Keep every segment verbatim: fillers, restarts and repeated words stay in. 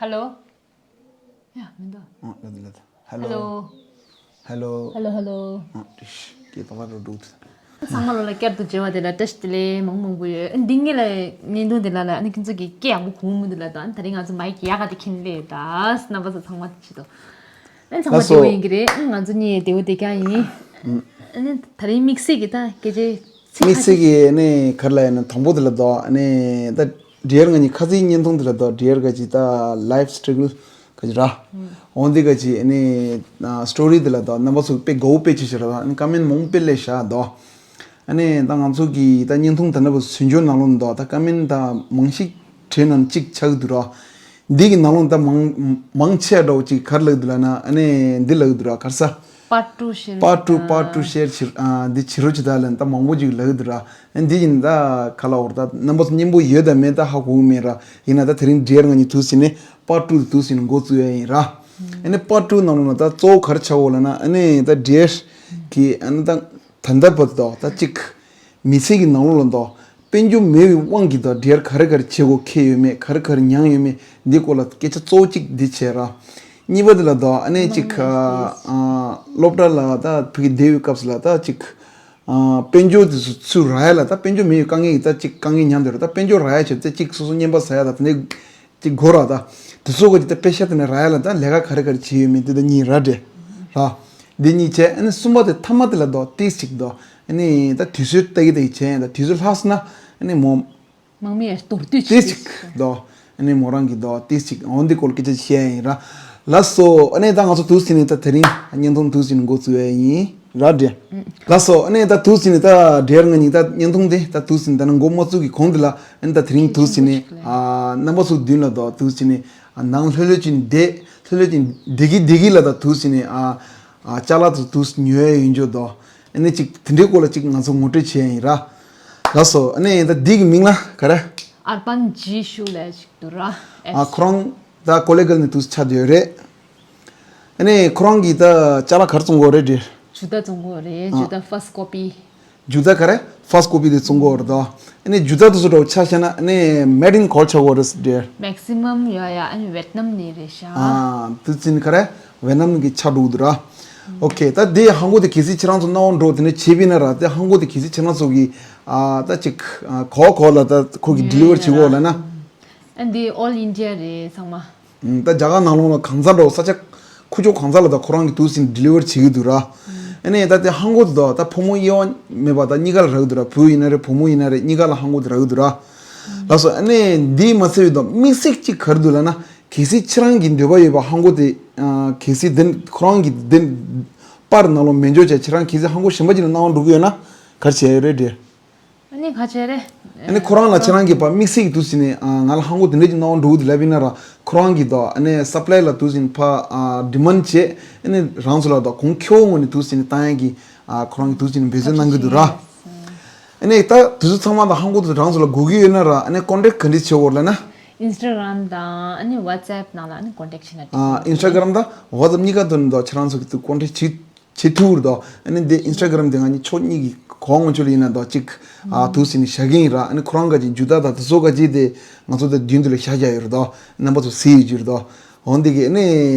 ཧེ་ལོ། ཡ་མི་འདུག་ཨ་ལ་དེ་ལ་དེ། ཧེ་ལོ། ཧེ་ལོ། ཧེ་ལོ། ཧེ་ལོ། ཨ་ཏིཤ་ཀྱེ་ཏོ་ལ་རོ་འདུག་ཚང་མ་ལོ་ལ་བསྐྱར་དུ་མཇལ་བ་དེ་ལ་བཀྲ་ཤིས་བདེ་ལེགས་མང་མང་པོ་ཡོད། ཨ་འདི་ངེད་ལ་བརྙན་ཐུང་དེ་ལ་ལ་ཨ་ནི་ཁྱེད་ཚོ་གི་སྐད་ཡག་པོ་གོ་མི་འདུག་ལ་དང་། ད་རིང་ང་ཚོ་མའི་ཀི་ཡག་ག་དེ་ཁྱེར་སླེབས་ད། རྣམ་པ་ཚོ་ཚང་མ་དེ་བྱེད་དོ། ཨ་ཚང་མ་ལགས་སོ། བདེ་པོ་ཡིན་གྱི་རེད། ཨ་ང་ཚོ་གཉིས་བདེ་པོ་བདེ་རྐྱང་ཡིན། ཨ་ནི་ད་རིང་དམིགས་བསལ་གྱི་ད་སྐད་ཆ་ཚིག་དམིགས་བསལ་གྱི་ཨ་ནི་ག་རེ་ལབ་ཡིན་ན། དང་པོ་དེ་ལ་དོ། ཨ་ནི་ད་འདྲེར་ང་གཉིས་ཁ་སང་བརྙན་ཐུང་དེ་ལ་དོ། འདྲེར་ག་ཅིག་ད་ལའིཕ་སི་ཊྲག་གལ་ག་ཅིག་ར། འོན་ཏེ་ག་ཅིག་ཨ་ནི་སི་ཊོ་རི་དེ་ལ་དོ། རྣམ་པ་ཚོ་དཔེ་དགའ་བོ་དཔེ་ཅིག་བྱེད་ར། ཨ་ནི་ཀོ་མེན་ཊི་མང་པོ་དཔེ་སླེབས་ཤག་དོ། ཨ་ནི་ད་ང་ཚོ་གི་ད་བརྙན་ཐུང་ད་ལྟ་བུ་ཟིན་འཇོག་ནང་ལོགས་དོ། ད་ཀོ་མེན་ཊི་ད་མང་ཤོས་བྲིས་ནང་གཅིག་ཆགས་ཀྱི་འདུག་ར། འདི་གི་ནང་ལོགས་ད་མང་མང་ཆེ་འདྲ་བོ་ཅིག་ག་རེ་ལབ་འདུག་ལབ་ན། ཨ་ནི་འདི་ལབ་འདུག་ར། ག་རེ་ཟ། པཱརཊ་ཊུ་ཤེར། པཱརཊ་ཊུ། པཱརཊ་ཊུ་ཤེར་བྱེད། ཨ་འདི་བྱེད་རོགས་བྱེད་ད་ལབ་ནས་ད་མང་པོ་ཅིག་ལབ་འདུག་ར། ཨ་འདི་ཡིན་ད་ག་ལབ་དགོས་རེད། ད་རྣམ་པ་ཚོ་སྙན་པོ་ཡོད་དམ་མེད་ད་ཧ་གོ་གི་མེད་ར། ཡིན་ན་ད་དེ་རིང་འདྲེར་ང་གཉིས་དུས་ཟིན་ནས་པཱརཊ་ཊུ་དེ་དུས་ཟིན་ནས་འགོ་བཙུགས་ཡ་ཡིན་ར། ཨ་ནི་པཱརཊ་ཊུ་ནང་ལོགས་ན་ད་གཙོ་བོ་ག་རེ་ཆགས་ཡོད་ལབ་ན། ཨ་ནི་ད་འདྲེར་གི་ཨ་ནི་ད་ད་ལྟ་བར་དུ་ད་ཅིག་མི་ཚེ་གི་ནང་ལོགས་ལ་དོ། དཔལ་འབྱོར་མེད་པའི་དབང་གིས་དོ། འདྲེར་ག་རེ་ག་རེ་བྱེད་དགོས་ཁེལ་ཡོད་མེད། ག་རེ་ག་རེ་མྱངས་ཡོད་མེད། འདི་སྐོར་ལ་སྐད་ཆ་གཙོ་བོ་གཅིག་འདི་བྱས་ར། གཉིས་པ་འདི་ལ་དོ། ཨ་ནི་གཅིག་ཨ་སློབ་གྲྭ་ལ་ད་ཕ་གི་བསྡད་པའི་སྐབས་སུ་ལ་ད་གཅིག་ཨ་དཔལ་འབྱོར་དེ་ཚོ་ཚུར་རག་ཡ་ལ། ད་དཔལ་འབྱོར་མེད་པའི་དཀའ་ངལ་གྱིས་ད་གཅིག་དཀའ་ངལ་མྱངས་བསྡད་ར། ད་དཔལ་འབྱོར་རག་ཡ་ཆེད་དུ་གཅིག་སོ་སོ་རྔན་པ་ཟ་ཡ་ད་དེ་འདྲའི་གཅིག་དགོས་ར། ད་དེ་ཚོ་ག་ཅིག་ད་པེ་ཤ་དེ་ནས་རག་ཡ་ལ་ད་ལས་ཀ་ག་རེ་ག་རེ་བྱེད་ཡོད་མེད་དེ་ད་གཉིས་ར་འདྲེ་ར། འདི་གཉིས་བྱས། ཨ་ནི་གསུམ་པ་དེ་ཐ་མ་དེ་ལ་དོ་ཏིས་ཅིག་དོ། ཨ་ནི་ད་དུས་ཚོད་ལྟ་གི་ལྟ་གི་བྱས་ཡིན། ད་དུས་ཚོད་ལྷག་སོང་ན་ཨ་ནི་མོ་མང་མི་ཡར་མདོར་བསྡུས་ཏིས་ཅིག་ཅིག་དོ། ཨ་ནི་མོ་རང་གི་དོ་ཏིས་ཅིག་འོ་འདི་སྐོར་སྐད་ཆ་བཤད་ཡིན་ར། ལགས་སོ། ཨ་ནི་ད་ང་ཚོ་དུས་ཟིན་ནས་ད་དེ་རིང་བརྙན་ཐུང་དུས་ཟིན་འགོ་བཙུགས་ཡ་ཡིན་ར་འདྲེ། ལགས་སོ། ཨ་ནི་ད་དུས་ཟིན་ནས་ད་འདྲེར་ང་གཉིས་ད་བརྙན་ཐུང་དེ་ད་དུས་ཟིན་ད་ནི་འགོ་མ་བཙུགས་ཀྱི་གོང་དེ་ལ། ཨ་ནི་ད་དེ་རིང་དུས་ཟིན་ནས་ཨ་རྣམ་པ་ཚོ་མདུན་ལ་དོ་དུས་ཟིན་ནས་ཨ་ནང་ལྷོད་ལྷོད་ཅིག་བསྡད། ལྷོད་ལྷོད་ཅིག་བསྡད་ཀྱི་བསྡད་ཀྱི་ལ་ད་དུས་ཟིན་ནས་ཨ་ཨ་ཅ་ལག་ཚོ་དུས་ཉོ་ཡ་ཡིན་འཇོག་དོ། ཨ་ནི་ཅིག་དེ་འདྲའི་སྐོར་ལ་ཅིག་ང་ཚོ་ངོ་སྤྲོད་བྱས་ཡིན་ར། ལགས་སོ། ཨ་ནི་ད་འདི་གི་མིང་ལ་ག་རེ། ཨར་པན་ཇི་ཤུ་ལབ་ཅིག་འདུག་ར། ཨ་ཁོ་རང་ད་ཀོ་ལེ་གལ་ནས་དུས་ཆགས་བསྡད་ཡོད་རེད། ཨ་ནི་ཁོ་རང་གིས་ད་ཅ་ལག་ག་རེ་བཙོང་གི་ཡོད་རེད་འདྲེ། ཇུ་ཏ་བཙོང་གི་ཡོད་རེད། ཨ་ཇུ་ཏ་ཕར་སི་ཀོ་པི། ཇུ་ཏ་ག་རེ་ཕར་སི་ཀོ་པི་དེ་བཙོང་གི་ཡོད་རེད་དོ། ཨ་ནི་ཇུ་ཏ་དེ་ཚོ་འདྲ་བོ་ཆ་བཞག་ན་ཨ་ནི་མེ་ཌི་ཨིན་ག་རེ་ཆགས་ཀྱི་ཡོད་རེད་འདྲེ། མེག་སི་མམ་ཡོད་ཡ། ཨ་ནི་ཝེད་ནམ་ནས་རེད་ཤག་ཨ་དུས་ཚིགས་ག་རེ་ཝེད་ནམ་གི་ཆགས་འགྲོ་གི་འདུག་ར། ཨོ་ཁེ། ད་དེ་ཧང་གོ་དེ་གལ་སྲིད་ཁྱེད་རང་ཚོ་སྣང་བ་འགྲོ་དེ་ནས་བྱས་པ་ཡིན་ན་ར། དེ་ཧང་གོ་དེ་གལ་སྲིད་ཁྱེད་རང་ཚོ་གི་ཨ་ད་ཅིག་ཨ་གོ་གོ་ལ་ད་ཁོ་གི་ཌི་ལི་ཝར་བྱེད་དགོས་ལབ་ན། ཨ་འདི་ཨོལ་ཨིན་ཌི་ཡ་རེད་ཚང་མ། ད་རྒྱ་གར་ནང་ལོགས་ལ་གང་ས་འགྲོ་ས་ཆ་ཁུ་ཅོ་གང་ས་ལ་ད་ཁོ་རང་གི་དུས་ཟིན་ཌི་ལི་ཝར་བྱེད་ཀྱི་འདུག་ར། ཨ་ནི་ད་དེ་ཧང་གོ་དེ་ད་ད་ཕོ་མོ་དབྱེ་བ་མེད་པ་ད་གཉིས་ཀ་ལ་རག་གི་འདུག་ར། བུ་ཡིན་ན་རེད་བུ་མོ་ཡིན་ན་རེད་གཉིས་ཀ་ལ་ཧང་གོ་དེ་རག་གི་འདུག་ར། ལགས་སོ། ཨ་ནི་འདི་མ་ཚད་པའི་ད་དམིགས་བསལ་གཅིག་ག་རེ་འདུག་ལབ་ན། གལ་སྲིད་ཁྱེད་རང་གི་འདོད་པ་ཡོད་པ་ཧང་གོ་དེ་གལ་སྲིད་དེ་ཁོ་རང་གི་དེ་པར་ནང་ལོགས་མེད་འཇོག་བྱས་ཁྱེད་རང་གལ་སྲིད་ཧང་གོ་གཞན་པ་ཅིག་ལ་སྣང་བ་འགྲོ་གི་ཡོད་ན་ག་རེ་བྱས་ཡོད་རེད་འདྲེ། ཨ་ནི་ག་བྱས་རེད། ཨ་ནི་ཁོ་རང་ལ་ཁྱེད་རང་གིས་ཕར་དམིགས་བསལ་གྱི་དུས་ཟིན་ནས་ཨ་ང་ལ་ཧང་གོ་དེ་འདྲ་ཅིག་སྣང་བ་འགྲོ་གི་འདུག་ལབ་ཡིན་ན་ར། ཁོ་རང་གིས་ད་ཨ་ནི་སབ་ལའི་ལ་དུས་ཟིན་ཕར་ཨ་ཌི་མན་ཌི་བྱས། ཨ་ནི་རང་ཚོ་ལ་ད་གོང་ཁེ་པོ་ངོས་ནས་དུས་ཟིན་ནས་བཏང་ཡ་གི་ཨ་ཁོ་རང་གིས་དུས་ཟིན་ནས་འབད་བརྩོན་གནང་གི་འདུག་ར། ཨ་ནི་ད་དུས་ཚོད་ཚང་མ་ད་ཧང་གོ་དེ་རང་ཚོ་ལ་དགོས་ཀྱི་ཡོད་ན་ར། ཨ་ནི་ཀོན་ཊེག་ག་འདྲས་བྱེད་དགོས་ལབ་ན། ཨིན་སི་ཊ་གྷ་རམ་དང་ཨ་ནི་ཝ་ཊི་སེབ་ནང་ལ་ཨ་ནི་ཀོན་ཊེག་བྱེད་ན་འགྲིག་ཨ་ཨིན་སི་ཊ་གྷ་རམ་དང་ཝ་ཊི་སེབ་གཉིས་ཀ་དོན་དུ་ཁྱེད་རང་ཚོ་གིས་ཀོན་ཊེག་བྱེད། བྱེད་ཐུབ་རེད་དོ། ཨ་ནི་འདི་ཨིན་སི་ཊ་གྷ་རམ་དེ་ང་གཉིས་ཕྱོགས་གཉིས་ཀྱི་གོང་ངོ་ཆོད་ལ་ཡིན་ན་དོ་གཅིག་ཨ་ཐུག་ཟིན་ནས་བཞག་གི་ཡིན་ར། ཨ་ནི་ཁོ་རང་ག་ཅིག་ཇུ་ཏ་དང་དེ་ཚོ་ག་ཅིག་དེ་ང་ཚོ་དེ་མདུན་དུ་ལ་བཞག་བཞག་ཡོད་རེད་དོ། རྣམ་པ་ཚོ་གཟིགས་ཡོད་ཀྱི་རེད་དོ། འོན་ཏེ་གི་ཨ་ནི་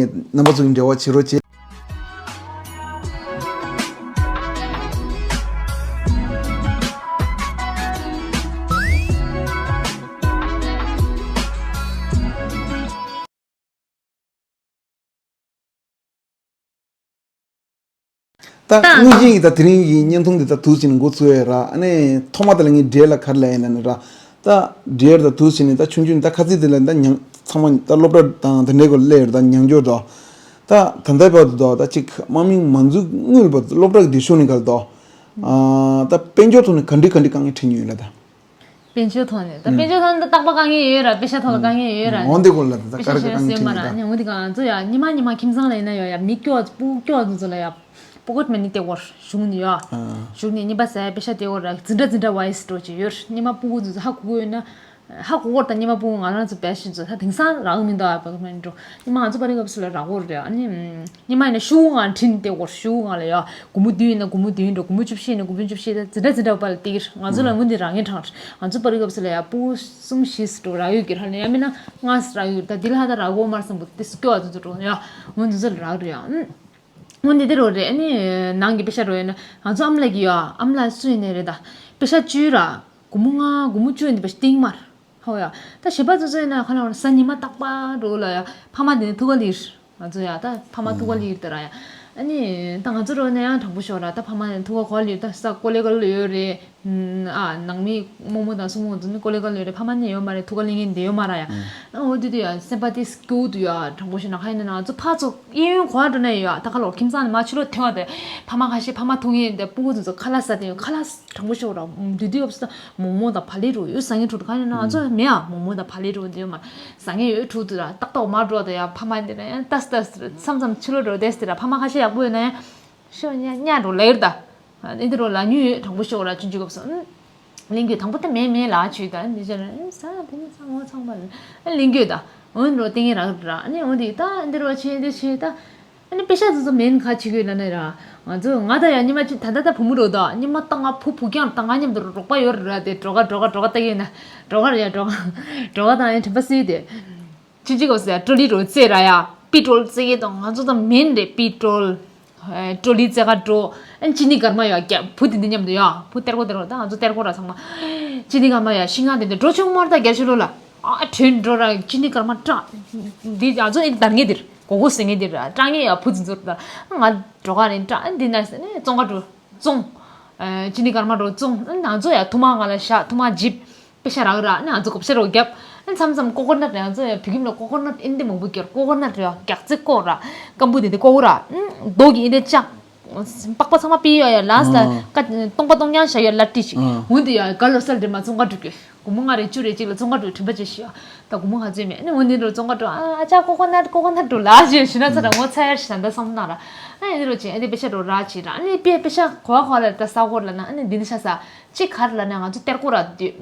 རྣམ་པ་ཚོ་གི་འབྲེལ་བ་བྱེད་རོགས་བྱེད། ད་དངོས་གཞི་ཡིས་ད་དེ་རིང་གི་བརྙན་ཐུང་འདི་ད་དུས་ཆེན་འགོ་ཚུགས་ཡ་ར། ཨ་ནི་ཐོག་མ་དེ་ལ་ངས་འདྲེ་ལ་ག་རེ་ལབ་ཡིན་ན་ནི་ར། ད་འདྲེ་ད་དུས་ཆེན་ནི་ད་ཆུང་ཆུང་ད་ཁ་ཚིག་དེ་ལ་ད་མྱང་ཚང་མ་ད་སློབ་གྲྭ་དང་དེ་འདྲའི་སྐོར་སླེབས་ཡོད་རེད། ད་མྱང་སྦྱོར་དང་ད་ད་ལྟའི་བར་དུ་ད་ད་ཅིག་དམག་མི་མ་འཛུལ་སྔོན་ལ་བར་དུ་སློབ་གྲྭ་གི་དེ་ཤོར་ནས་ག་ལ་ད་ད་དཔལ་འབྱོར་ཐོག་ནས་ག་འདྲི་ག་འདྲི་དཀའ་ངལ་འཕྲད་མྱོང་ཡོད་ལ་ད། དཔལ་འབྱོར་ཐོག་ནས་ད་དཔལ་འབྱོར་ཐོག་ནས་ད་རྟག་པར་དཀའ་ངལ་ཡོད་ར། པེ་ཤ་ཐོག་ལ་དཀའ་ངལ་ཡོད་ར། འོན་ཏེ་གོ་ལ་ད་པེ་ཤ་དཀའ་ཤ་ངལ་ཡོད་མ་ར། འཕྲད་ནས་ད། ནི་འོན་ཏེ་གང་ཚོ་ཡ་ཉི་མ་ཉི་མ་ཁྱིམ་ཚང་ལ་ཡིན་ན་ཡོད་ཡ་མི་སྐྱོ་བ་སྤུ་སྐྱོ་བ་ཚོ་ལ་ཡ་པོ་ཀེཊ་མ་ནི་སྟེར་བར་གཞུང་ནས་ཡོད། གཞུང་ནས་ཉི་མ་ཟ་ཡ་པེ་ཤ་སྟེར་བར་འཛིན་གྲྭ་འཛིན་གྲྭ་ཝའི་སི་འགྲོ་བྱེད་ཡོད། ཉི་མ་སྤུ་གུ་ཚོ་ཧ་གོ་གི་ཡོད་ན། ཧ་གོ་གོ་ད་ཉི་མ་སྤུ་གུ་ང་རང་ཚོ་བས་ཤིན་ཚོ་ད་དེང་སང་རག་མི་འདུག་ཨ། བ་གི་མ་འགྲོ། ཉི་མ་ང་ཚོ་པ་རི་སྐབས་སུ་ལ་རག་གོ་རེད། ཨ་ནི་ཉི་མ་ཡིན་ན་ཤུ་གུ་ང་འཕྲིན་དེ་གོ་ཤུ་གུ་ང་ལ་ཡ་སྒོར་མོ་བདུན་ཡིན་ན་སྒོར་མོ་བདུན་འགྲོ། སྒོར་མོ་བཅུ་བཞི་ཡིན་ན་སྒོར་མོ་བཅུ་བཞི་ད་ཛི་འདྲ་ཛི་འདྲ་པ་ལ་ཏིག་ང་ཚོ་ལ་དངུལ་འདི་རག་ངེས་དྲང་ང་ཚོ་པ་རི་སྐབས་སུ་ལ་ཡ་སྤུ་གུ་གསུམ་བཞི་སུ་འགྲོ་རག་ཡོད་ཀྱི་ར་ལ་ཡ་མིན་ན་ལྔ་སུ་རག་ཡོད། ད་འདི་ལ་ཧ་ད་རག་གོ་མར་སམ་པོ་ཏི་སྐྱོ་བ་ཚོ་ཚོ་འགྲོ་ཡ་འོ་འདི་ཚོ་ལ་རག་རེད་ཡ། འོ་འདི་དེ་རོ་རེད། ཨ་ནི་ནང་གི་པེ་ཤ་རོ་ཡོད་ན་ང་ཚོ་ཨམ་ལགས་ཀྱི་ཡ་ཨམ་ལགས་སུ་ཡིན་ནའི་རེད། ད་པེ་ཤ་བཅུ་ར་སྒོར་མོ་ལྔ་སྒོར་མོ་བཅུ་ཡིན་པ་ཤ་ཏིང་མར། ཧོ་ཡ། ད་གཞན་པ་ཚོ་ཚོ་ཡིན་ན་ཁ་ལ་བ་ས་ཉི་མ་རྟག་པ་རོ་ལ་ཡ་ཕ་མ་དེ་ནི་ཐུག་ག་ལིར། ང་ཚོ་ཡ་ད་ཕ་མ་ཐུག་ག་ལིར་དེ་ར་ཡ། ཨ་ནི་ད་ང་ཚོ་རོ་ནས་ཡང་དྲང་པོ་ཤོག་ར་ད་ཕ་མ་ནས་ཐུག་ག་གོ་ལིར། ད་ས་ཀོ་ལེ་ག་ལ་ཡོད་རེད། ཨ་ནང་མི་རྨོ་མོ་དང་སྲུ་མོ་ཚོ་ནི་ཀོ་ལེ་ག་ལ་ཡོད་རེད། ཕ་མ་ནས་ཡོད་མ་རེད། ཐུག་ག་ལིང་ངེ་འདི་ཡོད་མ་ར་ཡ། ཨ་འོ་དུ་དུ་ཡ་སེམས་པ་དེ་སྐྱོ་དུ་ཡ་དྲང་པོ་ཤོག་ན་ཁ་ཡིན་ན་ང་ཚོ་ཕ་ཚོ་གཡས་གཡོན་གོ་བ་འགྲོ་ན་ཡོད་ཡ། ད་ཁ་ལོ་ཁྱིམ་ཚང་ནས་མ་ཕྱི་ལོགས་ཐོན་བ་དེ་ཕ་མ་ཁ་ཤས་ཕ་མ་ཐུག་ངེ་འདི་སྤུ་གུ་ཚོ་ཚོ་ཁ་ལ་ས་དེ་ཡོད་ཁ་ལ་ས། དྲང་པོ་ཤོག་ར། དུས་དུས་ཡོབ་སི་མོག་མོག་དང་བག་ལེབ་རུ་ཡོད་ཟ་ངེ་ཕྲུ་གུ་ག་ཡིན་ན་ང་ཚོ་མེད་ཨ། མོག་མོག་དང་བག་ལེབ་རུ་འདི་ཡོད་མ་ཟ་ངེ་ཡོད་ཕྲུ་གུ་དུ་ར་ཏག་ཏག་མ་འགྲོ་དེ་ཡ་ཕ་མ་འདི་ར་ཡང་ཏས་ཏས་མཚམས་མཚམས་ཕྱི་ལོགས་འགྲོ་དེ་སི་ར་ཕ་མ་ཁ་ཤས་ཡག་པོ་ཡོད་ན་ཡང་ཤོ་ཉ་ཉ་འགྲོ་ལེར་ད། འདི་རུ་ལ་ཉུ་ཡོད་དྲང་པོ་ཤོག་ར་ཆུན་ཆུ་གབ་སོ། གླིང་གུ་དང་པོ་ད་མེད་མེད་ལ་ཆུ་ད་འདི་ཅར་ས་དེ་ནི་ས་ངོ་ཚང་པ་ལ་གླིང་གུ་ད་འོན་རོ་ཏིང་ངེ་རག་ར་ནི་འོན་དེ་ད་འདི་རུ་ཆེ་འདི་ཆེ་ད། ཨ་ནི་པེ་ཤ་ཚོ་ཚོ་མེན་ཁ་ཆི་གོས་ལ་ནི་ར། ང་ཚོ་ང་ད་ཡ་ཉི་མ་ཅི་ད་ད་ད་བུ་མོ་རོ་ད་ཉི་མ་ད་ང་བུ་བུ་རྐྱང་ད་ང་མཉམ་དུ་རོགས་པ་ཡོད་ར་དེ་འགྲོ་ག་འགྲོ་ག་འགྲོ་ག་ད་གི་ན་འགྲོ་ག་ར་ཡ་འགྲོ་ག་འགྲོ་ག་ད་ཡ་དྲན་པ་སི་དེ། ཅི་ཅི་གོ་སི་ཡ་ཀྲོ་ལི་རོ་རྩེ་ར་ཡ་པི་ཀྲོལ་རྩེ་གི་དང་ང་ཚོ་ད་མེན་རེ་པི་ཀྲོལ། ཀྲོ་ལི་རྩེ་ག་འགྲོ། ཨ་ཅི་ནི་སྐར་མ་ཡ་རྒྱ་བུ་དེ་འདི་མཉམ་དུ་ཡ་བུ་གཏེར་གོ་དེ་རོ་ད་ང་ཚོ་གཏེར་གོ་ར་ཚང་མ། ཅི་ནི་སྐར་མ་ཡ་ཤིང་ང་དེ་འདི་འགྲོ་ཆུང་མར་ད་རྒྱ་ཆུ་ལོ་ལ། ཨ་དྲན་འགྲོ་ར་ཅི་ནི་སྐར་མ་ཀྲ། འདི་ང་ཚོ་ཨེ་འདར་ངེ་དེར། གོ་གོ་སེང་ངེ་འདི་ར་ཀྲང་ངེ་ཡ་བུ་འཛིན་ཚོར་ད། ང་འགྲོ་ག་རེ་ཀྲང་འདི་ན་སེ་ནི་ཙོང་ག་འགྲོ་ཙོང་། ཅི་ནི་ཀར་མ་འགྲོ་ཙོང་ང་ཚོ་ཡ་ཐུ་མ་ང་ལ་ཤ་ཐུ་མ་ཇིབ་པེ་ཤ་རག་ར་ནི་ང་ཚོ་གོ་ཤ་རོ་རྒྱབ། མཚམས་མཚམས་ཀོ་ཀོ་ནཊ་ང་ཚོ་ཡ་བི་ཁིམ་ལ་ཀོ་ཀོ་ནཊ་ཨིན་དི་མང་པོ་གྱར་ཀོ་ཀོ་ནཊ་ར་རྒྱག་ཚེ་ཀོ་ར་སྐམ་པོ་དེ་དེ་ཀོ་ར་རྡོ་གི་ཨིན་དི་ཅག་པགས་པ་ཚང་མ་པི་ཡོ་ཡ་ལ་སི་ལ་ཀ་སྟོང་པ་སྟོང་རྐྱང་བཞག་ཡོད་ལ་ཏི་ཤི་འོན་དི་ཡ་ག་ལོ་སལ་དེ་མ་ཚོང་ཀ་འགྲོ་གི། སྒོར་མོ་ལྔ་རེ་བཅུ་རེ་གཅིག་ལ་བཙོང་ག་འགྲོ་དྲན་པ་བརྗེད་ཤི་ཡ། ད་སྒོར་མོ་ལྔ་བཅུ་མེད་ནི་འོ་འདི་འགྲོ་བཙོང་ག་འགྲོ་ཨ་ཨ་ཅག་ཀོ་ཀོ་ནཊ་ཀོ་ཀོ་ནཊ་འགྲོ་ལ་ཞེས་ཞུ་ན་ཚ་ར་ངོ་ཚ་ཡར་ཞེ་ད་བསམ་ན་ར། ཨ་འདི་རོ་ཅི་ཨ་འདི་པེ་ཤ་འགྲོ་ར་ཅི་ར་ཨ་ནི་པེ་པེ་ཤ་གོ་བ་གོ་ལ་ད་ས་གོ་ལ་ན་ཨ་ནི་འདི་ནི་ཤ་ས་ཅི་གར་ལ་ན་ང་ཚོ་གཏེར་ཀོ་ར་འདི་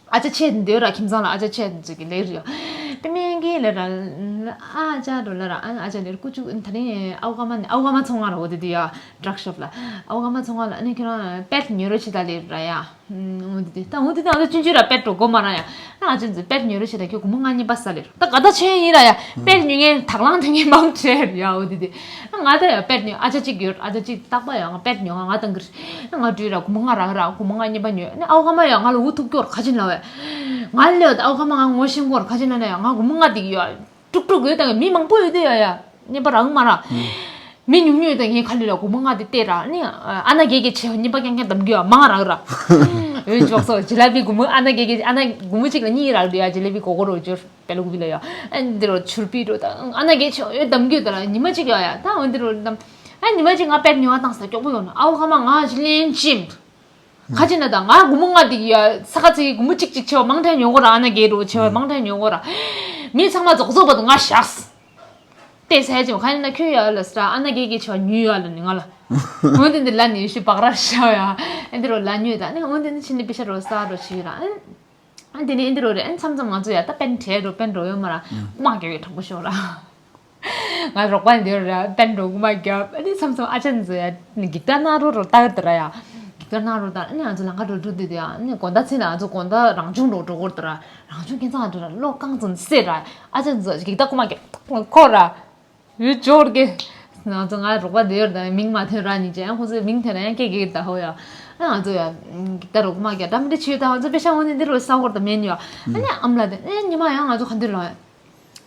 ཨ་ཅག་ཆེ་འདི་ར་ཁྱིམ་ཚང་ལ་ཨ་ཅག་ཆེ་འདི་ཚོ་གི་ལེགས་རེད་ཡ། པེ་མེན་གི་ལ་ར་ཨ་ཅག་འགྲོ་ལ་ར་ཨ་ཅག་ལེར་ཀུ་ཅུ་ད་རིང་ཨའུ་ཀ་མ་ནི་ཨའུ་ཀ་མ་ཚོང་ང་ར་འོ་དི་དི་ཡ་ཌྲག་ཤོབ་ལ་ཨའུ་ཀ་མ་ཚོང་ང་ལ་ཨ་ནི་ཁྱེད་རང་པེད་ཉོ་རོ་ཆི་ད་ལེར་ར་ཡ། འོ་དེ་དེ་ད་འོ་དེ་དེ་ང་ཚོ་ཆུང་ཆུང་ར་པེད་འགྲོ་དགོས་མ་ར་ཡ། ཨ་ཅེ་ཚོ་པེད་ཉོ་རེ་བྱེད་ད་ཁྱོད་སྒོར་མོ་ལྔ་གཉིས་པ་ས་ལེར་ད་ག་ད་ཆེན་ཡིན་ར་ཡ། པེད་ཉོ་ངན་དག་ལང་དེ་ངན་མང་ཆེ་ཡ། འོ་དེ་དེ་ང་ད་ཡ་པེད་ཉོ་ཨ་ཅག་གཅིག་ཡོད། ཨ་ཅག་གཅིག་རྟག་པ་ཡ་ང་པེད་ཉོ་ང་ང་དང་གིར་ང་བྲོས་ར་སྒོར་མོ་ལྔ་རག་ར་སྒོར་མོ་ལྔ་གཉིས་པ་ཉོ་ནི་ཨའུ་ཁ་མ་ཡ་ང་ལ་འུ་ཐུག་སྐྱོར་ཁ་ཆེན་ལ་བས། ང་ལ་ཡོད་ཨའུ་ཁ་མ་ང་ངོ་ཤེས་སྐོར་ཁ་ཆེན་ལ་ན་ཡ་ང་སྒོར་མོ་ལྔ་དེ་གི་ཡོད། དཀྲུག་དཀྲུག་ཡོད་དང་མི་མང་པོ་ཡོད་དེ་ཡ་ཡ། གཉེན་པ་རང་མ་ར། མི་ཉུང་ཉུང་ཡོད་དང་ངའི་ཁ་ལུས་ལ་སྒོར་མོ་ལྔ་དེ་སྟེར་ར་ནི་ཨ་ན་རྒས་རྒས་ཆེ་བ་གཉིས་པ་རྐྱང་རྐྱང་འདམ་རྒྱུ་ཡ་མང་རག་ར། འོན་ཅོག་སོ་ཇི་ལ་བི་སྒོར་མོ་ཨ་ན་རྒས་རྒས་ཨ་ན་སྒོར་མོ་གཅིག་ལ་གཉིས་རག་རེད་ཡ་ཇི་ལ་བི་གོ་གོ་རོ་འབྱོར་པེ་ལུ་གུ་བི་ལ་ཡ། ཨ་འདི་རོ་ཆུར་པི་རོ་དང་ཨ་ན་རྒས་ཆེ་བ་ཡོད་འདམ་རྒྱུ་དང་ཉི་མ་གཅིག་ཡ་ཡ་ད་འོན་འདི་རོ་འདམ། ཨ་ཉི་མ་གཅིག་ང་པེད་ཉོ་བ་བཏང་ས་མགྱོགས་པོ་ཡོང་ན་ཨའོ་ཁ་མ་ང་ཞི་ལེན་ཅིམ། ཁ་ཅིག་ན་ད་ང་སྒོར་མོ་ལྔ་དེ་ཡ་ས་ཁ་ཚིག་སྒོར་མོ་གཅིག་གཅིག་ཆེ་བ་མང་ཐལ་ཉོ་གོ་ར་ཨ་ན་རྒས་རོ་ཆེ་བ་མང་ཐལ་ཉོ་གོ་ར། མི་ཚང་མ་རྫོགས་རྫོགས་པ་དུ་ང་བཞག་བལྟས་ས་ཡ་ཅིག་ཁ་ཅིག་ན་ཁྱོད་ཡ་ལ་ས་ཨ་ན་རྒས་རྒས་ཆེ་བ་ཉུལ་ཡ་ལ་ནི་ང་ལ། འོན་ཏེ་འདི་ལ་ནི་ཡོད་ཤུ་བག་ར་ཤ་ཡ། ཨ་འདི་རོ་ལ་ཉོས་ད་ནི་འོན་ཏེ་ནི་ཕྱི་ནི་པི་ཤ་རོ་ས་རོ་ཤི་ར་ཨ། ཨ་དེ་ནས་ཨེ་འདི་རོ་རེད། ཨ་མཚམས་མཚམས་ང་ཚོ་ཡ་ད་པེན་བྲལ་རོ་པེན་འགྲོ་ཡོད་མ་ར་རྐུ་མ་རྒྱག་ཡོད་དྲང་པོ་ཤོད་ར། ང་རོགས་པ་འདི་ར་པེན་འགྲོ་རྐུ་མ་རྒྱབ། ཨ་ནི་མཚམས་མཚམས་ཨ་ཅག་ཚོ་ཡ་ནི་གི་ད་ན་རོ་རོ་ལྟ་ཡོད་དེ་ར་ཡ། གི་ད་ན་རོ་ལྟ་ཨ་ནི་ང་ཚོ་ལང་ཀ་འགྲོ་འགྲོ་དེ་དེ་ཡ་ཨ་ནི་དགོང་དག་ཚེ་ན་ང་ཚོ་དགོང་དག་རང་བྱུང་རོ་འགྲོ་གོ་དེ་ར་རང་བྱུང་ཁྱིམ་ཚང་འགྲོ་ར་ལོ་རྐང་ཚོ་སེ་ར་ཨ་ཅག་ཚོ་གི་ད་རྐུ་མ་རྒྱབ་ཁོ་ར། ཡུལ་འབྱོར་གི། ང་ཚོ་ང་རོགས་པ་འདི་ཡོད་དང་མིང་མ་ཐོན་ར་ཉིན་ཅན་ཁོང་ཚོའི་མིང་ཐོན་ན་ཡང་སྐད་གི་ད་ཧོ་ཡ། ཨ་ང་ཚོ་ཡ། ད་རོགས་མ་རྒྱ་འདྲ་མི་འདྲ་ཆེ་ད་ང་ཚོ་པེ་ཤ་འོང་ནས་འདི་རུ་ས་སྐོར་དུ་མེད་ཉོ། ཨ་ནི་ཨམ་ལ་དེ་ཨ་ཉི་མ་ཡང་ང་ཚོ་ག་འདི་ལོ།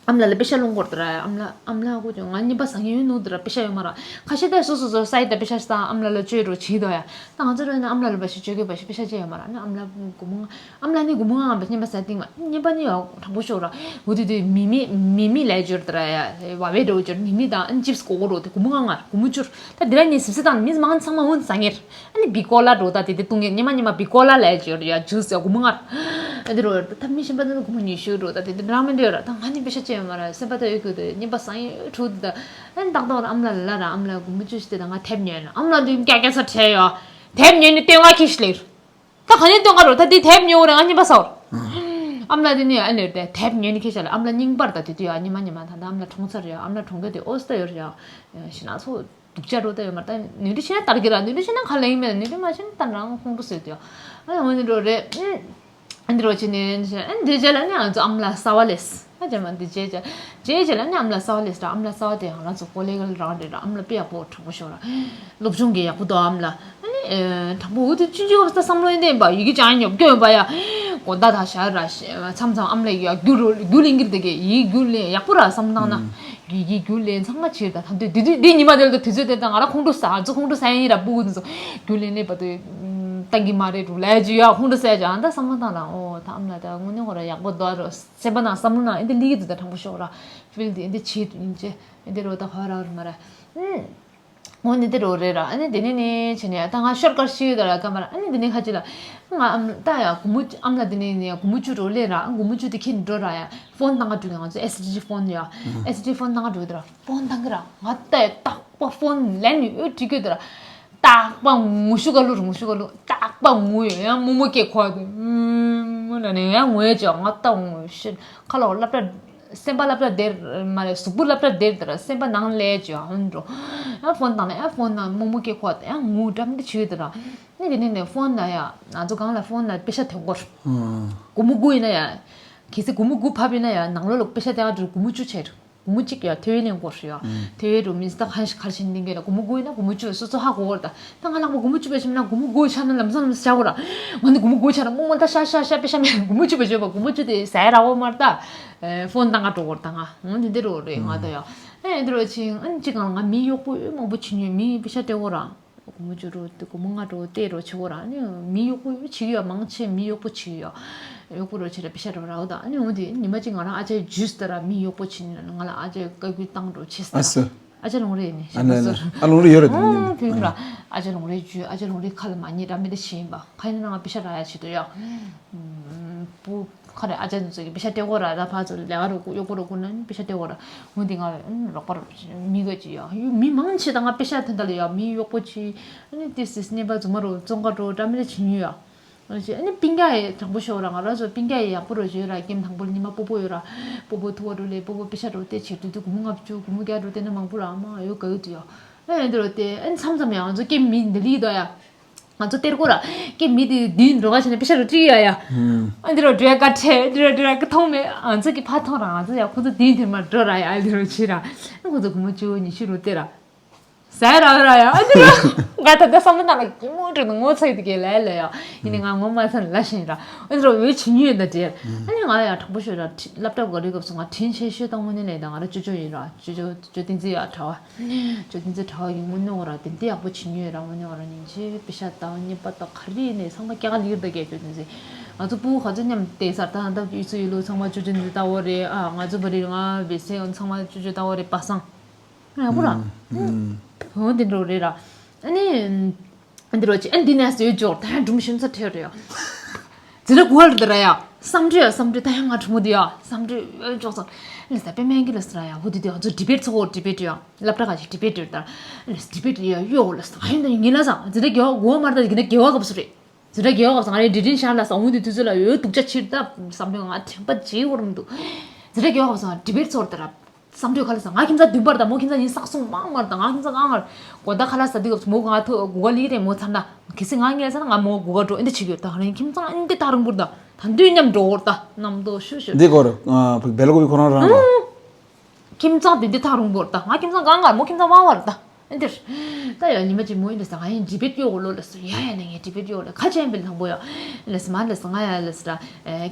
ཨམ་ལ་ལ་པེ་ཤ་ལོང་སྐོར་དུ་ར་ཨམ་ལ་ཨམ་ལ་ཀུ་ཅོ་ང་གཉིས་པ་ཟ་ངེ་ཡོད་ནུ་དུ་ར་པེ་ཤ་ཡོད་མ་ར། ཁ་ཤས་ད་སོ་སོ་སོ་ས་ཡི་ད་པེ་ཤ་ས་ཨམ་ལ་ལ་བཅོས་རོ་བྱིས་དོ་ཡ། ད་ང་ཚོ་ར་ན་ཨམ་ལ་ལ་པེ་ཤ་བཅོས་གི་པེ་ཤ་པེ་ཤ་ཅེ་ཡོད་མ་ར་ན་ཨམ་ལ་གུ་མོ། ཨམ་ལ་ནི་སྒོར་མོ་ལྔ་བ་སྙན་པ་ཟ་སྟེང་མ་སྙན་པ་ནི་ཡང་དྲང་པོ་ཤོར་ར། འུ་དུ་དུ་མི་མི་མི་མི་ལས་སྦྱོར་དེ་ར་ཡ་བ་བའི་འགྲོ་སྦྱོར་མི་མི་དང་ཨན་ཅིབས་གོ་གོ་རོ་དེ་སྒོར་མོ་ལྔ་ལྔ་སྒོར་མོ་བཅུར་ད་དེ་ར་ནི་སིབ་སི་དང་མི་མང་ཚང་མ་འུན་ཟ་ངེར། ཨ་ནི་བི་ཀོ་ལ་འགྲོ་ད་དེ་དེ་བཏུང་ངེར་ཉི་མ་ཉི་མ་བི་ཀོ་ལ་ལས་སྦྱོར་ཡ་ཇུས་ཡ་སྒོར་མོ་ལྔ། ཨ་དེ་རོ་ད་མི་གཞན་པ་དེ་ནི་སྒོར་མོ་ཉི་ཤུ་འགྲོ་ད་དེ་དེ་རང་མི་འདོད་ར་ད་ང་ནི་པེ་ཤ་ཅན་ཡོད་མ་ར་སེམས་པ་ད་ཡོད་གི་དེ་སྙན་པ་ཟ་ངེར་འུ་ཁྲུ་དེ་ད་ཨན་ཏག་ཏག་ར་ཨམ་ལ་ལ་ར་ཨམ་ལ་སྒོར་མོ་བཅུ་ཞིག་དེ་ད་ང་ཐེབས་ཉོས་ན་ཨམ་ལ་འདི་རྒྱ་རྒྱ་ས་ཁྲལ་ཡ་ཐེབས་ཉོས་ནི་སྟོན་ང་ཁྱི་ཤི་ལེར། ད་ག་ནས་སྟོན་ག་རོ་ད་འདི་དེབ་ཉོ་རེ་ང་གཉིས་པ་སོར། ཨ་མ་ལགས་དེ་ནི་ཨ་ནི་དེབ་ཉོས་ནི་ཁྱེར་ཤག་ལ། ཨ་མ་ལགས་རྙིང་པར་ད་དེ་དུས་ཡ་ཉི་མ་ཉི་མ་ད་ད་ཨ་མ་ལགས་གྲོངས་ཚར་ཡ། ཨ་མ་ལགས་གྲོངས་མཁན་དེ་ཨོ་སི་ད་ཡོད་ར་ཡ། ཤི་ན་ཚོ་སྡུག་ཅག་འགྲོ་ད་ཡོད་མ་རེད། ད་ནུས་འདྲ་ཤེས་ན་དར་གི་ར། ནུས་འདྲ་ཤེས་ན་ག་ལེན་མེད། ནུས་འདྲ་མ་ཤེས་ན་ད་རང་ཁོང་ཁྲོ་ཟ་གི་ཡོད་ཡ། ཨ་ཡ་འོ་ནི་འགྲོ་རེད། ཨ་འདི་རོ་ཆེ་ནས་ཨ་འདི་རྗེས་ལ་ནི་ང་ཚོ་ཨ་མ་ལགས་གསར་པ་སླེབས། ཨ་རྗེས་མ་འདི་རྗེས་རྗེས་རྗེས་ལ་ནི་ཨ་མ་ལགས་གསར་པ་སླེབས་ར། ཨ་མ་ལགས་གསར་པ་དེ་ཡང་ང་ཚོ་ཀོ་ལེ་གལ་རང་རེད་ར། ཨ་མ་ལགས་དཔེ་ཡག་པོ་དྲང་པོ་ཤོད་ར། སློབ་སྦྱོང་གི་ཡག་པོ་འདུག་ཨ་མ་ལགས། ཨ་ནི་ཨེ་དྲང་པོ་འུ་དེ་ཆུང་ཆུང་བ་ས་བསམ་བློ་ཡིན་ཏེ་ཡིན་པ་ཡི་གེ་ཅང་ཡོད་སྐྱོན་ཡོད་པ་ཡ། གོ་བརྡ་ད་ཤར་ར་མཚམས་མཚམས་ཨ་མ་ལགས་ཡ་རྒྱུ་རུ་རྒྱུ་ལེན་གྱི་དེ་གི་ཡི་རྒྱུ་ལེན་ཡག་པོ་ར་བསམ་བཏང་ན། ཡི་གེ་རྒྱུ་ལེན་ཚང་མ་བྱེད་ད་ཐང་དུས་དེ་དུས་དེ་ཉི་མ་དེ་ལ་དུས་ཚོད་དེ་དང་ང་ར་ཁོང་ཁྲོ་ཟ། ང་ཚོ་ཁོང་ཁྲོ་ཟ་ཡིན་ར་སྤུ་གུ་ཚོ་རྒྱུ་ལེན་ལེན་པ་དུས་ཏང་གི་མ་རེད་འགྲོ་ལས་ཅི་ཡ་ཁོང་ཁྲོ་ཟ་ཅི་ཨ་ད་བསམ་བློ་བཏང་ར། ཨོ་ད་ཨ་མ་ལགས་ད་དངོས་གནས་ཁོ་ར་ཡག་པོ་འདུག་ར། སེམས་པ་ནང་བསམ་བློ་ནང་ཨེ་འདི་ལིག་གི་འདུག་ད་དྲང་པོ་ཤོད་ར། ཕིལ་འདི་ཨེ་འདི་བྱེད་ཡིན་ཅེ་ཨེ་འདི་རོ་ད་ཧོ་ར་ར་མ་ར། ཨུམ། འོ་ནི་དེ་རོ་རེད་ར། ཨ་ནི་དེ་ནས་ནི་བྱས་ནས་ད་ང་ཤོར་དཀར་ཤི་ཡོད་ད་ར་ཀ་མ་ར། ཨ་ནི་དེ་ནས་ཁ་ཅིག་ལ་ང་ཨམ་ད་ཡ་གུ་མུ་ཨམ་ལ་དེ་ནས་ནི་གུ་མུ་ཅུ་རོ་ལེ་ར། གུ་མུ་ཅུ་དེ་ཁྱེར་འགྲོ་ར་ཡ། ཕོན་བཏང་ག་འགྲོ་གི། ང་ཚོ་ཨེ་སི་ཌི་ཕོན་ཡ། ཨེ་སི་ཌི་ཕོན་བཏང་ག་འགྲོ་གི་དེ་ར། ཕོན་བཏང་གི་ར། ང་ད་ཡ་རྟག་པ་ཕོན་ལན་ནི་ཨོ་འགྲིག་གི་དེ་ར། རྟག་པ་ངུ་ཤུ་ག་ལུ་རུ་ངུ་ཤུ་ག་ལུ་རྟག་པ་ངུ་ཡོད་ཡ། མོ་མོ་སྐད་གོ་དེ་མོ་ན་ནི་ཡ་ངུ་ཡ་ཅོ་ང་ད་ངུ་ཤི་ཁ་ལོ་སླབ་གྲྭ། སེམས་པ་སློབ་གྲྭ་དེར་མ་རེད། གཟུགས་པོ་སློབ་གྲྭ་དེར་དེར་སེམས་པ་ནང་ལས་ཅི་ཨ་འགྲོ། ཡང་ཕོན་བཏང་ན་ཡང་ཕོན་ནང་མོག་མོག་སྐད་གོ་ཡང་ངུ་འགྲམ་དེ་བྱེད་དེ་ར། ནི་དེ་ནི་ནི་ཕོན་ན་ཡ་ང་ཚོ་གང་ལ་ཕོན་ན་པེ་ཤ་དེ་འགོར། སྒོར་མོ་དགུ་ཡིན་ན་ཡ། གལ་སྲིད་སྒོར་མོ་དགུ་ཕབ་ཡིན་ན་ཡ་ནང་ལོགས་ལ་པེ་ཤ་དེ་ཨ་འགྲོ་སྒོར་མོ་བཅུ་ཆད། སྒོར་མོ་གཅིག་ཡ་ཐེ་ཝེ་ལེན་འགོར་ཡ། ཐེ་ཝེ་རུ་མིན་སྟག་ཧན་ཤི་ཁར་ཤིན་ལིང་གེ་ལ་སྒོར་མོ་དགུ་ཡིན་ན་སྒོར་མོ་བཅུ་སོ་སོ་ཧ་གོ་བར་ད། ད་ང་ལག་པ་སྒོར་མོ་བཅུ་པ་ཤིམ་ན་སྒོར་མོ་དགུ་ཆ་ན་ལམ་སང་ལམ་སང་བྱ་གོ་ར། ང་ནི་སྒོར་མོ་དགུ་ཆ་ར་མོག་མོག་ད་ཤ་ཤ་ཤ་པེ་ཤ་མེད། སྒོར་མོ་བཅུ་པ་བརྗོད་པ་སྒོར་མོ་བཅུ་དེ་ཟ་ཡ་ར་འོ་མར་ད། ཕོན་བཏང་ག་འགྲོ་གོ་ར་ད་ང་འོ་འདི་འདི་རུ་རེད་ང་ད་ཡ། ཨེ་འདི་རུ་ཆིང་ཨན་ཅི་གང་ང་མི་གཡོག་པོ་ཡོད་མང་པོ་ཆི་ཉོས་མི་པེ་ཤ་སྤྲད་གོ་ར། སྒོར་མོ་བཅུ་རུ་སྒོར་མོ་ལྔ་རུ་སྟེ་རུ་ཆི་གོ་ར་ནི་མི་གཡོག་པོ་ཡོད་ཆི་ཡོད་མང་ཆེ་མི་གཡོག་པོ་ཆི་ཡོད། གཡོག་པོ་རུ་ཆི་ར་པེ་ཤ་རུ་ར་འོ་ད་ནི་འོ་འདི་ཉི་མ་ཅིག་ང་རང་ཨ་ཅེ་ཇུས་ད་ར་མི་གཡོག་པོ་ཆི་ནི་ང་ལ་ཨ་ཅེ་བཀའ་བཀྱོན་བཏང་རུ་ཆི་ས། ཨ་ལོང་རེ་ནི་ཨ་ལོང་རེ་ཡོད་རེད་དེ་ནི་ཕིང་ར། ཨ་ཅེ་ལོང་རེ་ཇུས་ཨ་ཅེ་ལོང་རེ་ཁ་ལ་མ་ཉེ་ར་མི་དེ་ཤེས་ཡིན་པ་ཁ་ཡིན་ན་ང་པེ་ཤ་ར་ཡ་ཆི་དོ་ཡ། པུ་ཁ་རེ་ཨ་ཅག་ཚོ་གི་པེ་ཤ་སྤྲད་གོ་ར། ད་ཕ་ཚོ་ལས་ཀ་རོགས་གོ་གཡོག་པོ་རོགས་གོ་ན་པེ་ཤ་སྤྲད་གོ་ར། འོ་འདི་ང་རོགས་པ་རོགས་མི་ག་ཅི་ཡ་ཡུ་མི་མང་ཆེ་ད་ང་པེ་ཤ་ཐོན་ད་ལ་ཡ་མི་གཡོག་པོ་ཆེ། ཨ་ནི་ཏིས་ཏིས་ནེ་པ་ཛུ་མ་རོ་བཙོང་ག་འགྲོ་འདྲ་མི་རེ་བྱེད་ཉུ་ཡ། ཨ་ནི་པིང་ཀ་ཡི་དྲང་པོ་ཤོག་ར་ང་རང་ཚོ་པིང་ཀ་ཡི་ཡག་པོ་རོ་བྱོས་ར་ཀེམ་དང་པོ་ལ་ཉི་མ་སྤོ་པོ་ཡོད་ར། སྤོ་པོ་ཐུ་བ་རོ་ལེ་སྤོ་པོ་པེ་ཤ་རོ་ཏེ་ཆེ་ཏུ་ཏུ་གུ་མུ་ལྔ་བཅུ་གུ་མུ་བརྒྱ་རོ་ཏེ་ན་མང་པོ་ར་མ་ཡོད་ག་ཡོད་དུ་ཡ། ཨ་ནི་འདི་རོ་ཏེ་ཨ་ནི་མཚམས་མཚམས་ཡང་ང་ཚོ་ཀེམ་མི་འདི་ལི་དོ་ཡ། ང་ཚོ་གཏེར་སྒོ་ར། ཀེ་མི་དེ་དུས་འགྲོ་ག་བྱས་ནས་པེ་ཤ་རུ་ཀྲི་ཡ་ཡ། ཨ་འདི་རུ་འགྲོ་ཡ་ག་ཁྲེ་འདི་རུ་འགྲོ་ཡ་ག་མཐོང་མེད། ང་ཚོ་གི་ཕ་མཐོང་ར་ང་ཚོ་ཡ་ཁོ་ཚོ་དུས་དེ་མ་འགྲོ་ར་ཡ་འདི་རུ་ཆི་ར། ཨ་ཁོ་ཚོ་གུ་མོ་ཅུ་ཉི་ཤུ་རུ་སྟེ་ར། ཟ་ཡ་ར་ར་ཡ་ཨ་འདི་རུ། ང་ད་ལྟ་བསམ་བློ་ནང་ལ་གི་མོ་འགྲོ་ནི་ངོ་ཚ་ཡི་དུ་གི་ལ་ལ་ཡ། ཡིན་ནི་ང་ངོ་མ་ཚ་ནི་ལ་ཤེས་ར། ཨ་འདི་རུ་འོད་ཆི་ཉུས་ཡོད་ད་དྲེལ། ཨ་ནི་ང་ཡ་དྲང་པོ་ཤོད་ར་སློབ་གྲྭ་ག་རེ་སྐབས་སུ་ང་དྲིན་ཆེ་ཤོས་དང་དངོས་གནས་ལས་ད་ང་ར་ཅོ་ཅོ་ཡིན་ར་ཅོ་ཅོ་ཅོ་ཏིན་ཙི་ཡ་གྲྭ་བ། ཅོ་ཏིན་ཙི་གྲྭ་བ་ཡིན་དངོས་གནས་འོ་ར་དེ་འདི་ཡག་པོ་བྱེད་ཉོས་ར་དངོས་གནས་འོ་ར་ཉིན་བྱེད་པེ་ཤ་དང་རྙེད་པ་དང་ག་རེ་ནས་ཚང་མ་སྐྱ་ག་ལིར་ད་གས་ཅོ་ཏིན་ཙི། ང་ཚོ་སྤུ་གུ་ག་ཚོད་མཉམ་བསྡད་སར་ད་ད་ཡུལ་ཚོ་ཡུལ་ལུ་ཚང་མ་ཅོ་ཅོ་ཏིན་ཙི་ལྟ་བོ་རེད་ཨ་ང་ཚོ་བ་རི་ང་བེ་སེ་ཚང་མ་ཅོ་ཅོ་ལྟ་བོ་རེད་པ་སང་། ཡག་པོ་ར། འོ་དེ་འགྲོ་རེད་ར། ཨ་ནི། ཨ་འདི་རོ་ཅི་ཨ་འདི་ནས་ཟོས་འཇོག་ད་ཡང་སྒྲུང་ཤིན་ཚ་ཁྲེལ་རེད་ཡ། ཛི་ལ་གོ་བ་རེད་ད་ར་ཡ། བསམ་གྲོས་ཡ་བསམ་གྲོས་ད་ཡང་ང་གྲུ་མོ་དེ་ཡ་བསམ་གྲོས་འཇོག་ཚར། ལས་ས་པེ་མེན་གི་ལས་ས་ར་ཡ་ཧུ་དི་དེ་ང་ཚོ་ཌི་བེཊ་ཚོགས་ཌི་བེཊ་ཡ་སློབ་གྲྭ་ག་ཞིག་ཌི་བེཊ་རེད་ད། ལས་ས་ཌི་བེཊ་ཡ་གཡོ་ལས་ས་ཨ་ཡིན་ད་ཡིན་ངེ་ལ་ས་ཛི་ལ་གོ་གོ་མ་རེད་ད་ཡིན་ན་གེ་བ་གབ་སུ་རེད། ཛི་ལ་གེ་བ་གབ་ས་ང་རེ་ཌི་ཌིན་ཤར་ལ་ས་ཧུ་དི་དུས་ཚོད་ལ་ཡོད་སྡུག་ཅག་ཕྱིར་ད་བསམ་གྲོས་ང་དྲན་པ་བརྗེད་འོར་མི་འདུག་ཛི་ལ་གེ་བ་གབ་ས་ང་ཌི་བེཊ་ཚོགས་རེད་ད་ར། བསམ་གྲོས་ག་ལ་ས་ང་ཁྱིམ་ཚང་བདུན་པར་དང་མོ་ཁྱིམ་ཚང་ཡིན་སག་སུང་མང་མར་དང་ང་ཁྱིམ་ཚང་གང་ངར་གོ་ད་ག་ལ་ས་དུས་སྐབས་མོ་ག་ཐོ་གོ་ག་ལི་རེ་མོ་ཚར་ན་གི་སི་ང་ངལ་ས་ན་ང་མོ་གོ་ག་འགྲོ་ཨེ་འདི་ཆི་གི་ད་རང་ཁྱིམ་ཚང་ཨེ་འདི་ཐག་རིང་པོར་ད་ད་འདུས་མཉམ་འགྲོ་འོར་ད་ནམ་དོ་ཤུ་ཤུ་འདི་གོ་ར་བེ་ལ་གོ་བི་ཁོ་རང་རང་ར། ཁྱིམ་ཚང་དེ་འདི་ཐག་རིང་པོར་ད་ང་ཁྱིམ་ཚང་གང་ངར་མོ་ཁྱིམ་ཚང་མང་བར་ད། ཨེ་འདིར། ད་ཡང་ཉི་མ་གཅིག་མོ་ཡིན་ལ་ས་ང་ཡིན་ཌི་བེཊ་གཡོ་གོ་ལོ་ལ་ས་ཡ་ཡ་ནས་ངས་ཌི་བེཊ་གཡོ་ལ་ཁ་ཆེན་པའི་དང་པོ་ཡ། ལ་ས་མ་ལ་ས་ང་ཡ་ལ་ས་ར།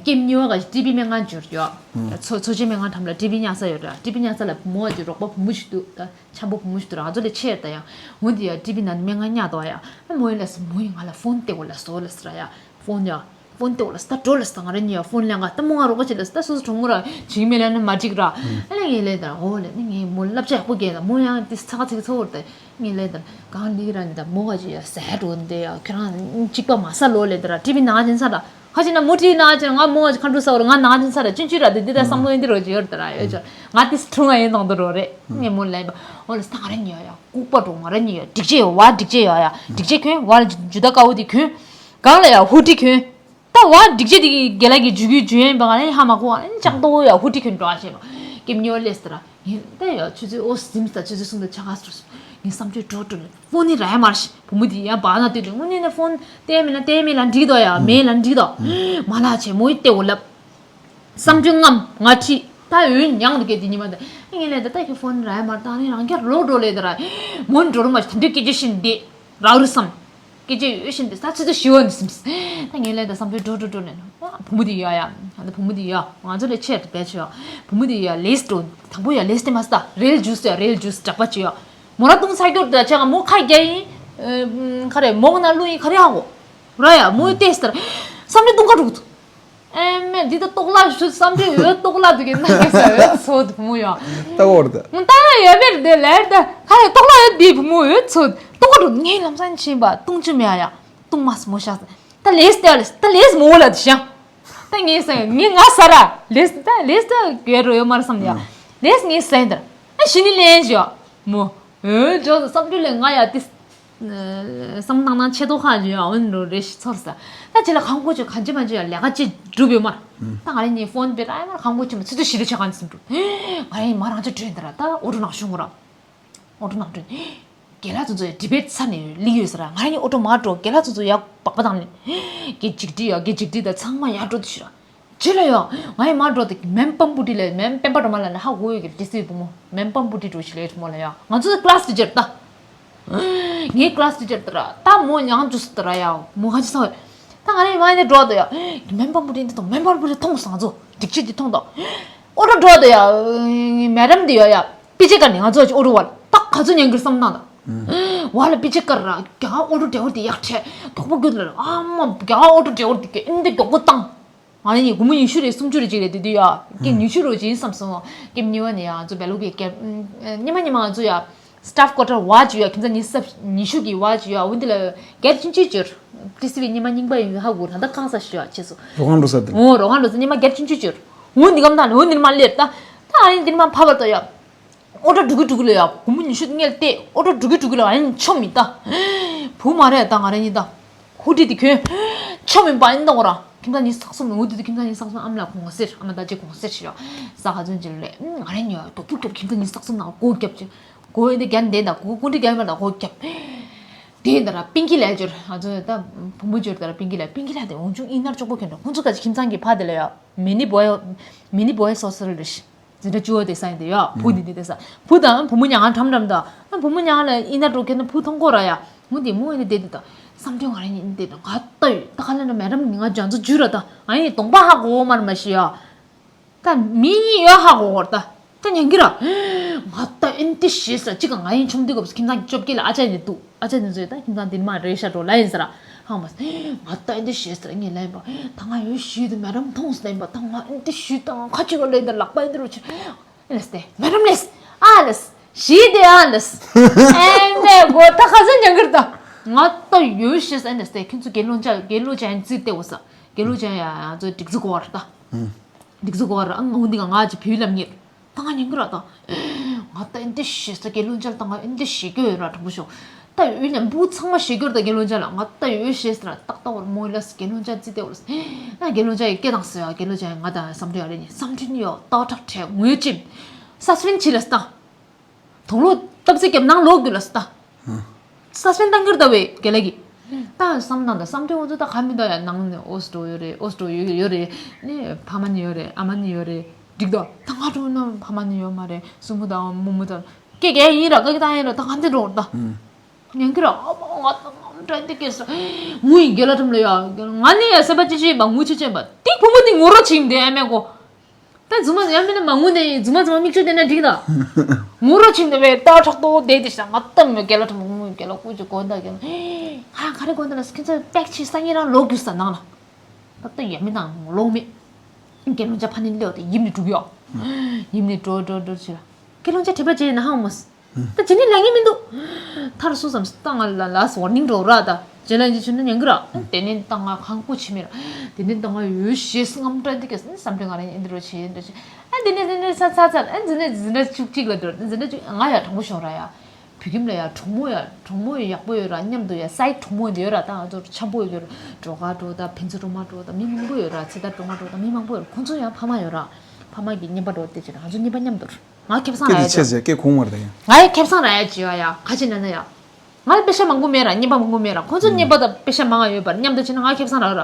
ཀེམ་ཉི་བ་ག་ཊི་བི་སྨན་ཁང་འབྱོར་ཡོད། ཚོ་ཚོ་ཆེན་སྨན་ཁང་འགྲམ་ལ་ཊི་བི་ཉག་ས་ཡོད་ར་ཊི་བི་ཉག་ས་ལ་མོ་ཨ་ཅི་རོགས་པ་བུ་མོ་ཞིག་འདུག་ད་འཆམ་པོ་བུ་མོ་ཞིག་འདུག་ར་ང་ཚོ་ལས་ཆེ་ཡ་ད་ཡ། འོན་ཏེ་ཡ་ཊི་བི་ནང་སྨན་ཁང་ཉག་དོ་ཡ། ཨ་མོ་ཡིན་ལ་ས་མོ་ཡིན་ང་ལ་ཕོན་ཏེ་གོ་ལ་སོ་ལ་ས་ར་ཡ། ཕོན་ཡ། ཕོན་ཏེ་འོ་ལ་སྟ་འགྲོ་ལ་སྟ་ང་ར་ཉི་ཡ་ཕོན་ལེན་ག་ད་མོ་ང་རོགས་པ་བྱེད་ལ་སྟ་སོ་སོ་གྲོང་མོ་ར་བྱིང་མེད་ལ་ནི་མ་འགྲིག་ར། ཨ་ལས་ངས་ལས་ད་འོ་ལས་ནི་ངས་མོ་བསླབ་བྱ་ཡག་པོ་རྒྱས་ལ་མོ་ཡང་དེ་ཚ་ཁ་ཚིག་ཚ་བོར་ད་ངས་ལས་ད་གང་ལི་ར་ནི་ད་མོ་ག་ཅི་ཡ་ཟས་འགྲོ་འདི་ཡ་ཁྱོད་རང་གཅིག་པ་མ་ས་ལོ་ལས་ད་ར་ཊི་བི་ནང་ཅན་ས་ར་ཁ་ཅིག་ན་མོ་ཊི་ནང་ཅན་ང་མོ་ག་ཅི་ཁ་འགྲོ་ས་བོར་ང་ནང་ཅན་ས་ར་ཅུན་ཅུ་ར་དེ་འདི་ད་བསམ་བློ་ཡིན་འདི་རོ་ཅི་ཡོད་ད་ར་ཡོད་ཅོ་ང་དེ་ཁྲུང་ང་ཡིན་དང་དུ་རོ་རེད་ངས་མོ་ལས་པ་འོ་ལས་སྟ་ང་ར་ཉི་ཡ་ཡ་ལྐུགས་པ་འགྲོ་ང་ར་ཉི་ཡ་འགྲིག་ཅེ་ཡོ་བ་འགྲིག་ཅེ་ཡོ་ཡ་འགྲིག་ཅེ་ཁྱོད་བ་ལ་ཇུ་ད་ཀ་བོ་དེ་ཁྱོད་གང་ལ་ཡ་ཧུ་ཊི་ཁྱོད། ད་བ་སྒྲིག་ཆས་དེ་གི་རྒན་ལགས་ཀྱི་འཇུག་གི་འཇུ་ཡན་པ་ག་ལ་ཡིན་ཧ་མ་གོ་བ་ལ་ཡིན་ལྕགས་རྡོ་ཡ་ཧུ་ཏི་ཁྱོད་འགྲོ་བ་བྱས་པ་ཀེམ་ཉོ་ལེས་ཏེ་ར་ཡིན་ད་ཡ་ཆུ་ཚོད་ཨོ་ཟིམ་ས་ཆུ་ཚོད་གསུམ་དང་ཆ་ག་སུ་ངས་བསམ་ཚུལ་འགྲོ་འགྲོ་ལེ་ཕོན་ནི་ར་ཡ་མར་ཤི་བུ་མོ་དེ་ཡ་བ་ན་ལྟོས་ཏེ་དངོས་གནས་ན་ཕོན་ཏེ་མེད་ན་ཏེ་མེད་ལ་འགྲིག་དོ་ཡ་མེད་ལ་འགྲིག་དོ་མ་ལ་ཆེ་མོ་ཡི་ལྟེ་འོ་ལབ། བསམ་ཚུལ་ངམ་ང་ཁྲིད་ད་འོན་མྱང་དུ་སྐད་དེ་ཉི་མ་ད་ངས་ལས་ད་ད་ཁྱོད་ཕོན་ར་ཡ་མར་ད་རིང་རང་སྐྱར་ལོག་འགྲོ་ལེ་ད་ར་མོན་འགྲོ་རུ་མ་ཤི་ད་འདྲི་སྐད་ཆ་ཤིན་ཏེ། རག་རུ་བསམ། སྐད་ཆ་ཡོད་བཞིན་དུ་ས་ཆུ་ཚོད་བཞི་བ་ནས་སིམ། ད་ངས་ལས་ད་བསམ་ཚུལ་འགྲོ་འགྲོ་འགྲོ་ནས་ཨ་བུ་མོ་དེ་ཡ་ཡ། ཨ་ད་བུ་མོ་དེ་ཡ་ང་ཚོ་ལས་ཆེར་དུ་བས་ཆེ་ཡ། བུ་མོ་དེ་ཡ་ལེས་འགྲོ་དང་པོ་ཡ་ལེས་དེ་མ་སྟ་རེལ་ཇུས་ཡ་རེལ་ཇུས་དྲག་པ་ཆེ་ཡ། མོ་ར་ཏུང་ཚ་སྐྱོར་དུ་ཆ་ང་མོ་ཁ་རྒྱ་ཡིན། ཁ་རེ་མོ་ག་ན་ལུ་ཡིན་ཁ་རེ་ཧ་གོ། ར་ཡ་མོ་ཡི་ཏེས་ལྟར་བསམ་ཚུལ་ཏུང་ཁ་འགྲོ་གི་འདུག་ཨེ་མེ་འདི་ད་ལྟོགས་ལ་ཞུ་བསམ་གྲས་འོད་ལྟོགས་ལ་འདུག་གི་ན་གེ་ས་འོད་ཚོ་དུ་མོ་ཡ། ལྟ་བོར་ད། ད་ཡོད་མེད་དེ་ལེར་ད་ཁ་ལས་ལྟོགས་ལ་ཡོད་དེ་བུ་མོ་འོད་ཚོ་ལྟོགས་ལ་ངའི་ལམ་སང་ཕྱིན་པ་ལྟུང་ཆུ་མེ་ཡ་ལྟུང་མ་སི་མོ་ཤ་ད་ལེས་ཏེ་ལེས་ད་ལེས་མོ་ལ་དི་ཤ་ད་ངས་ས་ངས་ང་ས་ར་ལེས་ད་ལེས་ད་གེ་རོ་ཡོད་མར་བསམ་ཡ་ལེས་ངས་ས་ཡིན་ད་ཨ་ཤི་ནི་ལེན་ཞོ་མོ་འོད་ཚོ་བསམ་གྲས་ལས་ང་ཡ་ཏི། བསམ་སྣང་སྣང་ཆེ་ཏོག་ཁ་ཅིག་ཡང་འོན་རུ་རེ་ཞིག་ཚོར་ས། ད་ཅི་ལ་ཁང་ཁོ་ཅིག་གང་ཅི་མ་ཅི་ཡང་ལས་ཀ་ཅིག་སྒྲུབ་ཡོད་མར། ད་ང་རེ་ཉིན་ཕོན་པེ་ར་ཡ་མར་ཁང་ཁོ་ཅིག་མ་ཚུད་དུ་ཞི་རུ་ཆ་གང་ཅི་སུ་འགྲུབ། ང་རེ་ཉིན་མ་རང་ཅི་བྲོས་འདི་ར་ད་ཨོ་ཏོ་ནང་ཤུང་ར། ཨོ་ཏོ་ནང་བྲོས། རྒན་ལགས་ཚོ་ཚོ་ཡ་ཌི་བེད་ཚ་ནས་ལི་ཡོད་ས་ར་ང་རེ་ཉིན་ཨོ་ཏོ་མ་འགྲོ་རྒན་ལགས་ཚོ་ཚོ་ཡ་སྦག་པ་དང་ནི། རྒན་ཅིག་བྲིས་ཡ་རྒན་ཅིག་བྲིས་ད་ཚང་མ་ཡ་འགྲོ་དུ་ཞི་ར། ཅི་ལ་ཡོ། ང་ཡི་མ་འགྲོ་དེ་མེམ་པམ་པུ་ཏི་ལས་མེམ་པེམ་པ་འགྲོ་མ་ལ་ནི་ཧ་གོ་ཡོད་ཀྱི་ཏི་སི་བུ་མོ་མེམ་པམ་པུ་ཏི་འགྲོ་ཞིག་ལས་ཐུ་མོ་ལ་ཡོ། ང་ཚོ་ཀླ་སི་ཊི་ཅར་ད། ངའི་ཀླ་སི་ཊི་ཅར་ད་ར་ད་མོ་ཉང་ཇུ་སི་ད་ར་ཡ་མོ་ཁ་ཅི་ས་བས། ད་ང་རེ་མ་ཡི་འགྲོ་དོ་ཡ། མེམ་པམ་པུ་ཏི་འདི་ཐོང་མེམ་པམ་པུ་ཏི་ཐོང་སང་ཚོ་སྒྲིག་ཆས་འདི་ཐོང་དོ། ཨོ་ཏོ་འགྲོ་དོ་ཡ། མེ་རམ་འདི་ཡོ་ཡ། པི་ཅེ་ཀ་ནི་ང་ཚོ་ཅི་ཨོ་ཏོ་བ་ལ་ད་ག་ཚོད་ཉན་གིར་བསམ་ན་ད། བ་ལ་པི་ཅེ་ཀ་ར་རྒྱ་ཨོ་ཏོ་འདྲ་བོ་འདི་ཡག་ཆེ་དོག་པོ་གུད་ལ་ཨ་མ་རྒྱ་ཨོ་ཏོ་འདྲ་བོ་འདི་གི་ཨིན་འདི་མགྱོགས་པོ་བཏང་། ང་ནི་ཉིན་དགུང་མོ་ཉི་ཤུ་རེ་སུམ་ཅུ་རེ་ཅིག་རེ་དེ་དུས་ཡ། ཀེ་ཉི་ཤུ་རེ་ཅིག་ཡིན་བསམ་སོང་། ཀེ་གཉིས་པ་ནི་ཡ་ང་ཚོ་བེ་ལུ་གི་ཀེ། ཉི་མ་ཉི་མ་ང་ཚོ་ཡ། སི་ཊཕ་ཀོ་ཊར་བ་ཅིག་ཡ་ཁྱིམ་ཚང་ཉི་ཤུ་ཉི་ཤུ་གི་བ་ཅིག་ཡ་འོ་འདི་ལ་སྒེར་ཆུང་ཆུང་ཅིག་ཡོད། ཏི་སི་བི་ཉི་མ་རྙིང་པ་ཡིན་ཧ་གོ་ད་ལྟ་གང་ས་ཞུ་ཡ་ཆེ་སོ། རོ་ཁང་འགྲོ་ས་དེ། འོ་རོ་ཁང་འགྲོ་ས་ཉི་མ་སྒེར་ཆུང་ཆུང་ཅིག་ཡོད། འོ་འདི་གམ་ད་ནི་འོ་འདི་མ་ལེར་ད། ད་ཨ་ཡིན་འདི་མ་ཕ་བར་ད་ཡ། ཨོ་ཏོ་འགྲོ་གི་འགྲོ་གི་ལ་ཡ་དགུང་མོ་ཉི་ཤུ་སྔལ་ཏེ་ཨོ་ཏོ་འགྲོ་གི་འགྲོ་གི་ལ་ཡ་ཡིན་ཆོ་མི་ད། བུ་མ་རེད་ད་ང་རེ་གཉིས་ད། ཧུ་ཏི་དེ་ཁྱོད། ཆོ་མི་པ་ཡིན་ད་ཁོ་ར། ཁྱིམ་ཚང་ཉི་ཤུ་རྩ་གསུམ་ནང་ཧུ་ཏི་དེ་ཁྱིམ་ཚང་ཉི་ཤུ་རྩ་གསུམ་ཨ་མ་ལ་གོང་སེར་ཨ་མ་ད་ཅི་གོང་སེར་ཞིག་ཡོད། ས་ཁ་ཚོན་ཅི་ལས་ང་རེ་གཉིས་ཡ་དོ་ཀྱུ་ཀྱོབ་ཁྱིམ་ཚང་ཉི་ཤུ་རྩ་གསུམ་ནང་སྒོ་རྒྱབ་ཅི། སྒོ་ཡིན་དེ་རྒྱན་དེ་ད་སྒོ་ཀུན་དྲི་རྒྱན་མ་ད་སྒོ་རྒྱབ། དེ་ཡིན་ད་ར་པིང་ཀི་ལས་སྦྱོར་ང་ཚོ་ད་བུ་མོ་སྦྱོར་ད་ར་པིང་ཀི་ལས་པིང་ཀི་ལས་དེ་འོང་ཆུང་ཨིན་ནར་ཅོག་པོ་ཁྱོད་འདྲ་ཁོང་ཚོ་ཀ་ཅི་ཁྱིམ་ཚང་གི་ཕ་དེ་ལ་ཡ་མི་ནི་བོའི་མི་ནི་བོའི་སོ་སོར་ལ་ཤི། འཛིན་གྲྭ་བཅུ་པ་དེ་ས་ཡིན་དེ་ཡ་བུ་འདི་འདི་དེ་ས་བུ་དང་བུ་མོ་མྱ་ངན་ཁྲམ་ཁྲམ་དང་བུ་མོ་མྱ་ངན་ལ་ཨི་ན་འགྲོ་ཁྱེད་ན་བུ་མཐོང་གོ་ར་ཡ་མོ་འདི་མོ་ཨི་ན་དེ་དེ་དང་བསམ་དོན་ང་རང་ཉིད་འདི་དང་ང་ལྟ་ཡོད་ད་ག་ལ་ན་མེ་རམ་ནི་ང་རྒྱ་མཚོ་འཇུ་ར་ད་ང་ཡི་གདོང་པ་ཧ་གོ་མར་མ་ཤི་ཡ་ད་མི་གཉིས་ཡོད་ཧ་གོ་གོ་ར་ད་ད་ཉན་གི་ར་ང་ལྟ་ཨིན་དེ་ཤེས་ས་ཅི་ག་ང་ཡིན་ཆུང་དུས་སྐབས་སུ་ཁྱིམ་ཚང་གི་བཅོ་བརྒྱད་ལ་ཨ་ཅག་ཡིན་དུ། ཨ་ཅག་འདི་ཚོས་ད་ཁྱིམ་ཚང་འདི་མ་རེད་ཤ་འགྲོ་ལ་ཡིན་ཟེར། ཧང་མ་ང་ད་འདི་ཞེས་ཟེར་ངས་ལན་པ་ད་ང་ཡོད་ཞུས་དུ་མེ་རམ་མཐོང་ཟེར་ལན་པ་ད་ང་འདི་ཞུས་ད་ང་ཁ་ཅིག་ལ་ལན་ད་ལག་པ་འདི་རུ་ཆེ་ཨེ་ལེས་ཏེ་མེ་རམ་ལེས་ཨ་ལེས་ཞི་དེ་ཨ་ལེས་ཨེ་མེ་གོ་ད་ཁ་སང་ཉང་གིར་ད་ང་ད་ཡོད་ཞེས་ཨེ་ལེས་ཏེ་ཁྱིམ་ཚང་དགེ་སློང་ཅག་དགེ་སློང་ཅག་ཡིན་རྩིས་ཏེ་འོ་ས་དགེ་སློང་ཅག་ཡ་ང་ཚོ་སྒྲིག་འཛུགས་གོ་བར་ད་སྒྲིག་འཛུགས་གོ་བར་ཨ་ང་འདི་ག་ང་ཅི་བུ་ལམ་ཉེར། ད་ང་ཉན་གི་ར་ད། ང་ད་ཨེ་འདི་ཤེས་ས་དགེ་སློང་ཅག་ད་ང་ཨེ་འདི་ཤེས་ཀྱི་ཡོད་ར་དྲང་པོ་ཤོག་ད་ཡོད་ཉམ་བུ་ཚང་མ་ཤེས་ཀྱི་ཡོད་ད་དགེ་སློང་ཅག་ལ་ང་ད་ཡོད་ཤེས་ས་ར་ཏག་ཏག་བར་མོ་ལ་དགེ་སློང་ཅག་ཙི་ཏེ་བར་ཨ་དགེ་སློང་ཅག་ཡི་སྐད་དང་ཟེར་ཡ་དགེ་སློང་ཅག་ཡི་ང་ད་བསམ་འཕྲིན་ཡ་རེ་ནི་བསམ་འཕྲིན་ཡོད་ཏག་ཏག་བྲལ་ངོས་ཅིམ་ས་སུ་རིན་ཆི་ལ་སྟ། དུག་ལོག་སྟབས་ཚེ་རྒྱབ་ནང་ལོག་རྒྱུ་ལ་སྟ། ས་སྤེན་བཏང་གིར་ལྟ་བའི་དགེ་ལགས་ཀྱིས། ད་བསམ་བཏང་ད་བསམ་འཕྲིན་འོ་ཚོ་ད་ག་མི་འདུག་ཡ་ནང་ནས་ཨོ་སི་འགྲོ་ཡོད་རེད་ཨོ་སི་འགྲོ་ཡོད་ཡོད་རེད་ནས་ཕ་མ་ནི་ཡོད་རེད་ཨ་མ་ནི་ཡོད་རེད་འགྲིག་ད་ད་ང་འགྲོ་ན་ཕ་མ་ནི་ཡོད་མ་རེད་སྲུ་མོ་དང་རྨོ་མོ་དང་སྐད་རྒྱག་ཡིན་ར་ཀ་ཀི་བཏང་ཡིན་ར་ད་ག་འདི་འགྲོ་ད། ཉན་གི་ར་ཨ་མ་ང་ད་ང་འདྲ་འདི་སྐད་ས་ངུ་ཡིན་དགེ་ལགས་ཁྲིམས་ལ་ཡ་ང་ནི་ཡ་སེམས་པ་ཅི་ཤེས་པ་ངུ་ཆེ་ཆེན་པ་ཏིག་བུ་མོ་ནི་ངུ་རོ་ཆིང་དེ་ཨ་མེ་གོ། ད་རྫུན་མ་ཡང་མིན་ན་མ་ངུ་ནས་རྫུན་མ་རྫུན་མ་མིག་ཆུ་ལྡན་ན་འགྲིག་ད། ངུ་རོ་ཆིང་ནས་བས་ཏག་ཁྲག་ཏོ་བསྡད་དེ་ཤ་ང་ཏམ་མོ་རྒན་ལགས་ཁྲིམས་ངུ་རྒན་ལགས་སྐུ་ཅི་དགོན་ད་རྒན་ལགས་ཧ་ག་རེ་དགོན་ད་ལ་ཁྱེད་ཚོ་པེག་ཆི་སང་ཉིན་རང་ལོག་རྒྱུ་ས་ནང་ལ། ད་ལྟ་ཡང་མིན་ན་ལོག་མེད། རྒན་ལུང་ཅག་ཕ་ནི་ལེའོ་དེ་ཡིབ་ནས་འགྲུག་ཡོ། ཡིབ་ནས་འགྲོ་འགྲོ་འགྲོ་ཆི་ལ། རྒན་ལུང་ཅག་དྲི་བ་བྱས་ན་ཧང་མོ། ད་ཇི་ནི་ལ་ངེས་མི་འདུག་མཐར་སོ་བསམ་སྟངས་ང་ལ་ལ་སོ་ནིང་འགྲོ་ར་ད། ཇེ་ལ་ཇི་ཆུ་ན་ཉན་གི་ར། དེ་ནི་ད་ང་ཁང་ཁུ་ཆི་མི་ར། དེ་ནི་ད་ང་ཡོད་ཞེས་སྔམ་དྲན་དེ་གས་ནི་བསམ་དྲན་ང་ར་ཨིན་དྲོ་ཆེ་ཨིན་དྲོ་ཆེ། ཨ་དེ་ནི་དེ་ནི་ས་ཚ་ཚ་ཨ་འཛི་ནི་འཛི་ནི་ཆུག་ཅིག་ལ་འགྲོ་འཛི་ནི་ཆུག་ང་ཡ་དྲང་པོ་ཤོང་ར་ཡ། བོད་ཁྱིམ་ལ་ཡ་གྲོགས་མོ་ཡ་གྲོགས་མོ་ཡ་ཡག་པོ་ཡོད་ར། མཉམ་དུ་ཡ་སའི་གྲོགས་མོ་ཡོད་ར། ད་ང་ཚོ་འཆམ་པོ་ཡོད་ར། སྒྲོལ་དཀར་འགྲོ་ད་ཕུན་ཚོགས་སྒྲོལ་མ་འགྲོ་ད་མི་མང་པོ་ཡོད་ར། ཚེ་ཐར་སྒྲོལ་མ་འགྲོ་ད་མི་མང་པོ་ཡོད་ར། ཁོང་ཚོ་ཡང་ཕ་མ་ཡོད་ར། ཕ་མ་གི་གཉེན་པ་འགྲོ་དེ་བྱས་ན་ང་ཚོ་གཉེན་པ་མཉམ་དུ་ར། ང་ཁེ་བཟང་ར་ཡ་ཅི། སྐད་དེ་ཆེ་ཟེར་སྐད་གོང་མར་དེ་ཡང་། ང་ཡ་ཁེ་བཟང་ར་ཡ་ཅི་ཡ་ཡ་ཁ་ཅིག་ན་ན་ཡ། ང་ལ་པེ་ཤ་མང་པོ་མེད་ར། གཉེན་པ་མང་པོ་མེད་ར། ཁོང་ཚོ་གཉེན་པ་དང་པེ་ཤ་མང་ང་ཡོད་པར་མཉམ་དུ་བྱས་ན་ང་ཁེ་བཟང་ར་ར།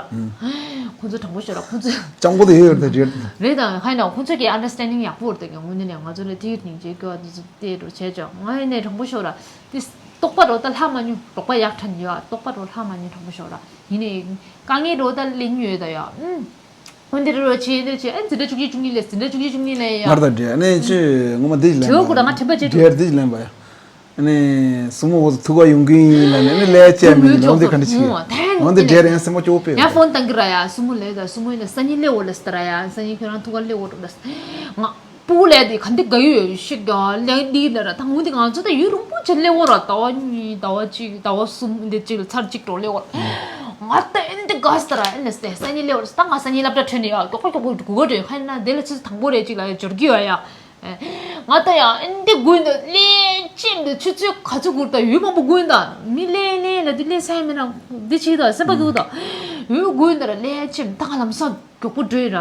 ཁོང་ཚོ་དྲང་པོ་ཤོད་ར། ཁོང་ཚོ་སྤྱང་པོ་དེ་ཡོད་ཡོད་དེ་རེད། རེད་དང་ཧ་ཡ་ན་ཁོང་ཚོ་གི་ཨན་ཌར་སི་ཊེན་ཌིང་ཡག་པོ་རེད་དེ། གི་དངོས་གནས་ནས་ང་ཚོ་ལ་དེ་ཡོད་ནིང་ཅེ་ཀྱོ་དེ་ཚོ་དེ་རུ་བྱས་ཅོ། ང་ཡ་ནས་དྲང་པོ་ཤོད་ར། དེ་རྟོགས་པ་རོ་ད་ལྷ་མ་ཉུང་རོགས་པ་ཡག་ཕྲན་ཡོད། རྟོགས་པ་རོ་ལྷ་མ་ཉུང་དྲང་པོ་ཤོད་ར། ཡིན་ནས་དཀའ་ངལ་རོ་ད་ལེན་ཡོད་ད་ཡ། ཨུམ། འོན་ཏེ་རོ་ཆེ་འདི་ཆེ་ཨེ་འཛིན་གྲྭ་བཅུ་གཅིག་བཅུ་གཉིས་ལས་འཛིན་གྲྭ་བཅུ་གཅིག་བཅུ་གཉིས་ལས་ཡ། ང་ད་འདྲེ་ཨ་ནི་ཆེ་ངོ་མ་འདི་ལེན་དྲི་བ་ཁུ་ད་ང་དྲན་པ་བརྗེད་འདྲེ་འདི་ལེན་པ་ཡ། ཨ་ནི་སུ་མོ་འོ་ཐུག་ག་ཡོང་གི་ཡིན་ལ་ནི་ཨ་ནི་ལས་བཅད་མི་ཡིན་འོན་ཏེ་ག་འདྲ་ཆེ་འོན་ཏེ་འདྲེ་ཡང་སེམས་པ་སྐྱོ་པོ་ཡ་ཕོན་བཏང་གི་ར་ཡ། སུ་མོ་ལས་ད་སུ་མོ་ཡིན་ན་སང་ཉིན་སླེབས་འོ་ལ་སི་ད་ར་ཡ། སང་ཉིན་ཁྱོད་རང་ཐུག་ག་སླེབས་འོ་འགྲོ་ལ་སི་ང་། སྤུ་གུ་ལས་དེ་ག་འདི་དགའ་ཡོད་ཡོད་ཤིག་ག་ལས་འདི་ལ་ར། ད་འོན་ཏེ་ང་ཚོ་ད་ཡུན་རིང་པོ་ཅིག་སླེབས་འོ་ར། ཟླ་བ་གཉིས་ཟླ་བ་གཅིག་ཟླ་བ་གསུམ་འདི་གཅིག་ལ་ཚར་གཅིག་འགྲོ་སླེབས་འོ་ར། ང་ད་ཨེ་འདི་དགའ་སི་ད་ར། ཨེ་ལ་སི་སང་ཉིན་སླེབས་འོ་ར། ད་ང་སང་ཉིན་སློབ་གྲྭ་ཐོན་ནས་ཡ་མགྱོགས་པོ་མགྱོགས་པོ་མགྱོགས་པོ་འགྲོ་ཡོད། ཁ་ཡིན་ན་དེ་ལ་ཚོད་དང་པོ་རེད་ཅིག་ལ་ཡ་འབྱོར་གི་ཡོད་ཡ། ང་ད་ཡ་ཨེ་འདི་དགོས་འདུག་ལས་ཅེམ་འདི་ཆུ་ཚོད་ག་ཚོད་འགོར་ད་ཡུན་མང་པོ་དགོས་འདུག་མི་ལས་ལས་ལ་འདི་ལས་སེམས་མེད་ན་འདི་ཅིག་ད་སེམས་པ་སྐྱོ་ད་ཡུན་དགོས་འདུག་ར། ལས་ཅེམ་ད་ལམ་སང་མགྱོགས་པོ་འགྲོ་ཡི་ར།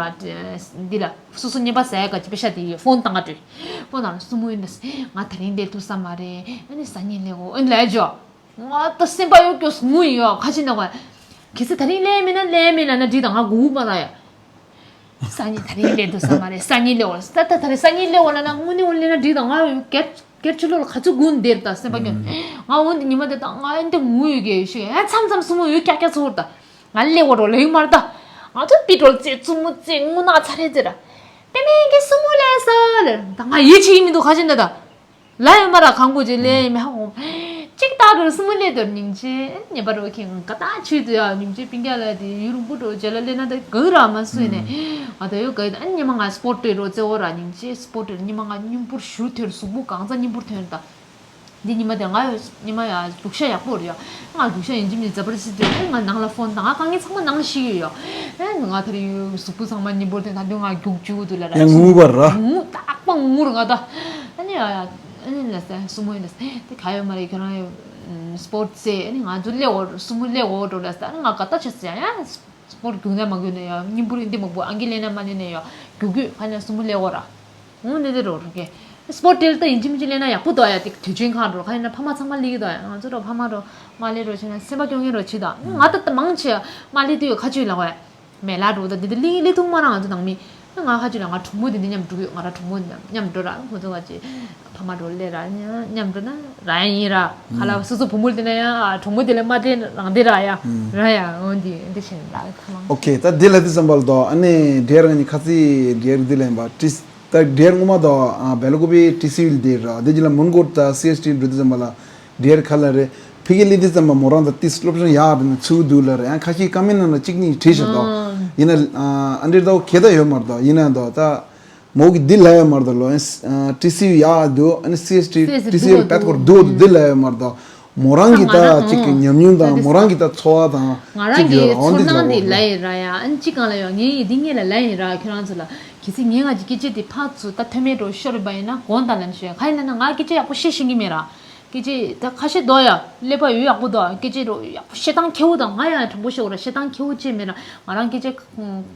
འདི་ལ་སོ་སོ་གཉེན་པ་ཟས་ག་ཅི་པེ་ཤ་དེ་ཕོན་བཏང་ག་འགྲོ། ཕོན་བཏང་ན་སུ་མོ་ཡིན་ན་ང་ད་རིང་བསྡད་ཐུབ་ས་མ་རེད། ཨ་ནི་སང་ཉིན་སླེབས་འོ་ཨ་ནི་ལས་ཇོ། ང་ད་སེམས་པ་གཡོ་སྐྱོ་ངུ་ཡི་ཡོད། ཁ་ཅིག་ན་གོ་གལ་སྲིད་ད་རིང་སླེབས་མེད་ན་སླེབས་མེད་ལ་ན་འགྲིག་ད་ང་སྒུག་མ་ར་ཡ། སང་ཉིན་ད་རིང་སླེབས་ཐུབ་ས་མ་རེད། སང་ཉིན་སླེབས་འོ་ད་ད་ད་རིང་སང་ཉིན་སླེབས་འོ་ལ་ན་དངོས་གནས་འོ་སླེབས་ན་འགྲིག་ད་ང་སྒེར་སྒེར་ཕྱི་ལོགས་ལ་ག་ཚོད་སྒུག་འདིར་ད་སེམས་པ་སྐྱོ། ང་འོ་འདི་ཉི་མ་དེ་ད་ང་ཨ་ནི་ངུ་ཡོད་གི་ཡོད་ཤི་ཡ་མཚམས་མཚམས་སུ་ངུ་ཡོད་ཀྱག་ཀྱག་ཚོར་ད། ང་ལས་འོ་རོ་ལས་མར་ད། ང་ཚོ་པི་ཏྲོལ་རྩེ་བཙུན་མོ་རྩེ་རྔུལ་ནག་ཚ་རེ་རྩེ་ར། པེ་མེན་གི་སུ་མོ་ལས་ས་ལ་ད་ང་ཡིད་ཆེས་ཀྱི་མི་འདུག་ཁ་ཅིག་འདི་ད། ལ་ཡོད་མ་ར་གང་དགོས་ཅིག་ལས་ཡིན་མི་ཧ་འོང་། གཅིག་ལྟ་རུ་སུ་མོ་ལས་དོར་སྙིང་རྗེ་ཉེ་པ་རོ་ཁྱེད་ང་ཀ་ད་ཆུད་དུ་ཡ་སྙིང་རྗེ་པིང་རྒྱ་ལ་དེ་ཡུ་རུ་འབུ་འགྲོ་རྗེ་ལ་ལས་ན་ད་ག་ར་མ་སུ་ཡིན་ནས་ང་ད་ཡོད་ག་ཡོད་ད་ཉི་མ་ང་སི་པོར་ཊི་རོ་རྩེ་བོ་ར་སྙིང་རྗེ་སི་པོར་ཊི་ཉི་མ་ང་སྙིང་པོར་ཞུ་ཐོན་གཟུགས་པོ་གང་ཚ་སྙིང་པོར་ཐོན་ད། འདི་ཉི་མ་དེ་ང་ཉི་མ་ཡ་སྡུག་ཤ་ཡག་པོ་རེད་ཡ། ང་སྡུག་ཤ་ཡིན་གཅིག་མིན་གཅིག་འཛབ་ར་སི་དེ་ང་ནང་ལ་ཕོན་དང་ང་དཀའ་ངལ་ཚང་མ་ནང་ལ་ཤི་ཡོད་ཡ། ཨེ་ང་ད་རེས་གཟུགས་པོ་ཚང་མ་སྙིང་པོ་དེ་ད་དུང་ང་རྒྱུག་རྒྱུག་དུ་ལ་ར། ཡང་ངུ་བར་ར། ངུ་ཏག་པ་ངུ་ར་ང་ད། ཨ་ནི་ཡ་ཡ་ཨ་ནི་ལ་ས་སུ་མོ་ཡིན་ལ་ས་དེ་ག་ཡོད་མ་རེད། ཁྱོད་རང་ཡོད་སི་པོར་ཊི་ཟེར་ཨ་ནི་ང་ཚོ་སླེབས་འོ་སུ་མོ་སླེབས་འོ་འགྲོ་ལ་ས་ཨ་ནི་ང་ག་ད་ཆ་ཟེར་ཡ་ཡ། སི་པོར་ཊི་རྒྱུག་ན་མ་རྒྱུག་ན་ཡ་སྙིང་པོ་རིང་འདི་མ་རྒྱུག་ཨང་ཀི་ལེན་ན་མ་ལེན་ན་ཡ་རྒྱུག་རྒྱུག་ཁ་ན་སུ་མོ་སླེབས་འོ་ར། འོ་ནི་དེ་རོ་རུ་གེ། སི་པོར་ཊི་དེ་ལ་ད་ཡིན་གཅིག་མིན་གཅིག་ལེན་ན་ཡག་པོ་འདུག་ཡ། དེ་དུས་ཆེན་ཁག་རོ་ཁ་ཡིན་ན་ཕ་མ་ཚང་མ་སླེབས་ཀྱི་འདུག་ཡ། ང་ཚོ་རོ་ཕ་མ་རོ་མ་སླེབས་རོ་བྱས་ན་སེམས་པ་སྐྱོ་ངེས་རོ་བྱེད་དང་། ང་ད་ད་མང་ཆེ་མ་སླེབས་དུས་ཁ་ཆུས་ལ་བས་མེ་ལ་འགྲོ་ད་དེ་དེ་སླེབས་སླེབས་ཐུབ་མ་རང་ང་ཚོ་ནང་མི། ང་ཁ་ཆུས་ལ་ང་གྲོགས་མོ་དེ་འདི་མཉམ་འགྲོ་གི་ཡོད། ང་ར་གྲོགས་མོ་མཉམ་མཉམ་འགྲོ་ར་ཁོ་ཚོ་ང་ཅི་ཕ་མ་འགྲོ་སླེབས་ར་མཉམ་འགྲོ་ན་ར་ཡ་ཡིན་ར། ཁ་ལ་སོ་སོ་བུ་མོ་དེ་ན་ཡ་གྲོགས་མོ་དེ་ལ་མ་དེ་རང་དེ་ར་ཡ་ར་ཡ་འོ་འདི་འདི་བྱས་ན་ར་ཁ་ལ། ཨོ་ཁེ། ད་དེ་ལ་དེ་ཙམ་པ་ལ་དོ་ཨ་ནི་འདྲེར་ང་ནི་ཁ་ཚི་འདྲེར་དེ་ལ་ཡིན་པ་ཏིས། ད་འདྲེར་སྔོན་མ་དོ་ཨ་སྦེལ་ཀོབ་ཏི་སི་ཡུལ་དེ་ར་དེ་ཅི་ལ་མོན་གྷོ་ད་སི་ཨེས་ཊི་འགྲོ་དུས་ཙམ་པ་ལ་འདྲེར་ཁ་ལ་རེ་ཕི་གེ་ལི་དུས་ཙམ་པ་མོ་རང་ད་ཏིས་སློབ་སྦྱོང་ཡག་དེ་ན་ཚུགས་འདུག་ལ་རེ་ཡང་ཁ་ཤས་ཀ་མེན་ནང་ལ་གཅིག་གཉིས་བྲིས་ཤག་དོ། ཡིན་ན་ཨ་འདྲེར་ད་ཁེ་ད་ཡོད་མ་རེད་དོ། ཡིན་ན་དོ་ད་མོ་གི་འདི་ལ་ཡོད་མ་རེད་དོ་ལོ་ཡིན་ཏི་སི་ཡུལ་ཡག་འདུག་ཨ་ནི་སི་ཨེས་ཊི་སི་ཨེས་ཊི་ཏི་སི་ཡུལ་པད་ཀོར་འདུག་འདི་ལ་ཡོད་མ་རེད་དོ། མོ་རང་གི་ད་ང་རང་ཅིག་གི་ཉམས་མྱོང་དང་མོ་རང་གི་ད་ཚོར་བ་དང་ང་རང་ཅིག་ཡོད་གི་ར་འོན་ཚོར་ཏེ་སྣང་ཟ་དེ་གོ་ལ་ཡིན་ར་ཡ། ཨ་ནི་ཅི་གང་ལ་ཡོད་ངས་ཡི་དེ་ངས་ལ་ལ་ཡིན་ར་ཁྱོད་རང་ཚོ་ལ་གལ་སྲིད་ངས་ང་ཅིག་སྐད་ཆ་དེ་ཕར་ཚུར་ད་མཐུན་མེད་འགྲོ་ཤོར་རེད་པ་ཡིན་ན་དགོངས་དག་ལན་ཤོད་ག་ཡིན་ན་ང་སྐད་ཆ་ཡག་པོ་བཤད་ཤེས་ཀྱི་མེད་ར། སྐད་ཆ་ད་ཁ་ཤས་འདུག་ཡ་ཀླད་པ་ཡོད་ཡག་པོ་འདུག་སྐད་ཆ་རོ་ཡག་པོ་བཤད་སྟངས་ཁེ་བོ་དང་ང་ཡང་དྲང་པོ་ཤོད་ར་བཤད་སྟངས་ཁེ་བོ་ཅིག་མེད་ར། ང་རང་སྐད་ཆ་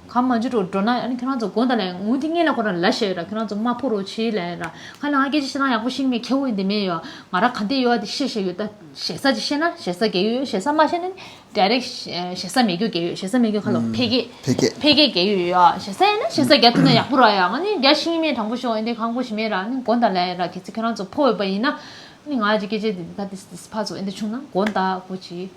གང་མ་འཇུ་འགྲོ་འགྲོ་ན་ཨ་ནི་ཁྱོད་རང་ཚོ་དགོངས་དག་ལན་ངུ་དེ་ངས་ལ་ཁོ་རང་ལ་བཤད་ཡོད་ར། ཁྱོད་རང་ཚོ་མ་ཕོ་རོ་ཆེ་ལ་ཡིན་ར་ཁ་ན་ང་སྐད་ཆ་བཤད་སྟངས་ཡག་པོ་ཤེས་ཀྱི་མེད་ཁེ་བོ་ཡིན་དེ་མེད་ཡོད། ང་རང་ག་འདྲ་ཡོད་དེ་བཤད་བཤད་ཡོད་ད། ཞེ་ས་ཅིག་བཤད་ན་ཞེ་ས་རྒྱག་ཡོད། ཞེ་ས་མ་བཤད་ན་ནི་ཌའི་རེག་ཊི་ཞེ་ས་མེད་རྒྱུ་རྒྱག་ཡོད། ཞེ་ས་མེད་རྒྱུ་ཁ་ལོ་ཕེ་གེ་ཕེ་གེ་ཕེ་གེ་རྒྱག་ཡོད་ཡ། ཞེ་ས་ཡིན་ན་ཞེ་ས་རྒྱག་ཐུབ་ན་ཡག་པོ་ར་ཡ། ང་ནི་རྒྱ་ཤིང་མེད་དྲང་པོ་ཤོག་ཨེ་འདི་ཁང་པོ་ཞིག་མེད་ར་ནི་དགོན་དང་ལ་ཡ་ར་གལ་སྲིད་ཁྱོད་རང་ཚོ་ཕོ་ཡོད་པ་ཡིན་ན་ནི་ང་ཅི་སྐད་ཆ་འདི་ད་འདི་འདི་ཕ་ཚོ་ཨེ་འདི་བྱུང་ན་དགོན་ད་གོ་ཅི།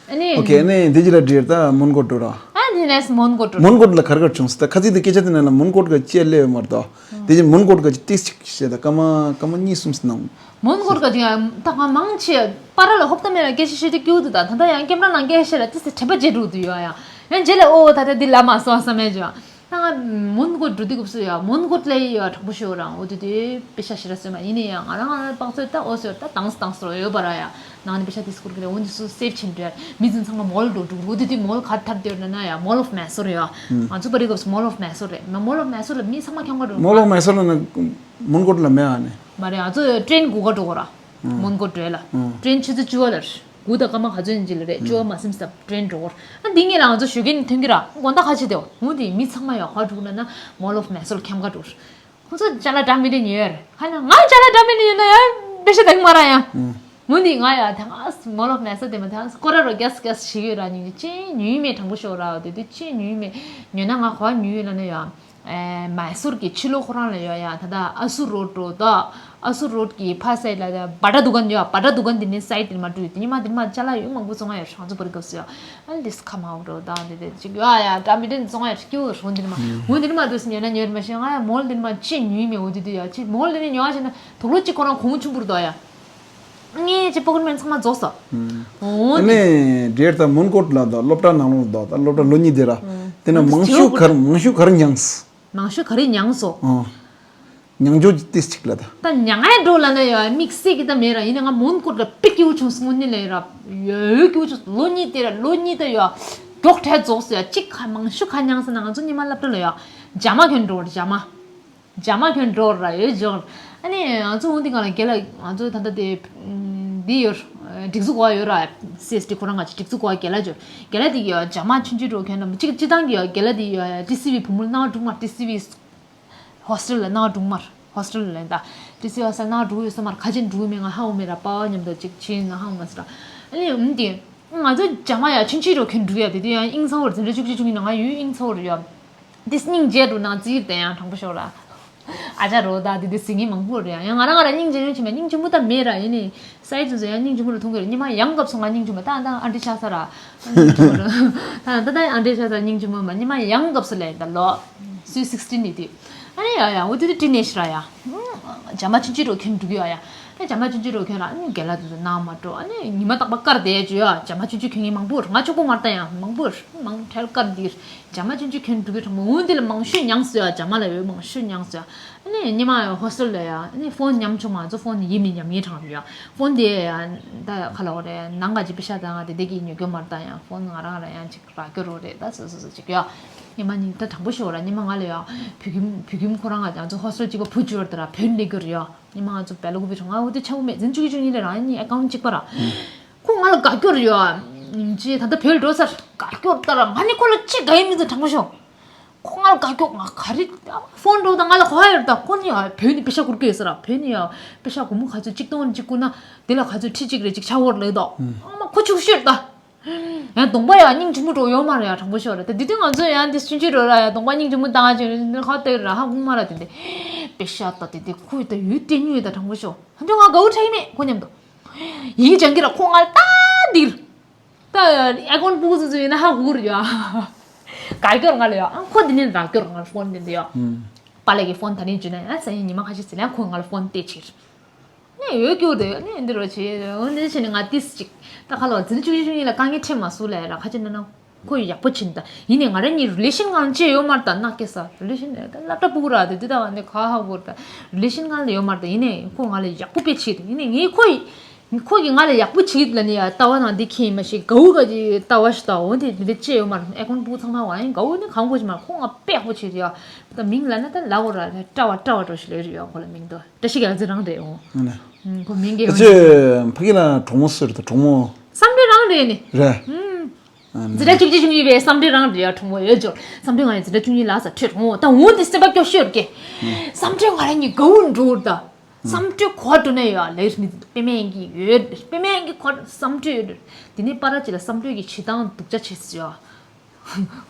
ཨ་ནི་ཨོ་ཁེ་ཨ་ནི་འདི་ཅི་ལ་འདྲེར་ད་མོན་གྷོ་འགྲོ་ར། ཨ་འདི་ནས་མོན་གྷོ་འགྲོ་མོན་གྷོ་ལ་གར་གར་བྱུང་སི་ད་ཁ་ཚིག་འདི་སྐད་ཆ་འདི་ན་ལ་མོན་གྷོ་ག་ཅི་ལེ་ཡོད་མ་ར་ད། དེ་ཅི་མོན་གྷོ་ག་ཅི་ཏིག་ཅིག་བཤད་ད་ཀ་མ་ཀ་མ་གཉིས་གསུམ་སི་ནང་། མོན་གྷོ་ག་ཅི་ཡང་ད་ང་མང་ཆེ་པར་ལ་ཧོབ་ཏ་མེད་ལ་སྐད་ཆ་བཤད་དུས་སྐྱིད་འདུག་ད་ད་ད་ཡང་ཀེམ་ར་ནང་སྐད་བཤད་ལ་ཏི་སི་དྲན་པ་བརྗེད་འགྲོ་དུ་ཡོད་ཡ། ཡང་རྗེས་ལ་ཨོ་ད་ད་འདི་ལ་མ་སོང་བསམ་མེད་ཅོ། ད་ང་མོན་གྷོ་འགྲོ་དུས་སྐབས་སུ་ཡ་མོན་གྷོ་ལ་ཡ་དྲང་པོ་ཤོད་རང་ཨོ་དུ་དུ་པེ་ཤ་ཤི་ར་སོས་མ་ཡིན་ནི་ཡ་ང་རང་ང་རང་པང་སོད་ད་ཨོ་སོད་ད་དང་སི་དང་སི་རོ་ཡོད་པ་ར་ཡ། ནང་ནས་པེ་ཤ་ཏི་སི་ཁུར་གི་རེ་ཨོ་འདི་སུ་སེབ་ཕྱིན་འགྲོ་ཡ་མི་ཚང་ཚང་མ་མོལ་འགྲོ་འགྲོ་ཨོ་དུ་དུ་མོལ་ག་ཐར་དེ་ན་ན་ཡ་མོལ་ཨོཕ་མེ་སོར་ཡ། ང་ཚོ་པ་རི་སྐབས་སུ་མོལ་ཨོཕ་མེ་སོར་རེད་མོལ་ཨོཕ་མེ་སོར་ལ་མི་ཚང་མ་ཁྱང་ག་འགྲོ་མོལ་ཨོཕ་མེ་སོར་ལ་ན་མོན་གྷོ་ལ་མེ་ཨ་ནི། མ་རེད་ང་ཚོ་ཀྲེན་སྒུག་ག་འགྲོ་གོ་ར། མོན་གྷོ་འགྲོ་ལ། ཊེན་ཆུ་ཚོད་བཅུ་པ་ལ། དགུ་དང་སྐར་མ་ག་ཚོད་ཡིན་ཅི་ལ་རེད། བཅུ་པ་མ་ཟིན་ཙམ་ཊེན་འགྲོ་གོ། ཨ་འདི་ངས་ལ་ང་ཚོ་ཞོགས་ཀས་ནས་ཐོན་གི་ར། དགོང་དག་ཁ་ཆེ་དེའོ། འོ་འདི་མི་ཚང་མ་ཡོད་ཧ་འགྲོ་ལ་ན་མོལ་ཨོཕ་མེ་སོར་ཁྱམས་ཁ་འགྲོ། ཁོང་ཚོ་ཅ་ལག་འདྲ་མི་འདྲ་ཉོས་ཡོད་རེད། ཧ་ན་ང་ཅ་ལག་འདྲ་མི་འདྲ་ཉོས་ན་ཡང་པེ་ཤ་དག་མ་ར་ཡང་། འོ་འདི་ང་ཡ་ད་ང་མོལ་ཨོཕ་མེ་སོར་དེ་མ་ད་སྐོར་ར་རོ་རྒྱག་རྒྱག་ཞིག་ཡོད་ར། ཉིན་ཅི་ཉོས་མེད་དྲང་པོ་ཤོད་ར། དེ་དུས་ཅི་ཉོས་མེད། ཉོས་ན་ང་ག་བ་ཉོས་ཡོད་ལ་ན་ཡང་། ཨེ། མེ་སོར་གྱི་ཕྱི་ལོགས་ཁོ་རང་ལ་ཡོད་ཡ། ད་ལྟ་ཨ་སུར་རོ་ཌི་འགྲོ་ད། ཨ་སུར་རོ་ཌི་གི་ཕ་སའིཌ་ལ་བ་ཏྲ་འདུ་ཁན་ཡོད། བ་ཏྲ་འདུ་ཁན་དེ་ནས་སའིཌ་དེ་ནས་མར་འགྲོ་ཡོད། དེ་ནས་མར་དེ་ནས་མར་ཅ་ལག་ཡོད་མང་པོ་བཙོང་ཡ་ཡོད། ང་ཚོ་བར་སྐབས་སུ་ཡོད། ཨ་ལིས་ཁ་མའོ་འགྲོ་ད་དེ་དེ་ཅིག་ཡོད་ཡ། འདྲ་མི་འདྲ་བཙོང་ཡ་ཡོད། སྐྱིད་པོ་རོ་འདི་ནས་མར། འོ་འདི་ནས་མར་འགྲོ་སི་ཉོས་ན་ཉོས་མ་ཤེས། ང་ཡ་མོལ་འདི་ནས་མར་ཅི་ཉོས་མེད། འོ་དེ་དུས་ཡ་ཅི་མོལ་འདི་ནས་ཉོ་ཡ་བྱས་ན་དུག་ལོག་ཅིག་ཁོ་རང་གོང་ཆུང་པོ་རེད་དོ་ཡ། ངས་ཅི་པོ་ཀེ་མོན་ཚང་མ་རྫོགས་སོང་། ཨོ་ཨ་ནི་ནི་འདིར་ད་མོན་གྷོ་ལ་ད་སློབ་གྲྭ་ནང་ལོགས་ད་ད་སློབ་གྲྭ་ལོ་གཉིས་དེ་ར། དེ་ན་ཨོ་མང་ཤོས་ག་རེ་མང་ཤོས་ག་རེ་མྱངས། མང་ཤོས་ག་རེ་མྱངས་སོང་། ཨོ། མྱང་སྦྱོར་ཏིས་ཅིག་ལ་ད། ད་མྱང་ཡ་འགྲོ་ལ་ན་ཡོད་དམིགས་བསལ་གྱི་ད་མེད་ར། ཡིན་ན་ང་མོན་གྷོ་ལ་དཔེ་སྐྱིད་པོ་བྱུང་སོང་། དངོས་གནས་ལ་ཡོད་ར། ཡོད་སྐྱིད་པོ་བྱུང་། ལོ་གཉིས་དེ་ར་ལོ་གཉིས་ད་ཡོད་མགྱོགས་དྲགས་རྫོགས་སོང་ཡ། གཅིག་ག་མང་ཤོས་ག་མྱངས་ཟེར་ན་ང་ཚོ་ཉི་མ་སློབ་གྲྭ་ལ་ཡོད་རྒྱ་མ་གྱོན་འགྲོ་རྒྱ་མ། རྒྱ་མ་གྱོན་འགྲོ་ར་ཡོད་ཇོག་ཨ་ནི་ང་ཚོ་འོང་དེ་ག་ལ་རྒན་ལགས་ང་ཚོ་ད་ལྟ་དེ་འདི་ཡོད། སྒྲིག་འཛུགས་གོ་ཡོད་ར། སི་ཨེས་ཌི་ཁོ་རང་ང་ཚོ་སྒྲིག་འཛུགས་གོ་རྒན་ལགས་ཇོ། རྒན་ལགས་དེ་གི་ཡོད་རྒྱ་མ་ཆུང་ཆུང་འགྲོ་གྱོན་ལ་མི་གཅིག་སྤྱི་བཏང་གི་ཡོད། རྒན་ལགས་དེ་ཡོད་ཏི་སི་ཝི་བུ་མོ་ནང་སྒྲུང་མ་ཏི་སི་ཝི་ཧོ་སི་ཊེལ་ལ་ནང་སྒྲུང་མར་ཧོ་སི་ཊེལ་ལ་ད་ཏི་སི་ཝི་ཧོ་སི་ཊེལ་ནང་སྒྲུང་ཡོད་ས་མར་ཁ་ཆེན་འགྲུག་མེད་ང་ཧ་འོ་མེད་ར། པ་བ་མཉམ་དུ་ཅིག་ཕྱིན་ང་ཧ་འོ་མ་སི་ར། ཨ་ནི་འོང་དེ་ང་ཚོ་རྒྱ་མ་ཡ་ཆུང་ཆུང་འགྲོ་གྱོན་འགྲུག་ཡ། དེ་དུས་ཡང་ཨིང་ཚ་བོར་འཛིན་གྲྭ་བཅུ་གཅིག་བཅུ་གཉིས་ནང་ང་ཡོད་ཨིང་ཚ་བོར་ཡོད། འདི་སྙིང་རྗེ་འགྲོ་ནང་རྩིས་དེ་ཡང་དྲང་པོ་ཤོད་ར། ཨ་ཅག་རོ་ད་དེ་དེ་ཟིང་ངེ་མང་པོ་རེད། ཡང་ང་རང་ང་རང་སྙིང་རྗེ་ཡོད་ཆེ་མ་སྙིང་རྗེ་མོ་ད་མེད་ར། ཡིན་ནི་སའི་ཙུ་ཙུ་ཡང་སྙིང་རྗེ་མོ་རུ་མཐོང་གི་རེད། ཉི་མ་ཡང་སྐབས་སུ་ང་སྙིང་རྗེ་མོ་ད་ད་ཨ་འདྲི་ཆགས་ས་ར། ད་ད་ཨ་འདྲི་ཆགས་ས་སྙིང་རྗེ་མོ་མ་ཉི་མ་ཡང་སྐབས་སུ་ལས་ད་ལོ་སུའི་སིག་སི་ཊིན་ནི་དུས། ཨ་ནི་ཡ་ཡ་འོ་དེ་དེ་ཏི་ནེ་ཇི་ར་ཡ། རྒྱ་མ་ཆུང་ཆུང་རུ་ཁྱོད་འགྲུག་ཡ་ཡ། ཨ་རྒྱ་མ་ཆུང་ཆུང་རུ་ཁྱོད་ར་ཨ་ནི་རྒན་ལགས་དེ་ཚོ་ནང་མ་འགྲོ། ཨ་ནི་ཉི་མ་རྟག་པར་དཀར་བསྡད་ཅོ་ཡ། རྒྱ་མ་ཆུང་ཆུང་ཁྱོད་ངའི་མང་པོ་ར་ང་ཆོག་པོ་མ་ར་ད་ཡང་མང་པོ་ར་མང་ཁྲལ་དཀར་འདིར། རྒྱ་མ་ཆུང་ཆུང་ཁྱོད་འགྲུག་གི་གྲོགས་མོ་འོན་ཏེ་ལ་མང་ཤོས་མྱངས་སོ་ཡ། རྒྱ་མ་ལ་ཡོད་མང་ཤོས་མྱངས་སོ་ཡ། ཨ་ནི་ཉི་མ་ཧོ་སི་ཊེལ་ལ་ཡ་ཨ་ནི་ཕོན་ཉམ་ཆུང་མ་ཚོ་ཕོན་ཡིན་མིན་ཉམ་ངའི་གྲངས་རེད་ཡ། ཕོན་དེ་ཡ་ད་ཁ་ལ་འོ་རེད་ནང་ག་ཅི་པེ་ཤ་ད་ང་དེ་དེ་གི་ཉོ་གི་མ་རེད་ད་ཡ། ཕོན་ང་རང་ལ་ཡང་ཅིག་རག་གི་རོ་རེད་ད་སོ་སོ་སོ་ཅིག་ཡ། ཉི་མ་ཉིན་ད་དྲང་པོ་ཤོད་ར་ཉི་མ་ང་ལ་ཡ་བུ་ཁྱིམ་བུ་ཁྱིམ་ཁོ་རང་ང་ང་ཚོ་ཧོ་སི་ཊེལ་གཅིག་པ་བུ་བཅུ་བར་དུ་ར་བོན་ལས་གི་རེད་ཡ། ཉི་མ་ང་ཚོ་བེ་ལ་ཀུ་པི་གྲོང་ང་འོ་དེ་ཆ་བོ་མེད་འཛིན་བཅུ་གི་བཅུ་གཉིས་ལས་རང་ཉིད་ཨེ་ཀའུན་ཊི་གཅིག་པ་ར། ཁོ་ང་ལ་དགའ་སྐྱོར་ཡོད། ཅེས་ད་ལྟ་བོད་འགྲོ་སར་དགའ་སྐྱོར་ལྟར་ང་ནི་ཁོ་ལ་ཅི་དགའ་ཡི་མི་འདུག་དྲང་པོ་ཤོད། ཁོ་ང་ལ་དགའ་སྐྱོར་ང་ག་རེ་ཕོན་འགྲོ་ད་ང་ལ་གོ་ཧ་ཡོད་ད། ཁོ་ནི་ཡ་བོད་ནི་པེ་ཤ་བསྐུར་གི་ཡོད་ས་ར། བོད་ནི་ཡ་པེ་ཤ་སྒོར་མོ་ག་ཚོད་གཅིག་སྟོང་གཅིག་བསྐུར་ན་དེ་ལ་ག་ཚོད་ཁྲི་གཅིག་རེ་གཅིག་ཆ་བོར་ལེ་ད། ཨ་མ་ཁོ་ཕྱུག་ཤོད་ད། ཡང་གདོང་པ་ཡང་སྙིང་རྗེ་མོ་འགྲོ་ཡོད་མ་རེད་ཡ་དྲང་པོ་ཤོད་ར། ད་དེ་དུས་ང་ཚོ་ཡང་དེ་ཆུང་ཆུང་རོ་ར་ཡ་གདོང་པ་སྙིང་རྗེ་མོ་བཏང་ཆེ་ཁ་ལྟོས་ར་ཧ་གོ་མ་ར། དེ་འདི་པེ་ཤ་ད་དེ་དེ་ཁོ་ད་ཡོད་དེ་ཉུས་ད་དྲང་པོ་ཤོད། ད་དུང་ང་དགའ་བོ་ཆགས་ཀྱི་མེད་ཁོ་མཉམ་དུ། ཡིག་སྦྱང་གི་ར་ཁོ་ང་ལ་ད་འདིར། ད་ཨེ་ཀོན་སྤུ་གུ་ཚོ་ཚོ་ཡིན་ན་ཧ་གོ་ར་ཡ། དགའ་སྐྱོར་ང་ལ་ཡ། ཨ་ཁོ་འདི་ནས་དགའ་སྐྱོར་ང་ལ་ཕོན་འདི་འདི་ཡ། ཨུམ། པཱ་ལགས་ཀྱི་ཕོན་ད་རིང་བརྗོད་ན་ཡ་སང་ཉིན་ཉི་མ་ཁ་ཤས་ཟིན་ན་ཁོ་ང་ལ་ཕོན་སྟེར་ཕྱིར། ནས་ཡོད་རྒྱུ་དེ་ནས་འདི་རོ་ཆེ་འོ་འདི་བྱས་ནས་ང་ཏིས་ཅིག་ད་ཁ་ལོ་འཛིན་བཅུ་བཞི་བཅུ་གཉིས་ལ་དཀའ་ངལ་འཕྲད་མ་སུ་ལས་ར་ཁ་ཆེ་ན་ན། ཁོ་ཡག་པོ་ཕྱིན་ད། ཡིན་ནའི་ང་རང་གཉིས་རི་ལེ་ཤན་ངང་བཅད་ཡོད་མ་རེད་ད། ནག་སྐྱེ་ས་རི་ལེ་ཤན་ད་སློབ་གྲྭ་ཕྲུ་གུ་ར་དེ་དེ་ད་བ་འདི་ག་ཧ་གོ་ར་ད། རི་ལེ་ཤན་ངང་ལ་ཡོད་མ་རེད་ད། ཡིན་ནའི་ཁོ་ང་ལ་ཡག་པོ་དཔེ་བྱེད་ད། ཡིན་ནའི་ངས་ཁོ་ཡི་ཁོ་གིས་ང་ལ་ཡག་པོ་བྱེད་ལ་ནི་ཡ་ལྟ་བ་ནང་འདི་ཁྱེད་ཡིན་མ་ཤེས་དགའ་བོ་ག་ཅིག་ལྟ་བ་ཞིག་ད། འོ་འདི་འདི་འདྲ་བཅད་ཡོད་མ་རེད། ཨེ་ཀོན་ཕྲུ་གུ་ཚང་མ་བ་ཡིན་དགའ་བོ་ནི་གང་དགོས་ཞིག་མ་རེད། ཁོ་ང་དཔེ་ཡག་པོ་བྱེད་ཡ། ད་མིང་ལ་ན་ད་ལ་གོ་ར་ད་བཀྲ་བ་བཀྲ་བ་འགྲོ་ཞིག་ལས་རེད་ཡ། ཁོ་ལ་མིང་དུ་བཀྲ་ཤིས་རྒྱལ་མཚན་རང་རེད་འོ། ཨ་ནི། ཁོ་མིང་གི་ད་ཚོད་ཕ་གི་ལ་གྲོགས་མོ་སུ་རེད་ད་གྲོགས་མོ། བསམ་གྲུབ་རང་རེད་ནི། རེད། ཨུམ། འཛིན་གྲྭ་བཅུ་གཅིག་བཅུ་གཉིས་པའི་བསམ་གྲུབ་རང་རེད་ཡ། གྲོགས་མོ་ཡོད་ཅོ། བསམ་གྲུབ་ང་ཡི་འཛིན་གྲྭ་བཅུ་གཉིས་ལ་ས་འཕྲོད་གྲོགས་མོ་ད་འོ་འདི་སེམས་པ་སྐྱོ་ཤོས་རྒྱ། བསམ་གྲུབ་ང་རང་གཉིས་དགའ་བོ་འགྲོ་ད། བསམ་གྲུབ་གོ་བ་འགྲོ་ནས་ཡ་ལས་མི་དཔེ་མེད་ཀྱི་ཡོད་དཔེ་མེད་ཀྱི་གོ་བསམ་གྲུབ་ཡོད། དེ་ནས་པ་ར་ཅི་ལ་བསམ་གྲུབ་ཀྱི་བྱེད་སྟངས་སྡུག་ཅག་བྱེད་སྲིད་ཡ།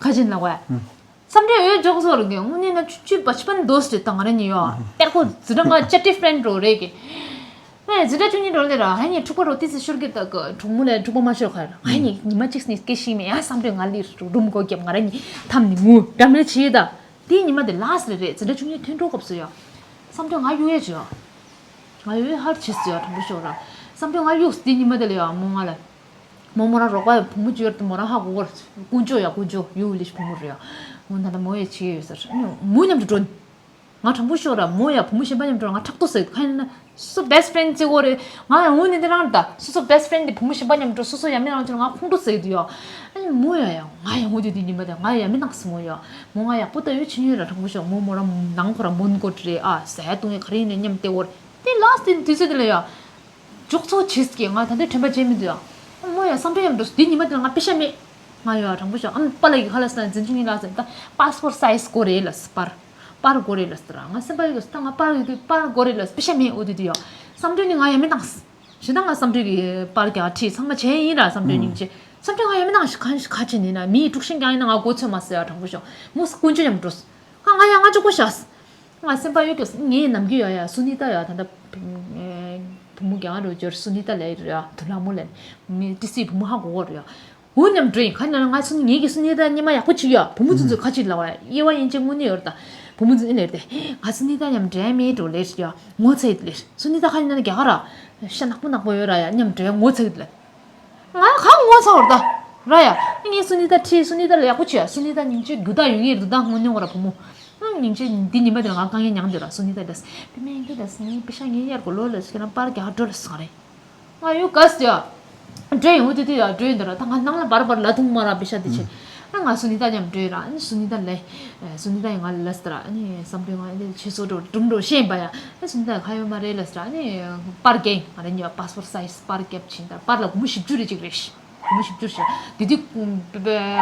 ཁ་ཅིག་ལ་བས། བསམ་གྲུབ་ཡོད་ཅོག་སོ་ར་གི་དངོས་གནས་ན་ཆུ་ཆུ་བ་ཆི་པན་དོ་སི་ད་ང་རང་གཉིས་ཡ། ཏེར་ཁོ་འཛིན་གྲྭ་ང་ཅ་ཏི་ཕྲེན་འགྲོ་རེད་གི། ངས་འཛིན་གྲྭ་བཅུ་གཉིས་འགྲོ་ལེ་ར་ཧ་ནི་འཁྲུག་པ་རོ་ཏི་སི་ཤོར་གི་ད་གི་གྲོགས་མོ་ལས་འཁྲུག་པ་མ་ཤོར་ཁ་ར་ཧ་ནི་ཉི་མ་གཅིག་སི་ནི་སྐད་ཤིག་མེད་ཡ། བསམ་གྲུབ་ང་ལི་རུམ་གོ་རྒྱབ་ང་ར་ནི་ཐམ་ནི་ངུ་འདྲ་མི་ཆེ་ད། དེ་ཉི་མ་དེ་ལ་སི་ལེ་རེད། འཛིན་གྲྭ་བཅུ་གཉིས་ཐོན་འགྲོ་སྐབས་སུ་ཡ། བསམ་གྲུབ་ང་གཡུག་ཡ་ཅི་ཡ། ང་གཡུག་ཡ་ཧར་ཆི་སི་ཡ་དྲང་པོ་ཤོར་ར། བསམ་གྲུབ་ང་གཡུག་སི་དེ་ཉི་མ་དེ་ལ་ཡ་མོ་ང་ལ། མོ་མོ་རང་རོགས་པ་བུ་མོ་ཅིག་ཡོད་དེ་མོ་རང་ཧ་གོ་གོ་ར། དཀོན་མཆོག་ཡ་དཀོན་མཆོག་ཡུ་ལི་ཤི་བུ་མོ་རེད་ཡ། མོ་ད་ལྟ་མོ་ཡ་ཆི་ཡོད་ས་ར་མོ་མཉམ་དུ་འགྲོ། ང་དྲང་པོ་ཤོད་ར་མོ་ཡ་བུ་མོ་གཞན་པ་མཉམ་དུ་ང་ཕྲག་དོག་ཟེར་ག་ཡིན་ན་སོ་སོ་best friend་བརྩི་གོ་རེད། ང་ཡང་འོ་ནི་འདི་རང་ད་སོ་སོ་best friend་དེ་བུ་མོ་གཞན་པ་མཉམ་དུ་སོ་སོ་ཡ་མི་རང་ཆུང་ང་ཁོང་ཁྲོ་ཟེར་གི་འདུག་ཡ། ཨ་ནི་མོ་ཡ་ཡ་ང་ཡང་འོ་དེ་དེ་ཉིན་པ་དེ་ང་ཡ་མི་ནག་སི་མོ་ཡ། མོ་ང་ཡག་པོ་ལྟ་ཡོད་ཆི་ཡོད་ར་དྲང་པོ་ཤོད། མོ་མོ་ར་ནང་ཁོ་ར་མོན་གོ་རེད་ཨ་ཟ་ཡ་བཏུང་ཡ་ག་རེ་ཡིན་ནས་མཉམ་བལྟས་གོ་རེད། དེ་last་དེ་དུས་ཚོད་དེ་ལ་ཡ། འཇོག་ཚོགས་བྱེད་ཀྱི་ང་ད་ལྟའི་དྲན་པ་བརྗེད་མི་འདུག་ཡ། ཨ་མོ་ཡ་བསམ་གྲུ་ཡ་མི་འགྲོ། དེ་ཉི་མ་དེ་ལ་ང་པེ་ཤ་མེད། ང་ཡ་དྲང་པོ་ཤོད། ཨ་མ་པཱ་ལགས་ཀྱིས་ཁ་ལག་ཟ་ནས་འཛིན་སྐྱོང་གཉིས་ལ་ཟེར། ད་པཱ་སི་པོར་སའི་ཛི་དགོས་རེད་ལབ། པར་པར་དགོས་རེད་ལབ་ཟེར། ང་སེམས་པ་ཡོད་ཀྱི་ད་ང་པར་ཡོད་དུས་པར་དགོས་རེད་ལབ། པེ་ཤ་མེད། འོ་དེ་དུས་ཡ་བསམ་གྲུ་ནི་ང་ཡ་མི་བཏང་། ཞེ་ད་ང་བསམ་གྲུ་གི་པར་རྒྱག་ཁྲིད་ཚང་མ་བྱས་ཡིན་ར། བསམ་གྲུ་སྙིང་རྗེ། བསམ་གྲུ་ང་ཡ་མི་བཏང་ཞིག་ཁ་ཁ་ཅིག་ནི་ན་མིའི་དཀྲུག་ཤིང་རྒྱག་ཡིན་ན་ང་མགོ་ཚོས་མ་ཟེར་ཡ། དྲང་པོ་ཤོད། མོ་ས་ཀུན་སྤྱོད་ཡ་མི་འགྲོ། ཁ་ང་ཡ་ང་ཅོག་པོ་བཞག་ང་སེམས་པ་ཡོད་ཀྱི་ངའི་ནམ་རྒྱུན་ཡ་ཡ་སུ་ནི་ཏ་ཡ་ད་ལྟ་བུ་མོ་རྒྱང་རུ་འབྱོར། སུ་ནི་ཏ་ལས་རེད་ཡ། དུ་ལ་མོ་ལས་མི་ཏི་སི་བུ་མོ་ཧ་གོ་གོ་རེད་ཡ། འུ་མཉམ་འགྲོ་ཡིན། ཁ་ན་ང་སུ་ངེད་ཀྱི་སུ་ནི་ཏ་སྙེ་མ་ཡག་པོ་ཅིག་ཡ། བུ་མོ་ཚོ་ཚོ་ཁ་ཅིག་ལ་བ་ཡ་དབྱེ་བ་ཡན་ཆད་དངོས་གནས་ཡོད་རེད་ད། བུ་མོ་ཚོ་ཨེ་ལས་རེད་དེ། ང་སུ་ནི་ཏ་མཉམ་འགྲོ་ཡ་མེད་འགྲོ་ལས་རེད་ཡ། ངོ་ཚ་ཡི་ལས། སུ་ནི་ཏ་ཁ་ན་རྒྱ་ག་ར་ཤ་ནག་པོ་ནག་པོ་ཡོད་ར་ཡ། མཉམ་འགྲོ་ཡ་ངོ་ཚ་ཡི་ལས། ང་གང་ངོ་ཚ་བར་ད་ར་ཡ། ངས་སུ་ནི་ཏ་ཁྲིད། སུ་ནི་ཏ་ལ་ཡག་པོ་བྱོས། སུ་ནི་ཏ་སྙིང་རྗེ་རྒྱུ་དག་ཡོད་ངེས་རུ་ད་དངོས་གནས་བ་ར་བུ་མོ། ཨང་སྙིང་རྗེ། འདི་ཉི་མ་དེར་ང་དཀའ་ངལ་མྱངས་འདུག་ར། སུ་ནི་ཏ་ལས་པི་མེ་ཡིན་ཏ་ལས་ངའི་པེ་ཤ་ངའི་གཡར་གོ་ལོ་ལས་ཁྱེད་རང་པར་རྒྱག་འགྲོ་ལས་ཟེར་ག་རེ། ང་ཡོད་ག་ཟེར་ཡ། འགྲོ་ཡོང་དུས་དུས་ཡ་འགྲོ་ཡོང་འདུག་ར། ད་ང་ནང་ལ་བར་བར་ལ་ཐུང་མ་ར་པེ་ཤ་དེ་ཆེ། ཨ་ང་སུ་ནི་ཏ་མཉམ་འགྲོ་ཡོད་ར། ཨ་ནི་སུ་ནི་ཏ་ལས། སུ་ནི་ཏ་ཡིས་ང་ལ་ལབ་སྟེ་ར། ཨ་ནི་བསམ་གྲུ་ང་འདི་ཆེ་སོ་འགྲོ་སྒྲུང་འགྲོ་ཤེས་པ་ཡ། ཨ་སུ་ནི་ཏ་ཁ་ཡོད་མ་རེད་ལབ་སྟེ་ར། ཨ་ནི་པར་རྒྱག་ང་རེ་གཉིས་པ་པཱ་སི་པོར་སའི་ཛི་པར་རྒྱབ་ཕྱིན་ད། པར་ལ་སྒོར་མོ་བཞི་བཅུ་རེ་གཅིག་རེད། སྒོར་མོ་བཞི་བཅུ་རེད། དེ་དུས་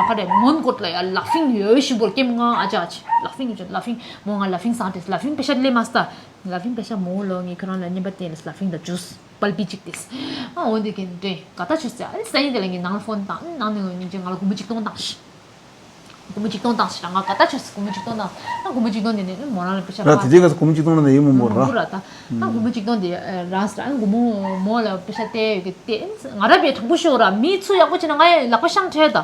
ཁ་རེ་མོན་གྷོ་ལ་ཡ་ལ་ཕིང་ཡོད་ཞིག་བོར་ཀེམ་ང་ཨ་ཅག་ཅིག་ལ་ཕིང་ཡོད་ཅིག་ལ་ཕིང་མོ་ང་ལ་ཕིང་སང་ཏེ་ལ་ཕིང་པེ་ཤ་ལེ་མ་སྟ། ལ་ཕིང་པེ་ཤ་མོ་ལོ་ངས་ཁྱོད་རང་ལ་བརྙན་པར་བསྟན་ལ་ལ་ཕིང་ད་ཇུས། པལ་པི་གཅིག་སྟེ། ཨ་འོ་འདི་གན་འདྲེ་ག་ད་ཆོས་ཟེར། ཨ་ནི་སང་ཉིན་དེ་ལ་ངས་ནང་ལ་ཕོན་བཏང་། ཨ་ནི་ནང་ནས་ངས་ང་ལ་སྒོར་མོ་གཅིག་སྟོང་བཏང་ཞིག་སྒོར་མོ་གཅིག་སྟོང་བཏང་ཞིག་ལ་ང་ག་ད་ཆོས་ཟེར། སྒོར་མོ་གཅིག་སྟོང་བཏང་། ཨ་སྒོར་མོ་གཅིག་སྟོང་དེ་ནས་མོ་རང་ལ་པེ་ཤ་ར་དེ་རྗེས་ང་ཚོ་སྒོར་མོ་གཅིག་སྟོང་ལ་ནས་ཡིན་མོ་མོ་ར། ར་ད། ཨ་སྒོར་མོ་གཅིག་སྟོང་དེ་ར་ཟེར། ཨ་སྒོར་མོ་མོ་ལ་པེ་ཤ་སྟེར་ཡོད་ཀི་སྟེ། ང་ར་བས་དྲང་པོ་ཤོད་ར། མི་ཚུར་ཡག་པོ་བྱེད་ན་ང་ཡ་ལག་པ་བཤང་ཁྲལ་ད།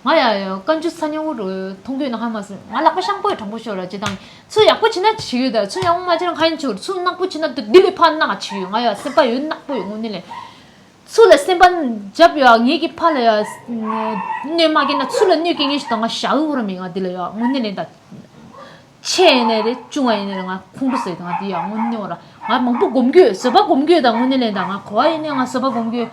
ང་ཡ་ཡ་བཀའ་འགྱུར་ས་ཉོ་རུ་མཐོང་གོས་ན་ཧ་མ་སོང་། ང་ལག་པ་བཤང་པོ་ཡ་དྲང་པོ་ཤོད་ར། ཅི་དང་ཚུར་ཡག་པོ་བྱེད་ན་བྱེད་ཡོད་ད། ཚུར་ཡག་པོ་མ་བྱེད་ན་ག་ཡིན་ཆོག་ཚུར་ནག་པོ་བྱེད་ན་འདི་ལས་ཕར་ནག་བྱེད་ཡོད། ང་ཡ་སེམས་པ་ཡོད་ནག་པོ་ཡོད་དངོས་གནས་ལས། ཚུར་ལ་སེམས་པ་འཇབ་ཡོད། ངེད་ཀྱི་ཕ་ལ་ཡ་གནོད་མ་སྐྱེལ་ན་ཚུར་ལ་གནོད་སྐྱེལ་མཁན་ཞིག་དང་ང་ཞག་འུར་མི་ང་འདི་ལ་ཡ་དངོས་གནས་ལས་ད། ཆེ་ཡིན་ནའི་རེད། ཆུང་བ་ཡིན་ནའི་རེད། ང་ཁོང་ཁྲོ་ཟ་ཡི་ད། ང་འདི་ཡ་དངོས་གནས་བ་ར། ང་མང་པོ་སྒོམ་གྱི་ཡོད། བཟོད་པ་སྒོམ་གྱི་ཡོད་ད། དངོས་གནས་ལས་ད་ང་གོ་བ་ཡིན་ནའི་ང་བཟོད་པ་སྒོམ་གྱི་ཡོད།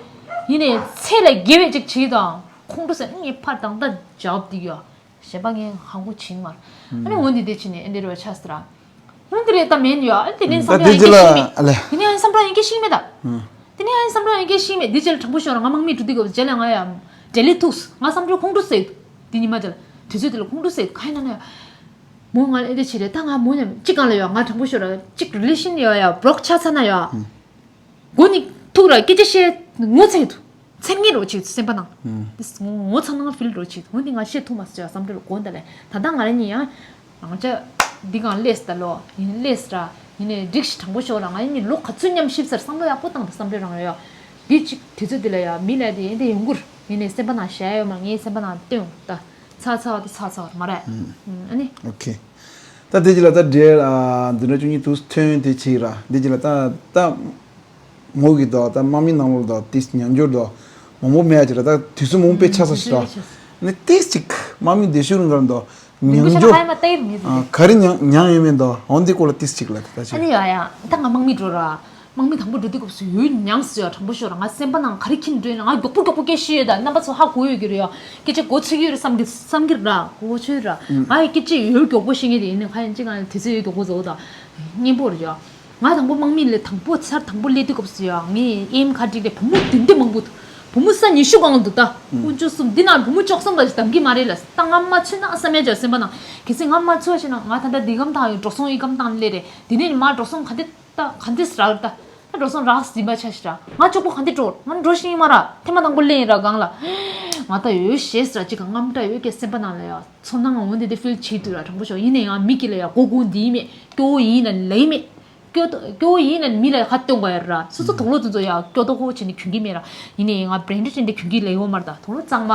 ཡིན་ནའི་ཚེ་ལས་བརྒལ་བའི་ཅིག་བྱེད་ཀྱི་ད། ཁོང་ཁྲོ་ཟ་ངས་ཕར་དང་ད་ཇབ་འདི་ཡ། གཞན་པ་ངས་ཧང་གོ་བྱིང་མར། ཨ་ནི་འོན་ཏེ་དེ་ཕྱིན་ནས་ཨེ་འདྲ་རེ་བ་ཆགས་སི་ར། འོན་ཏེ་རེད་ད་མེན་ཡོད། ཨ་དེ་ནས་ད་བསམ་བློ་དེ་ཡང་རྒྱས་ལ་སྐྱེ་ཤིང་མེད། ཨ་ལེ། དེ་ནས་ཡང་བསམ་བློ་ཡང་སྐྱེ་ཤིང་མེད་ད། ཨང་། དེ་ནས་ཡང་བསམ་བློ་ཡང་སྐྱེ་ཤིང་མེད། དེ་རྗེས་ལ་དྲང་པོ་ཤོད་ར། ང་དམག་མི་འགྲོ་དུས་སྐབས་རྗེས་ལ་ང་ཡང་འབྲེལ་ལེ་ཐུགས། ང་བསམ་བློ་ཁོང་ཁྲོ་ཟ་ཡི་འདུག་དེ་ཉི་མ་དེ་ལ་དུས་ཚོད་དེ་ལ་ཁོང་ཁྲོ་ཟ་ཡི་འདུག་ག་ཡིན་ན་ན་ཡང་། མོ་ང་ལ་ཨེ་འདྲ་བྱེད་རེད། ད་ང་མོ་མཉམ་གཅིག་སྒང་ལ་ཡོད། ང་དྲང་པོ་ཤོད་ར། གཅིག་རི་ལེ་ཤན་ཡོད་ཡ་བྲོག་ཆགས་ཚར་ན་ཡོད། ཨང་། མགོ་ནི་ཐུག་ར། སྐད་ཆ་བཤད་ངོ་ཚ་གི་འདུག་མཚན་ངན་རོ་ཆེ་སེམས་པ་ནང་། ཨུམ། ངོ་ཚ་ནང་ཕིལ་རོ་ཆེ། འོན་ཏེ་ང་བཤད་ཐུབ་མ་སོང་ཡ་བསམ་བློ་ལ་གོ་འདི་ལས། ད་ལྟ་ང་རང་ཉིད་ཡང་རང་ཅག་འདི་གང་ལས་ད་ལོ་ཡིན་ལས་ར་ཡིན་ནས་འགྲིག་ཤི་དྲང་པོ་ཤོག་ར། ང་ཡིན་ནི་ལོ་ག་ཚོད་མཉམ་ཤིབ་སར་བསམ་བློ་ཡག་པོ་བཏང་དང་བསམ་བློ་རང་ཡོད་ཡ། འདི་གཅིག་དུས་ཚོད་འདི་ལ་ཡ་མི་ལ་དེ་ཡིན་དེ་ཡོང་གུར་ཡིན་ནས་སེམས་པ་ནང་བཞག་ཡོད་མ་ངའི་སེམས་པ་ནང་སྟོན་ད་ཚ་ཚ་བ་དེ་ཚ་ཚ་བར་མ་རེད། ཨ་ནི། ཨོ་ཁེ། ད་དེ་ཅི་ལ་ད་འབྲེལ་ཨ་འདི་འདྲ་བཅུ་གཉིས་དུས་ཐོན་དེ་ཆི་ར་འདི་ཅི་ལ་ད་ད། མོ་གི་དོ་ད་དམག་མི་ནང་ལོགས་དོ་ཏིས་ཉམས་འགྱུར་དོ་མང་པོ་མེད་ཅི་ར། ད་དུས་སུ་མང་པོ་དཔེ་ཆ་ས་ཞིག་ར། ནི་ཏིས་ཅིག་དམག་མི་དེ་ཤུ་རུ་འགར་དོ་ཉམས་འགྱུར་ཨ་ག་རེ་ཉམས་ཉམས་ཡོད་མེད་དོ་འོན་ཏེ་ཀོ་ལ་ཏིས་ཅིག་ལ་ད་ཅི། ཨ་ནི་ཡ་ཡ་ད་ང་དམག་མི་འགྲོ་ར། དམག་མི་དང་པོ་འགྲོ་དུས་སྐབས་སུ་ཡོད་མྱངས་སུ་ཡ་དྲང་པོ་ཤོད་ར། ང་སེམས་པ་ནང་ག་རེ་ཁྱིམ་འགྲོ་ཡིན་ན་ང་མགྱོགས་པོ་མགྱོགས་པོ་སྐད་ཤེས་ཡོད་ད། རྣམ་པ་ཚོ་ཧ་གོ་ཡོད་ཀྱི་རེད་ཡ། སྐད་ཆ་གོ་ཚོད་ཀྱི་ཡོད་རེད་བསམ་གི་བསམ་གི་ར་གོ་ཆོད་ར། ང་ཡི་སྐད་ཆ་ཡོད་མགྱོགས་པོ་ཤེས་ངེས་དེ་ཡིན་ནི་ཁ་ཡིན་ཅི་གང་དུས་ཚོད་ཡོད་མགྱོགས་པོ་ཟོ་ད། སྙན་པོ་རེད་ཡ། ང་དང་པོ་དམག་མི་ལས་དང་པོ་ཚར་དང་པོ་སླེབས་དུས་སྐབས་སུ་ཡ་ངས་ཨེམ་ཁ་བསྒྲིགས་ཏེ་བུ་མོ་བདུན་བདུན་མང་པོ་འདུག་བུ་མོ་ས་ཉི་ཤུ་སྒང་འདུག་ད། དཀོན་མཆོག་གསུམ་འདི་ན་བུ་མོ་བཅུ་གསུམ་པ་ཞིག་འདམ་གི་མ་རེད་ལ་ད་ང་མ་ཚུད་ན་བསམ་ཡ་ཅག་སེམས་པ་ནང་གལ་སྲིད་ང་མ་ཚུད་བ་ཞིག་ན་ང་ད་ལྟ་འདི་གམ་དང་ཡོད་འགྲོ་སོང་ཨི་གམ་དང་སླེབས་རེད། དེ་ནས་མ་འགྲོ་སོང་ག་འདི་ད་ག་འདི་སི་རག་ད། ད་འགྲོ་སོང་རག་ཟིན་པ་ཆ་ཞིག་ར་ང་གཅིག་པོ་ག་འདི་འགྲོ་ང་འགྲོ་ཤེས་མ་ར་ཐེངས་མ་དང་པོ་སླེབས་ཡིན་ར་སྒང་ལ། ང་ད་ཡོད་ཤེས་སི་ར་གཅིག་ག་རྔམ་སྐྲག་ཡོད་ཀྱི་སེམས་པ་ནང་ལ་ཡ། ཚོར་སྣང་འོན་ཏེ་དེ་ཕིལ་བྱེད་དུས་ར་དྲང་པོ་ཤོག་ཡིན་ན་ཡང་མི་སྐྱིད་ལ་ཡ་མགོ་སྒུར་འདི་མེད། སྐྱོ་བོ་ཡིན་ན་ལེ་མེད། སྐྱོ་སྐྱོ་བོ་ཡིན་ན་མི་ལ་ཁ་སྟོན་དགོས་ཡ་ར། སོ་སོ་དུག་ལོག་ཚོ་ཚོ་ཡ་སྐྱོ་དོ་ཁོ་བྱས་ནས་གྱོན་གྱི་མེད་ར། ཡིན་ནའི་ང་བྲེན་ཏི་བྲེན་ཏི་གྱོན་གྱི་ལེ་ཡོད་མ་ར་ད། དུག་ལོག་གཙང་མ།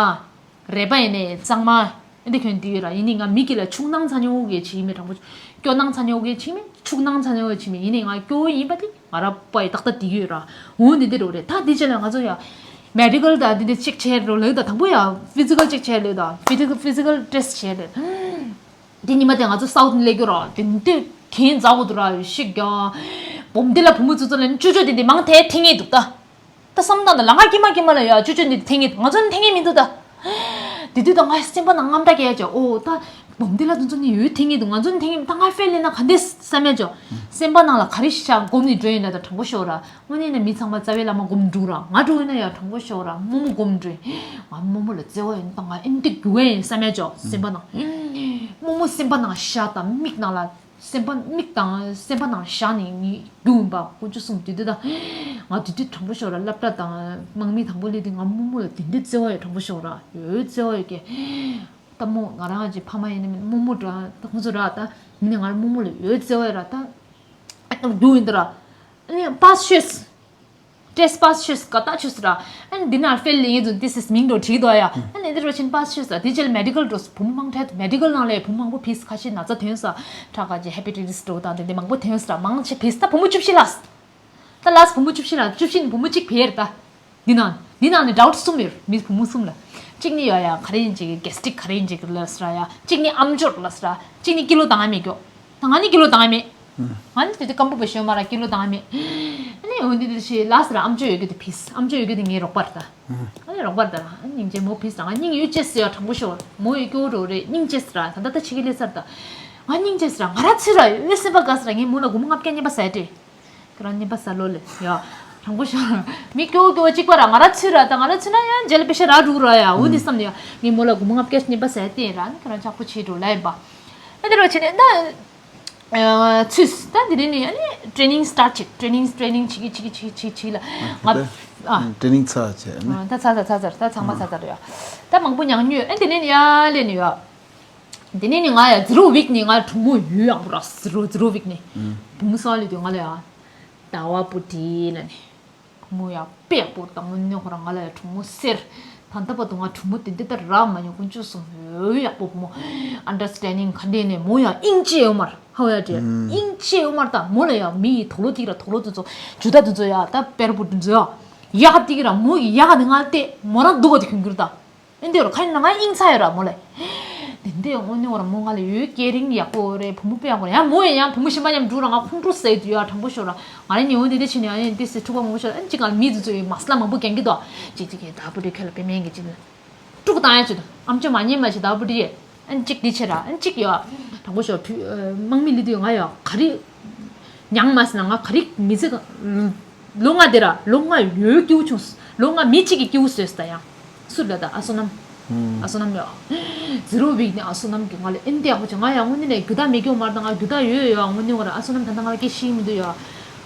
རས་པ་ཡིན་ནའི་གཙང་མ། ཨེ་འདི་གྱོན་འདི་ཡོད་ར། ཡིན་ནའི་ང་མི་སྐྱིད་ལ་ཕྱུག་སྣང་ཚ་ཉོ་གི་བྱེད་ཀྱི་མེད་དྲང་པོ། སྐྱོ་སྣང་ཚ་ཉོ་གི་བྱེད་ཀྱི་མེད། ཕྱུག་སྣང་ཚ་ཉོ་གི་བྱེད་ཀྱི་མེད། ཡིན་ནའི་ང་སྐྱོ་བོ་ཡིན་པ་དེ་ང་ར་པ་ཡི་ཏག་ཏག་འདི་ཡོད་ར། འོ་འདི་འདི་རོ་རེད། ད་འདི་བྱས་ན་ང་ཚོ་ཡ། མེ་ཌི་ཀལ་དང་འདི་འདྲ་ཅིག་བྱས་རོ་ལེགས་དང་དང་པོ་ཡང་ཕི་ཛི་ཀལ་ཅིག་བྱས་ལེགས་དང་ཕི་ཛི་ཀལ་ཕི་ཛི་ཀལ་ཊེ་སི་ཊི་བྱས་ལེགས། འདི་ཉི་མ་དེ་ང་ཚོ་སའུ་ཐི་ནས་སླེབས་རྒྱུ་རོ་དེ་འདི་གན་འཛའ་བོ་དུ་ར་ཤིག་ཀྱང་། སྦོམ་འདི་ལ་བུ་མོ་ཚོ་ཚོ་ལ་ཅོ་ཅོ་དེ་འདི་མང་ཐལ་འཐེན་ངེས་འདུག་ད། ད་བསམ་སྟངས་དང་ལ་ང་ཀྱི་མ་ཀྱི་མ་ལ་ཡ་ཅོ་ཅོ་འདི་འཐེན་ངེས་འདུག་ང་ཚོ་ནི་འཐེན་ངེས་མི་འདུག་ད། དེ་དུས་ད་ང་སེམས་པ་ནང་རྔམ་སྐྲག་སྐྱེ་ཡ་ཅོ་ཨོ་ད། འབུམ་སྡེ་ལ་དུ་ཚོ་ནི་ཡོད་ཐེངས་ཡིན་འདུག་ང་ཚོ་ནི་ཐེངས་ཡིན་ད་ང་ཧྥེལ་ལེན་ན་ག་འདྲས་བསམ་ཡ་ཅོ། སེམས་པ་ནང་ལ་ག་རེ་ཤ་སྒོམ་ནི་འགྲོ་ཡིན་ལ་ད་དྲང་པོ་ཤོད་ར། དངོས་གནས་ནི་མི་ཚང་མ་རྩ་བའི་བླ་མ་སྒོམ་འགྲོ་ར། ང་འགྲོ་ཡིན་ན་ཡ་དྲང་པོ་ཤོད་ར། རྨོ་མོ་སྒོམ་འགྲོ་ཡིན། ང་རྨོ་མོ་ལ་བརྩེ་བ་ཡོད་ད་ང་ཨེ་འདི་རྒྱུ་ཡིན་བསམ་ཡ་ཅོ་སེམས་པ་ནང་། རྨོ་མོ་སེམས་པ་ནང་ཤ་དང་མིག་ནང་ལ། སེམས་པ་མིག་དང་སེམས་པ་ནང་བཞག་ནས་ངས་རྒྱུ་ཡིན་པ་དཀོན་མཆོག་གསུམ་དེ་དུས་ད། ང་དེ་དུས་དྲང་པོ་ཤོད་ར་སློབ་གྲྭ་དང་དམག་མི་དང་པོ་སླེབས་དུས་ང་རྨོ་མོ་ལ་དེ་འདྲའི་བརྩེ་བ་ཡོད་དྲང་པོ་ཤོད་ར་ཡོད་བརྩེ་བ་ཡོད་ཀྱི། ལྟད་མོ་ང་རང་གི་ཕ་མ་ཡིན་ན་མིན་རྨོ་མོ་འདྲ་ད་ཁོང་ཚོ་ར་ད་མི་ནི་ང་རྨོ་མོ་ལ་ཡོད་བརྩེ་བ་ཡོད་ར་ད་རྒྱུ་ཡིན་ད་ར། ཨ་ནི་པཱས་ཤོས། ཊེ་སི་པཱས་ཤོས་ག་ད་ཆོས་སི་ར། ཨ་ནི་འདི་ན་ཧྥེལ་ལེན་ཡིན་ཙུན་ཏི་སིས་མིང་འགྲོ་བྲིས་དོ་ཡ། ཨ་ནི་འདི་རོ་ཆེན་པཱས་ཤོས་ར་དེ་རྗེས་མེ་ཌི་ཀལ་འགྲོ་བུ་མོ་མང་ཐད་མེ་ཌི་ཀལ་ནང་ལས་བུ་མོ་མང་པོ་ཕིས་ཁ་ཤས་ན་ཚ་ཐོན་ས། ཁྲག་ཁ་ཅིག་ཧེ་པ་ཊའི་ཊི་སི་འགྲོ་དང་དེ་འདི་མང་པོ་ཐོན་ས་ར་མང་ཆེ་ཕིས་ད་བུ་མོ་བཅུ་བཞི་ལ། ད་ལ་སི་བུ་མོ་བཅུ་བཞི་ལ་བཅུ་བཞི་ནི་བུ་མོ་གཅིག་ཕེར་ད། འདི་ནང་འདི་ནང་ནི་ཌའུ་ཊི་གསུམ་ཡོད་མི་བུ་མོ་གསུམ་ལ། གཅིག་ནི་ཡོད་ཡ་ག་རེ་ཡིན་ཅིག་གེ་སི་ཊིག་ག་རེ་ཡིན་ཅིག་ལ་སི་ར་ཡ་གཅིག་ནི་ཨམ་ཅོག་ལ་སི་ར་གཅིག་ནི་ཀི་ལོ་དང་མེད་གྱོ། ད་ང་ནི་ཀི་ལོ་དང་མེད། ང་ནི་དེ་དུས་སྐམ་པོ་བ་ཤོད་མ་ར་ཀི་ལོ་དང་མེད། ཨ་ནི་འོན་ཏེ་དེ་ཞེས་ལ་སི་ར་ཨམ་ཅོག་ཡོད་གྱོ་དེ་ཕིས་ཨམ་ཅོག་ཡོད་གྱོ་དེ་ངའི་རོགས་པར་ད། ཨ་ནི་རོགས་པར་ད་ར་ཨ་ནི་སྙིང་རྗེ་མོ་ཕིས་ར་ང་སྙིང་ཡོད་ཅེས་ཟེར་ཡ་དྲང་པོ་ཤོད་མོ་ཡོད་ཀྱོ་རོ་རེ་སྙིང་ཅེས་ར་ད་ད་ད་ཆི་གི་ལེ་སར་ད། ང་སྙིང་ཅེས་ར་ང་ར་ཚུད་ར་ཡོད་སེམས་པ་དགའ་སི་ར་ངའི་མོ་ལ་སྒོར་མོ་ལྔ་བརྒྱ་རྙེད་པ་ཟེར་ཏེ། ཁྱོད་རང་རྙེད་པ་ཟ་ལོ་ལེ་ཡ། དྲང་པོ་ཤོད། མི་སྐྱོ་སྐྱོ་གཅིག་པ་ར་ང་ར་ཚུད་ར་ད་ང་ར་ཚུད་ན་ཡང་རྗེས་ལ་པེ་ཤ་ར་འགྲུག་ར་ཡ་འོ་འདི་བསམ་ནས་ཡ་ངའི་མོ་ལ་སྒོར་མོ་ལྔ་བརྒྱ་རྙེད་པ་ཟ་ཡ་བསྟན་ར་ནི་ཁྱོད་རང་ཆག་པོ་བྱེད་འགྲོ་ལ་ཡིན་པ། ཨ་འདི་རོ་བྱེད་ནས་ད། ཚུས་ད་འདི་རིང་ནས་ཡ་ནི་ཊེ་ནིང་སི་ཊར་ཊི་བྱེད་ཊེ་ནིང་སི་ཊེ་ནིང་སི་བྱེད་ཀྱི་བྱེད་ཀྱི་བྱེད་ཀྱི་བྱེད་ཀྱི་ལ་ང་ཨ། ཊེ་ནིང་སི་ཚར་བྱས་ནི། ད་ཚར་ཚར་ཚར་ཚར་ད་ཚང་མ་ཚར་ཚར་རེད་ཡ། ད་མང་པོ་ཉང་ཉོས་ཨ་འདི་ནས་ནི་ཡ་ལས་ནི་ཡ། དེ་ནས་ནི་ང་ཡ་ཛི་རོ་ཝིག་ནི་ང་གྲོགས་མོ་ཡོད་ཡག་པོ་ར་ཛི་རོ་ཛི་རོ་ཝིག་ནི། བུ་མོ་གསར་ལས་དུས་ང་ལ་ཡ། ཟླ་བ་པོ་ཏི་ལ་ནི། བུ་མོ་ཡ་དཔེ་ཡག་པོ་དང་དངོས་གནས་ཁོ་རང་ང་ལ་ཡ་གྲོགས་མོ་ཟེར། ད་ལྟ་བར་དུ་ང་གྲོགས་མོ་དེ་འདི་ལྟར་རག་མ་མྱོང་དཀོན་མཆོག་གསུམ་ཡོད་ཡག་པོ་བུ་མོ། ཨན་ཌར་སི་ཊེན་ཌིང་ག་འདྲས་ནས་མོ་ཡ་དབྱིངས་ཆེ་ཡོད་མར་ཧ་ཡ་དྲེ་དབྱིངས་ཆེ་ཡོད་མར་ད་མོ་ལ་ཡ་མི་ཡི་དོགས་ལོ་ཏིག་ར་དོགས་ལོ་དུ་ཚོ་ཇུ་ད་དུ་ཚོ་ཡ་ད་པེར་བུ་དུ་ཚོ་ཡ། ཡག་ཏིག་ར་མོ་ཡི་ཡག་ནི་ང་ལ་བལྟས་མོ་རང་སྡུག་པ་དེ་ཁྱོད་གྱུར་ད། ཨེ་འདི་རུ་ཁ་ཡིན་ན་ང་དབྱིངས་ཚ་ཡོད་ར་མོ་ལེ། དེ་འདི་དངོས་གནས་བར་མོ་ང་ལ་ཡོད་སྐྱེ་རིང་ཡག་པོ་རེད་བུ་མོ་དཔེ་ཡག་པོ་རེད་ཡང་མོ་ཡིན་ཡང་བུ་མོ་གཞན་པ་མཉམ་འགྲུག་ར་ང་ཁོང་ཁྲོ་ཟ་ཡི་དུ་ཡ་དྲང་པོ་ཤོད་ར། ང་རེ་ཉི་འོང་དེ་འདྲ་བྱས་ནས་ཨ་ནི་འདི་སི་ཕྲུག་པ་མོ་ཤོད་ཨ་ནི་ཅིག་ག་མི་དུ་ཚོ་ཡི་མ་སི་ལ་མང་པོ་གྱོན་གི་འདུག་ཅིག་ཅིག་གི་ད་བུ་དེ་ཁྱོད་ལ་དཔེ་མེད་གི་ཅིག་ལ། དཀྲུག་བཏང་ཡ་ཆེད་དུ་ཨམ་ཅོག་མ་ཉན་མ་ཞིག་ད་བུ་དེ་ཡི་ཨ་ནི་ཅིག་འདི་བྱེད་ར་ཨ་ནི་ཅིག་ཡོད། དྲང་པོ་ཤོད་དུས་དམག་མི་ལི་དུ་ཡོད་ང་ཡོད་ག་རེ། མྱང་མ་སི་ན་ང་ག་རིག་མི་ཚེ་ག་ལོ་ལྔ་དེ་ར་ལོ་ལྔ་ཡོད་སྐྱིའུ་བྱུང་ལོ་ལྔ་མི་གཅིག་གི་སྐྱིའུ་བཟོས་ད་ཡང་། སུ་ལ་ད་ཨ་སོ་ནམ། ཨ་སོ་ནམ་ཡོད། ཛི་རོ་ཝིག་ནི་ཨ་སོ་ནམ་གི་ང་ལ་ཨེན་ཏི་ཡག་པོ་བྱུང་ང་ཡང་དངོས་གནས་ནས་རྒྱུ་དག་མེད་སྐྱོ་མར་ད་ང་རྒྱུ་དག་ཡོད་ཡོད་དངོས་གནས་བར་ཨ་སོ་ནམ་ད་ལྟ་ང་ལ་སྐད་ཤེས་མི་འདུག་ཡོད།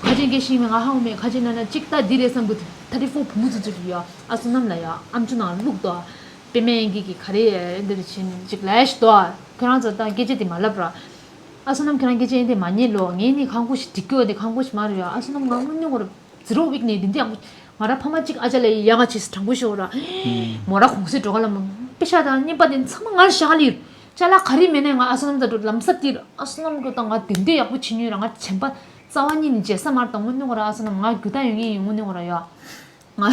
ཁ་ཆེན་སྐད་ཤེས་མི་ང་ཧ་གོ་མེད་ཁ་ཆེན་ན་ན་གཅིག་ད་འདི་རེད་བསམ་གི་ཐར་ཊི་ཕོར་བུ་མོ་ཙུ་ཙུ་གི་ཡོད་ཨ་སོ་ནམ་ལ་ཡ་ཨམ་ཅོ་ནང་བླུག་ཏོ། པེ་མེན་གི་གི་ག་རེ་འདི་རེད་ཆེན་གཅིག་ལས་ཤི་ཏོ། ཁྱོད་རང་ཚོ་ད་སྐད་ཆ་དེ་མ་ལབ་ར། ཨ་སོ་ནམ་ཁྱེད་རང་སྐད་ཆ་ཡིན་དེ་མ་ཉན་ལོ། ངས་ནི་ཁང་ཁུ་ཞིག་འགྲིག་གི་ཡོད་དེ་ཁང་ཁུ་ཞིག་མ་རེད་ཡ། ཨ་སོ་ནམ་ང་དངོས་གནས་ཁོ་ར་ཛི་རོ་ཝིག་ནས་དེ་འདི་ཡག་པོ། ང་ར་ཕ་མ་གཅིག་ཨ་ཅག་ལ་ཡག་ག་བྱེད་སི་དྲང་པོ་ཤོད་ར། མོ་ར་གོང་སེ་འགྲོ་ག་ལ་མ་པེ་ཤ་དང་རྙེད་པ་དེ་ཚང་མ་ང་ལ་ཞག་ལིར། ཅ་ལག་ག་རེ་མེད་ནས་ང་ཨ་སོ་ནམ་ད་འགྲོ་ལམ་ས་ཏིར་ཨ་སོ་ནམ་འགྲོ་དང་ང་དེ་འདི་ཡག་པོ་བྱེད་ཉོས་ར་ང་དྲན་པ་རྩ་བ་ཉིད་ནས་བརྗེད་ས་མ་རེད་ད་དངོས་གནས་ཁོ་ར་ཨ་སོ་ནམ་ང་རྒྱུ་དག་ཡོད་ངེས་ཡིན་དངོས་གནས་ཁོ་ར་ཡ། ང་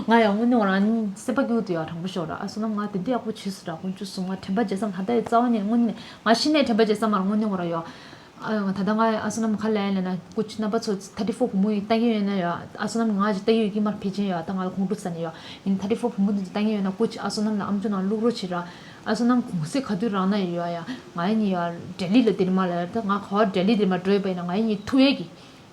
ང་ཡང་དངོས་གནས་ང་རང་སེམས་པ་སྐྱིད་པོ་འདུག་ཡ་དྲང་པོ་ཤོད་ར། ཨ་སོ་ནམ་ང་དེ་འདྲ་ཡག་པོ་བྱས་སོང་ར་དཀོན་མཆོག་གསུམ་ང་དྲན་པ་བརྗེད་ས་མ་ད་ལྟ་ཡི་རྩ་བ་ཉིད་དངོས་གནས་ང་ཤི་ནས་དྲན་པ་བརྗེད་ས་མ་ར་དངོས་གནས་ཁོ་ར་ཡོད། ཨ་ད་ལྟ་ང་ཨ་སོ་ནམ་ག་ལ་ཡིན་ལ་ན་ཀུ་ཅི་རྣམ་པ་ཚོ་ཐར་ཊི་ཕོར་བུ་མོ་ཡི་ལྟ་གི་ཡོད་ན་ཡོད་ཨ་སོ་ནམ་ང་ཅིག་ལྟ་གི་ཡོད་ཀྱི་མར་ཕེབས་ཆེན་ཡོད་ད་ང་ལ་ཁོང་ཁྲོ་ཟ་ནས་ཡོད། ཡིན་ཐར་ཊི་ཕོར་བུ་མོ་དེ་ཚོ་ལྟ་གི་ཡོད་ན་ཀུ་ཅི་ཨ་སོ་ནམ་ལ་ཨམ་ཅོག་ནང་བླུག་རོགས་བྱེད་ར། ཨ་སོ་ནམ་གུང་སེ་ག་དུས་རང་ན་ཡོད་ཡ་ང་ཡིན་ཡ་ལྡི་ལི་ལ་དེར་མ་ལ་ད་ང་ག་བ་ལྡི་ལི་དེར་མ་འགྲོ་ཡོད་པ་ཡིན་ན་ང་ཡིན་ཐུ་ཡས་ཀྱི།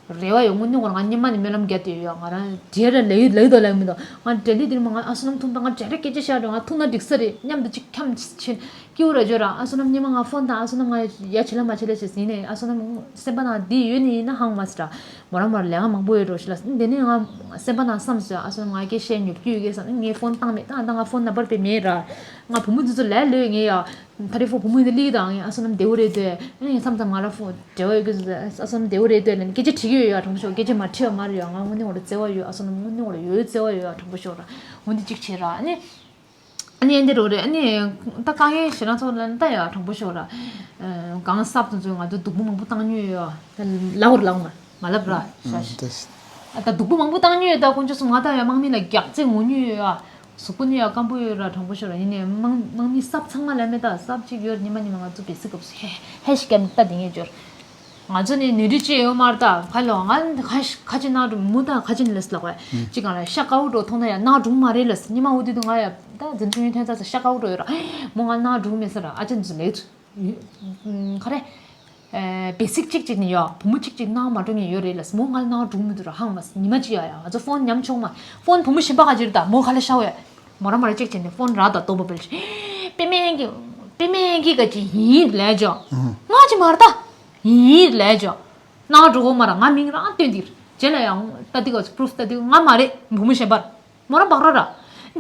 རེ་བ་ཡོད་དངོས་གནས་ཁོ་རང་ང་སྙེ་མ་ནས་སྨོན་ལམ་རྒྱག་བསྡད་ཡོད་ང་རང་བྲེལ་ར་ལས་ཡོད་ལས་དོ་ལས་མི་འདུག་ང་བྲེལ་ལི་དེར་མ་ང་ཨ་སོ་ནམ་ཐུང་ད་ང་བྲེལ་ར་སྐད་ཆ་བཤད་འགྲོ་ང་ཐུག་ན་འགྲིག་ས་རེད་མཉམ་དུ་ཅིག་འཁྱམ་ཕྱིན་སྐྱིའུ་ར་འཇོ་ར་ཨ་སོ་ནམ་སྙེ་མ་ང་ཕོན་དང་ཨ་སོ་ནམ་ང་ཡ་བྱེད་ལ་མ་བྱེད་ལ་བྱེད་ཟིན་ནས་ཨ་སོ་ནམ་སེམས་པ་ནང་འདི་ཡོད་ནི་ཡིན་ན་ཧང་མ་སི་ར་མོ་ར་མོ་ར་ལས་ཀ་མང་པོ་ཡོད་འགྲོ་ཞིག་ལ་འདི་ནས་ང་སེམས་པ་ནང་བསམ་སོ་ཨ་སོ་ནམ་ང་སྐད་བཤད་ཉོབ་ཀྱི་ཡོད་གི་བསམ་ངས་ཕོན་བཏང་མེད་ད་ད་ང་ཕོན་ནམ་བར་དཔེ་མེད་ར་ང་བུ་མོ་འདི་ཚོ་ལས་ལོས་ངས་ཡ། ཐ་རི་ཧྥོ་བུ་མོ་ཡིན་ད་ལི་དང་ཨ་སོ་ནམ་བདེ་བོ་རེད་དོ། ཨ་ནི་མཚམས་མཚམས་ང་ལ་ཧྥོ་བདེ་བོ་ཡོད་གི་ཨ་སོ་ནམ་བདེ་བོ་རེད་དོ་ལ་ནི་སྐད་ཆ་དྲི་གི་ཡོད་ཡ་དྲང་པོ་ཤོད་སྐད་ཆ་མ་དྲི་བ་མ་རེད་ཡ་ང་དངོས་གནས་ཁོ་ར་བརྩེ་བ་ཡོད་ཨ་སོ་ནམ་དངོས་གནས་ཁོ་ར་ཡོད་བརྩེ་བ་ཡོད་ཡ་དྲང་པོ་ཤོད་ར་འོ་འདི་གཅིག་བྱེད་ར་ཨ་ནི། ཨ་ནི་ཨ་འདི་རོ་རེད་ཨ་ནི་ད་དཀའ་ངལ་ཞེ་དྲག་ཚོ་ལ་ནི་ད་ཡ་དྲང་པོ་ཤོད་ར། གང་གསར་དུ་ཚོས་ང་ཚོ་སྡུག་པོ་མང་པོ་བཏང་མྱོང་ཡོད་ཡ། ལ་འོར་ལ་འོར་མ་ལབ་ར་ཤ་ཤ། ད་སྡུག་པོ་མང་པོ་བཏང་མྱོང་ཡོད་ད་དཀོན་མཆོག་གསུམ་ང་ད་ཡ་དམག་མི་ལ་རྒྱག་རྩེ་ངོ་མྱོང་ཡོད་ཡ། གཟུགས་པོ་ནི་ཡང་སྐམ་པོ་ཡོད་ར་དྲང་པོ་ཤོད་ར་ཡིན་ནའི་དམག་དམག་མི་སྲབ་ཚང་མ་ལ་མེད་ད་སྲབ་གཅིག་ཡོད་ཉི་མ་ཉི་མ་ང་ཚོ་བེ་སི་སྐབས་སུ་ཧེ་ཧེ་ཤི་ཀན་ད་དེ་ངས་འབྱོར། ང་ཚོ་ནི་ནུས་འདྲི་ཅི་ཡོད་མ་རེད་ད། ཁ་ལོ་ང་ཁ་ཁ་ཅིག་ནང་དུ་མུ་ད་ཁ་ཅིག་ལས་ལག་པ་ཅི་གང་ལ་ཤ་དཀར་པོ་འགྲོ་མཐོང་ན་ཡང་ནག་འགྲོ་མ་རེད་ལ། ཉི་མ་འུ་དུས་དུ་ང་ཡ་ད་འཛིན་སྐྱོང་ཐོན་ཚ་ས་ཤ་དཀར་པོ་འགྲོ་ཡོད་ར། མོ་ང་ནག་འགྲོ་མེད་ས་ར། ཨ་ཅན་ཚོ་ལེགས། ཁ་རེ། བེ་སིག་གཅིག་གཅིག་ནི་ཡོད། བུ་མོ་གཅིག་གཅིག་ནང་མ་འགྲོ་ངེས་ཡོད་རེད་ལ། མོ་ང་ནང་འགྲོ་མི་འདུག་ར། ཧང་མ་ཉི་མ་གཅིག་ཡ་ཡ་ང་ཚོ་ཕོན་ཉམ་ཆུང་མ། ཕོན་བུ་མོ་གཞན་པ་ག་ཅིག་རེད་ད། མོ་ག་ལ་ཤ་བོ་ཡ། མོ་ར་མ་ར་གཅིག་བྱས་ནས་ཕོན་ར་ད་ལྟོ་བ་པེལ་ཅི། པེ་མེན་གི་པེ་མེན་གི་ག་ཅིག་ཡིན་ལས་ཇོ། ང་ཅི་མ་ར་ད། ཡིན་ལས་ཇོ། ནང་འགྲོ་གོ་མ་ར། ང་མིང་རང་སྟོན་འདིར་རྗེས་ལ་ཡང་ལྟ་འདི་ག་པུ་རུབ་ལྟ་འདི་ང་མ་རེད། བུ་མོ་གཞན་པར། མོ་རང་བག་ར་ར།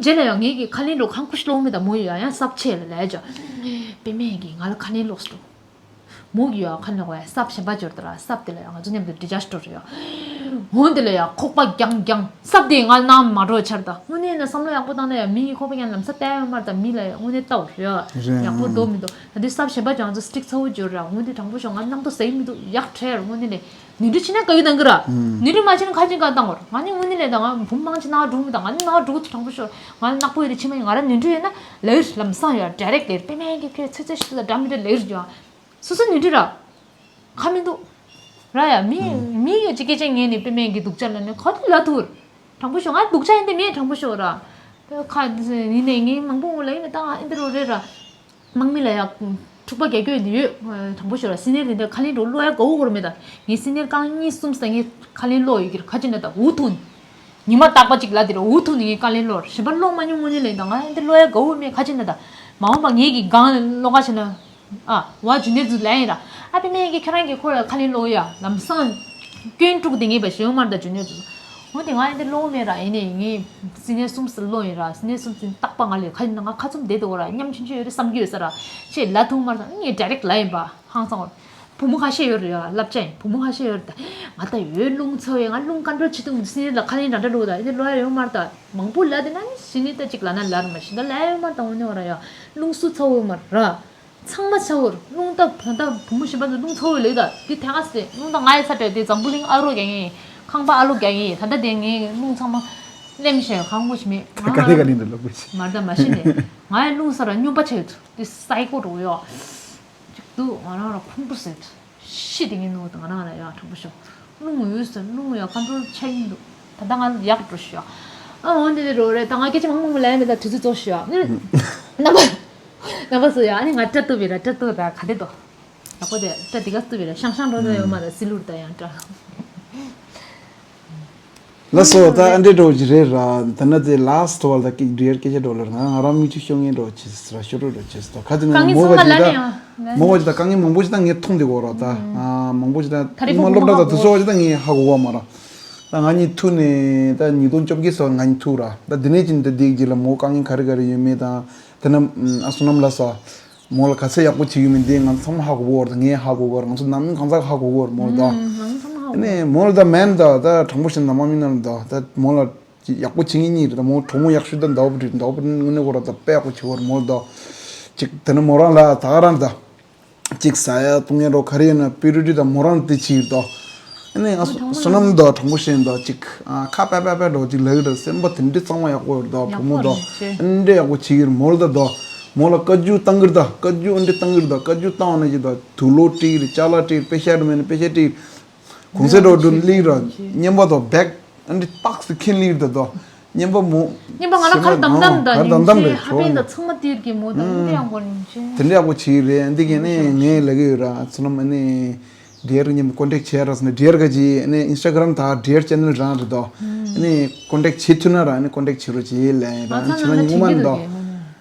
རྗེས་ལ་ཡང་ངེད་ཀྱི་ཁ་ལེན་ལོ་ཁང་ཁུ་ཤི་ལོ་མི་ད་མོ་ཡ་ཡང་སབ་ཆེ་ལ་ལས་ཇོ། པེ་མེན་གི་ང་ལ་ཁ་ལེན་ལོག་སྟོ། མོ་གི་ཡ་ཁ་ལེན་ལོག་ཡ་སབ་གཞན་པ་འབྱོར་ད་ར། སབ་དེ་ལ་ཡ་ང་ཚོ་མཉམ་དུ་འདྲི་ཅ་སྟོ་ར་ཡ། འོན་དེ་ལ་ཡ་ཁོག་པ་རྒྱང་རྒྱང་། སབ་དེ་ང་ནང་མ་འགྲོ་ཆར་ད། དངོས་གནས་ན་བསམ་བློ་ཡག་པོ་བཏང་ན་ཡ་མི་ཡི་ཁོག་པ་ཡང་ལམ་སང་བལྟ་ཡ་མར་ད་མི་ལ་ཡ་དངོས་གནས་ལྟ་བར་ཡ། རེད། ཡག་པོ་འགྲོ་མི་འདུག་ད་དེ་སབ་གཞན་པ་ཅང་ཚོ་སི་ཊིག་ཚ་བོ་འབྱོར་ར། འོན་དེ་དྲང་པོ་ཤོག་ང་སྣང་དོ་ཟེར་མི་འདུག་ཡག་ཁྲེར་དངོས་གནས་ལས། ནུས་འདྲི་ཕྱིན་ན་དཀའ་ཡུལ་དང་གི་ར། ནུས་འདྲི་མ་ཕྱིན་ན་ཁ་ཅིག་ག་བཏང་བར། ང་ནི་དངོས་གནས་ལས་དང་ང་བུམ་མང་ཆེ་ནག་འབྲུག་མི་དང་། ང་ནི་ནག་འབྲུག་དྲང་པོ་ཤོར། ང་ནག་པོ་ཡོད་རེད། ཕྱི་མ་ཡིན་ང་ར་ནུས་འདྲི་ཡོད་ན་ལས་ལམ་སང་ཡོད་ཌའི་རེག་ལས་པེ་མེན་གི་ཁྱོད་ཚེ་ཚེ་ཤི་ད་འདྲ་མི་འདྲ་ལས་རྒྱུ། སོ་སོ་ནུས་འདྲི་ར། ཁ་མི་འདུག་ར་ཡ་མི་མི་ཡོད་ཅིག་སྐད་ཆ་ངས་ནི་པེ་མེན་གི་སྡུག་ཅག་ལ་ནི་ཁ་ཐུག་ལ་ཐུར། དྲང་པོ་ཤོར་ང་སྡུག་ཅག་ཡིན་དེ་མེད་དྲང་པོ་ཤོར་ར། ཁ་ཡིན་ནས་ངས་མང་པོ་ངོ་ལ་ཡིན་ན་ད་ཨེ་འདི་རུ་རེད་ར། དམག་མི་ལ་ཡང་འཁྲུག་པ་རྒྱག་རྒྱུ་ཡོད་དྲང་པོ་ཤོར་ར། སི་ནེར་དེ་འདྲ་ཁ་ལེན་འགྲོ་ལོ་ཡ་དགའ་བོ་གོ་ར་མེད་ད། ངས་སི་ནེར་རྐང་གཉིས་གསུམ་ས་ངས་ཁ་ལེན་ལོ་ཡོད་ཀྱི་ར་ཁ་ཅིག་ན་ད་འུ་ཐུང་། ཉི་མ་རྟག་པ་གཅིག་ལ་དེ་ར་འུ་ཐུང་ནས་ངས་ཁ་ལེན་ལོ་གཞན་པ་ལོ་མ་ཉུང་ངུ་ནས་ལེན་ད་ང་འདི་ལོ་ཡ་དགའ་བོ་མེད་ཁ་ཅིག་ན་ད། མ་འོངས་པ་ངས་ཀྱི་སྒང་ལོ་ཁ་ཆེ་ན། ཨ་བ་ཇུ་ནེར་ཚོ་ལན་ཡིན་ར། ཨ་པེ་མེན་གྱི་ཁྱོད་རང་གི་ཁོ་ལ་ཁ་ལེན་ལོ་ཡ་ལམ་སང་། སྐྱོན་དཀྲུག་དེ་ངས་པ་ཞེ་མར་ད་ཇུ་ནེར་ཚོ། འོ་དེ་ང་ཡིན་དེ་ལོ་མེད་ར་ཡིན་ནས་ངས་སི་ནེར་གསུམ་ས་ལོ་ཡིན་ར། སི་ནེར་གསུམ་ས་རྟག་པ་ང་ལས་ཁ་ཡིན་ན་ང་ཁ་ཚུམ་བསྡད་དོ་ར་ཉམ་ཆུང་ཆུང་ཡོད་རེད་བསམ་གྱི་ཡོད་ས་ར། ཅེས་ལ་ཐུང་མར་ད་ངས་ཌའི་རེག་ལ་ཡིན་པ་ཧང་སང་བ། བུ་མོ་ཁ་ཤས་ཡོད་རེད་ཡ་བསླབ་བྱ་ཡིན་བུ་མོ་ཁ་ཤས་ཡོད་རེད་ད། ང་ད་ཡོད་རླུང་ཚ་བའི་ང་རླུང་ཀན་ཊོལ་བྱེད་ཐུབ་མི་སི་ནེར་ལ་ཁ་ལེན་འདྲ་འདྲ་ལོ་ད་ཡིན་དེ་ལོ་ཡ་ཡོད་མར་ད། མང་པོ་ལ་དེ་ན་ནི་ཞི་ནི་ད་ཅིག་ལ་ན་ལར་མ་ཞི་ད་ལ་ཡོད་མ་དང་ནི་བ་ར་ཡ། རླུང་སུ་ཚ་བོ་མ་ར། ཚང་མ་ཚ་བོར་རླུང་ད་ད་ད་བུ་མོ་ཞི་པ་ཚོ་རླུང་ཚ་བོ་ལེགས་ད་དེ་ཐད་ཀ་སེ་རླུང་ད་ང་ཡི་ཚ་དྲ་དེ་འཛམ་བུ་གླིང་ཨ་རོ་རྒྱག་ངེས་ཁང་པ་ཨ་ལོ་རྒྱག་ངེས་ད་ད་དེ་ངས་རླུང་ཚང་མ་ལེམ་ཤེས་ཁང་པོ་ཞི་མེད་ང་ག་དེ་ག་ནི་འདི་ལོ་པོ་ཞི་མ་ད་མ་ཤི་ནི་ང་ཡི་རླུང་ས་ར་སྨྱོན་པ་ཆེ་དེ་སའི་ཀོ་རོ་ཡོ་ཅིག་ཏུ་ང་རང་ར་ཁུང་པོ་སེ་ཤི་དེ་ངས་ནོ་ང་རང་ལ་ཡ་དྲང་པོ་ཤོག་རླུང་འོད་ཟེར་རླུང་ཡ་ཀན་ཊོལ་ཆ་ཡིན་འདུག་ད་ལྟ་ང་ཡག་འགྲོ་ཤོག་ཨ་འོན་ཏེ་རོ་རེད་ད་ང་སྐད་ཆ་མང་མང་ལ་ཡ་མེད་ད་དུས་ཚོད་རྫོགས་ཤོག་རྣམ་པ་རྣམ་པ་སུ་ཡ་ཨ་ནི་ང་སྐྲ་གཏུབ་པའི་ར་སྐྲ་གཏུབ་ད་ག་དེ་དོ་ཡག་པོ་དེ་སྐྲ་དེ་ག་གཏུབ་པའི་ར་ཤང་ཤང་འགྲོ་ད་ཡོད་མ་ད་སི་ལུར་ད་ཡང་སྐྲ། ལགས་སོ། ད་ཨ་འདྲེ་འགྲོ་གི་རེད་ར། ད་ན་དེ་ལ་སི་ཊི་བ་ལ་ད་ཀི་ཌི་ཡར་སྐད་ཆ་འགྲོ་ལ་ང་ང་རང་མིག་ཆུ་ཤོར་ངེས་འགྲོ་ཆེ་ཟེར་ར་ཤོར་འགྲོ་ཆེ་ཟེར་ད་ཁ་ཅིག་ན་མོ་ག་ཅིག་ད་མོ་ག་ཅིག་ད་དཀའ་ངལ་མང་པོ་ཞིག་ད་ངས་མཐོང་དེ་གོ་ར་ད་མང་པོ་ཞིག་ད་ཨ་མ་སློབ་གྲྭ་ད་དུ་སོ་ག་ཅིག་ད་ངས་ཧ་གོ་གོ་མ་ར། ད་ང་གཉིས་ཐུག་ནས་ད་ཉིས་སྟོང་བཅོ་བརྒྱད་སོ་ང་གཉིས་ཐུག་ར། ད་དེ་ནས་ཅིག་ད་དེ་གི་རྗེས་ལ་མོ་དཀའ་ངལ་ག་རེ་ག་རེ་ཡོད་མེད་ད་དེ་ན་ཨ་བསོད་ནམས་ལ་ས། མོ་ལ་ག་ཚད་ཡག་པོ་བྱེད་ཀྱི་མིན་དེ་ང་ཚོ་ཚང་མ་ཧ་གོ་གི་ཡོད་རེད། ངས་ཧ་གོ་གི་ཡོད་རེད། ང་ཚོ་ནང་མི་གང་ཟག་ཧ་གོ་གི་ཡོད་རེད་མོ་ལ་ད། ཨ་ནི་མོ་ལ་ད་མན་ད་ད་དྲང་པོ་བཤད་ན་མ་མི་ན་ད་ད་མོ་ལ་ཡག་པོ་བྱེད་ངེས་གཉིས་རེད། ད་མོ་གྲོགས་མོ་ཡག་ཤོས་ད་འདའ་བོ་རེད། འདའ་བོ་རེད་དངོས་གནས་ཁོ་ར་ད་དཔེ་ཡག་པོ་བྱེད་གི་ཡོད་རེད་མོ་ལ་ད། ཅིག་དེ་ནི་མོ་རང་ལ་ད་ག་རང་ད་ཅིག་ཟ་ཡ་བཏུང་ཡ་རོ་ག་རེ་ཡོད་ན་པི་རི་ཊི་ད་མོ་རང་དེ་བྱེད་ཀྱི་རེད་ད། ཨ་ནི་ང་བསོད་ནམས་དང་དྲང་པོ་བཤད་ན་ད་ཅིག་ཨ་ཁ་པད་པད་པད་འགྲོ་ཅིག་ལབ་ཀྱི་རེད། སེམས་པ་དེ་འདྲའི་གཙང་མ་ཡག་པོ་ཡོད་རེད་ད། བུ་མོ་ད་ཨ་འདྲའི་ཡག་པོ་བྱེད་ཀྱི་རེད་མོ་ལ་ད་ད། མོ་ལ་བཀའ་བཀྱོན་བཏང་གི་རེད་ད། བཀའ་བཀྱོན་ཨ་འདྲའི་བཏང་གི་རེད་ད། བཀའ་བཀྱོན་བཏང་བ་ན་ཅིག་ད་དུག་ལོག་སྤྲད་ཀྱི་རེད། ཅ་ལག་སྤྲད་ཀྱི་རེད། པེ་ཤ་འགྲོ་མེད་ན་པེ་ཤ་སྤྲད་ཀྱི་རེད། གུང་སེང་འགྲོ་འགྲོ་སླེབས་ར་སྨྱོན་པ་དང་བེག་ཨ་འདྲའི་པགས་སུ་འཁྱེར་སླེབས་རེད་ད། སྨྱོན་པ་མོ། སྨྱོན་པ་ང་ལ་གར་དམ་དམ་ད་གར་དམ་དམ་རེད་ཧ་པེ་ད་ཚང་མ་དེར་གི་མོ་ད་ཨ་འདྲའི་ཡག་པོ་རེད་ཅེ། དེ་འདྲའི་ཡག་པོ་བྱེད་ཀྱི་རེད། འདི་གས་ནས་ངས་ལབ་ཀྱི་ཡོད་ར། བསོད་ནམས་ཨ་ནི། ཌི་ཡར་མཉམ་ཀོན་ཊེག་བྱས་ར་ཟེར་ན་ཌི་ཡར་ག་ཅི་ཨ་ནི་ཨིན་སི་ཊ་གྷ་རམ་དང་ཌི་ཡར་ཅེ་ནལ་རང་རེད་དོ། ཨ་ནི་ཀོན་ཊེག་བྱེད་ཐུབ་ན་ར་ཨ་ནི་ཀོན་ཊེག་བྱེད་རོགས་བྱེད་ལབ་ཡིན་ར། ཨ་ནི་ཁྱེད་རང་གཉིས་ངོ་མ་ནི་དོ།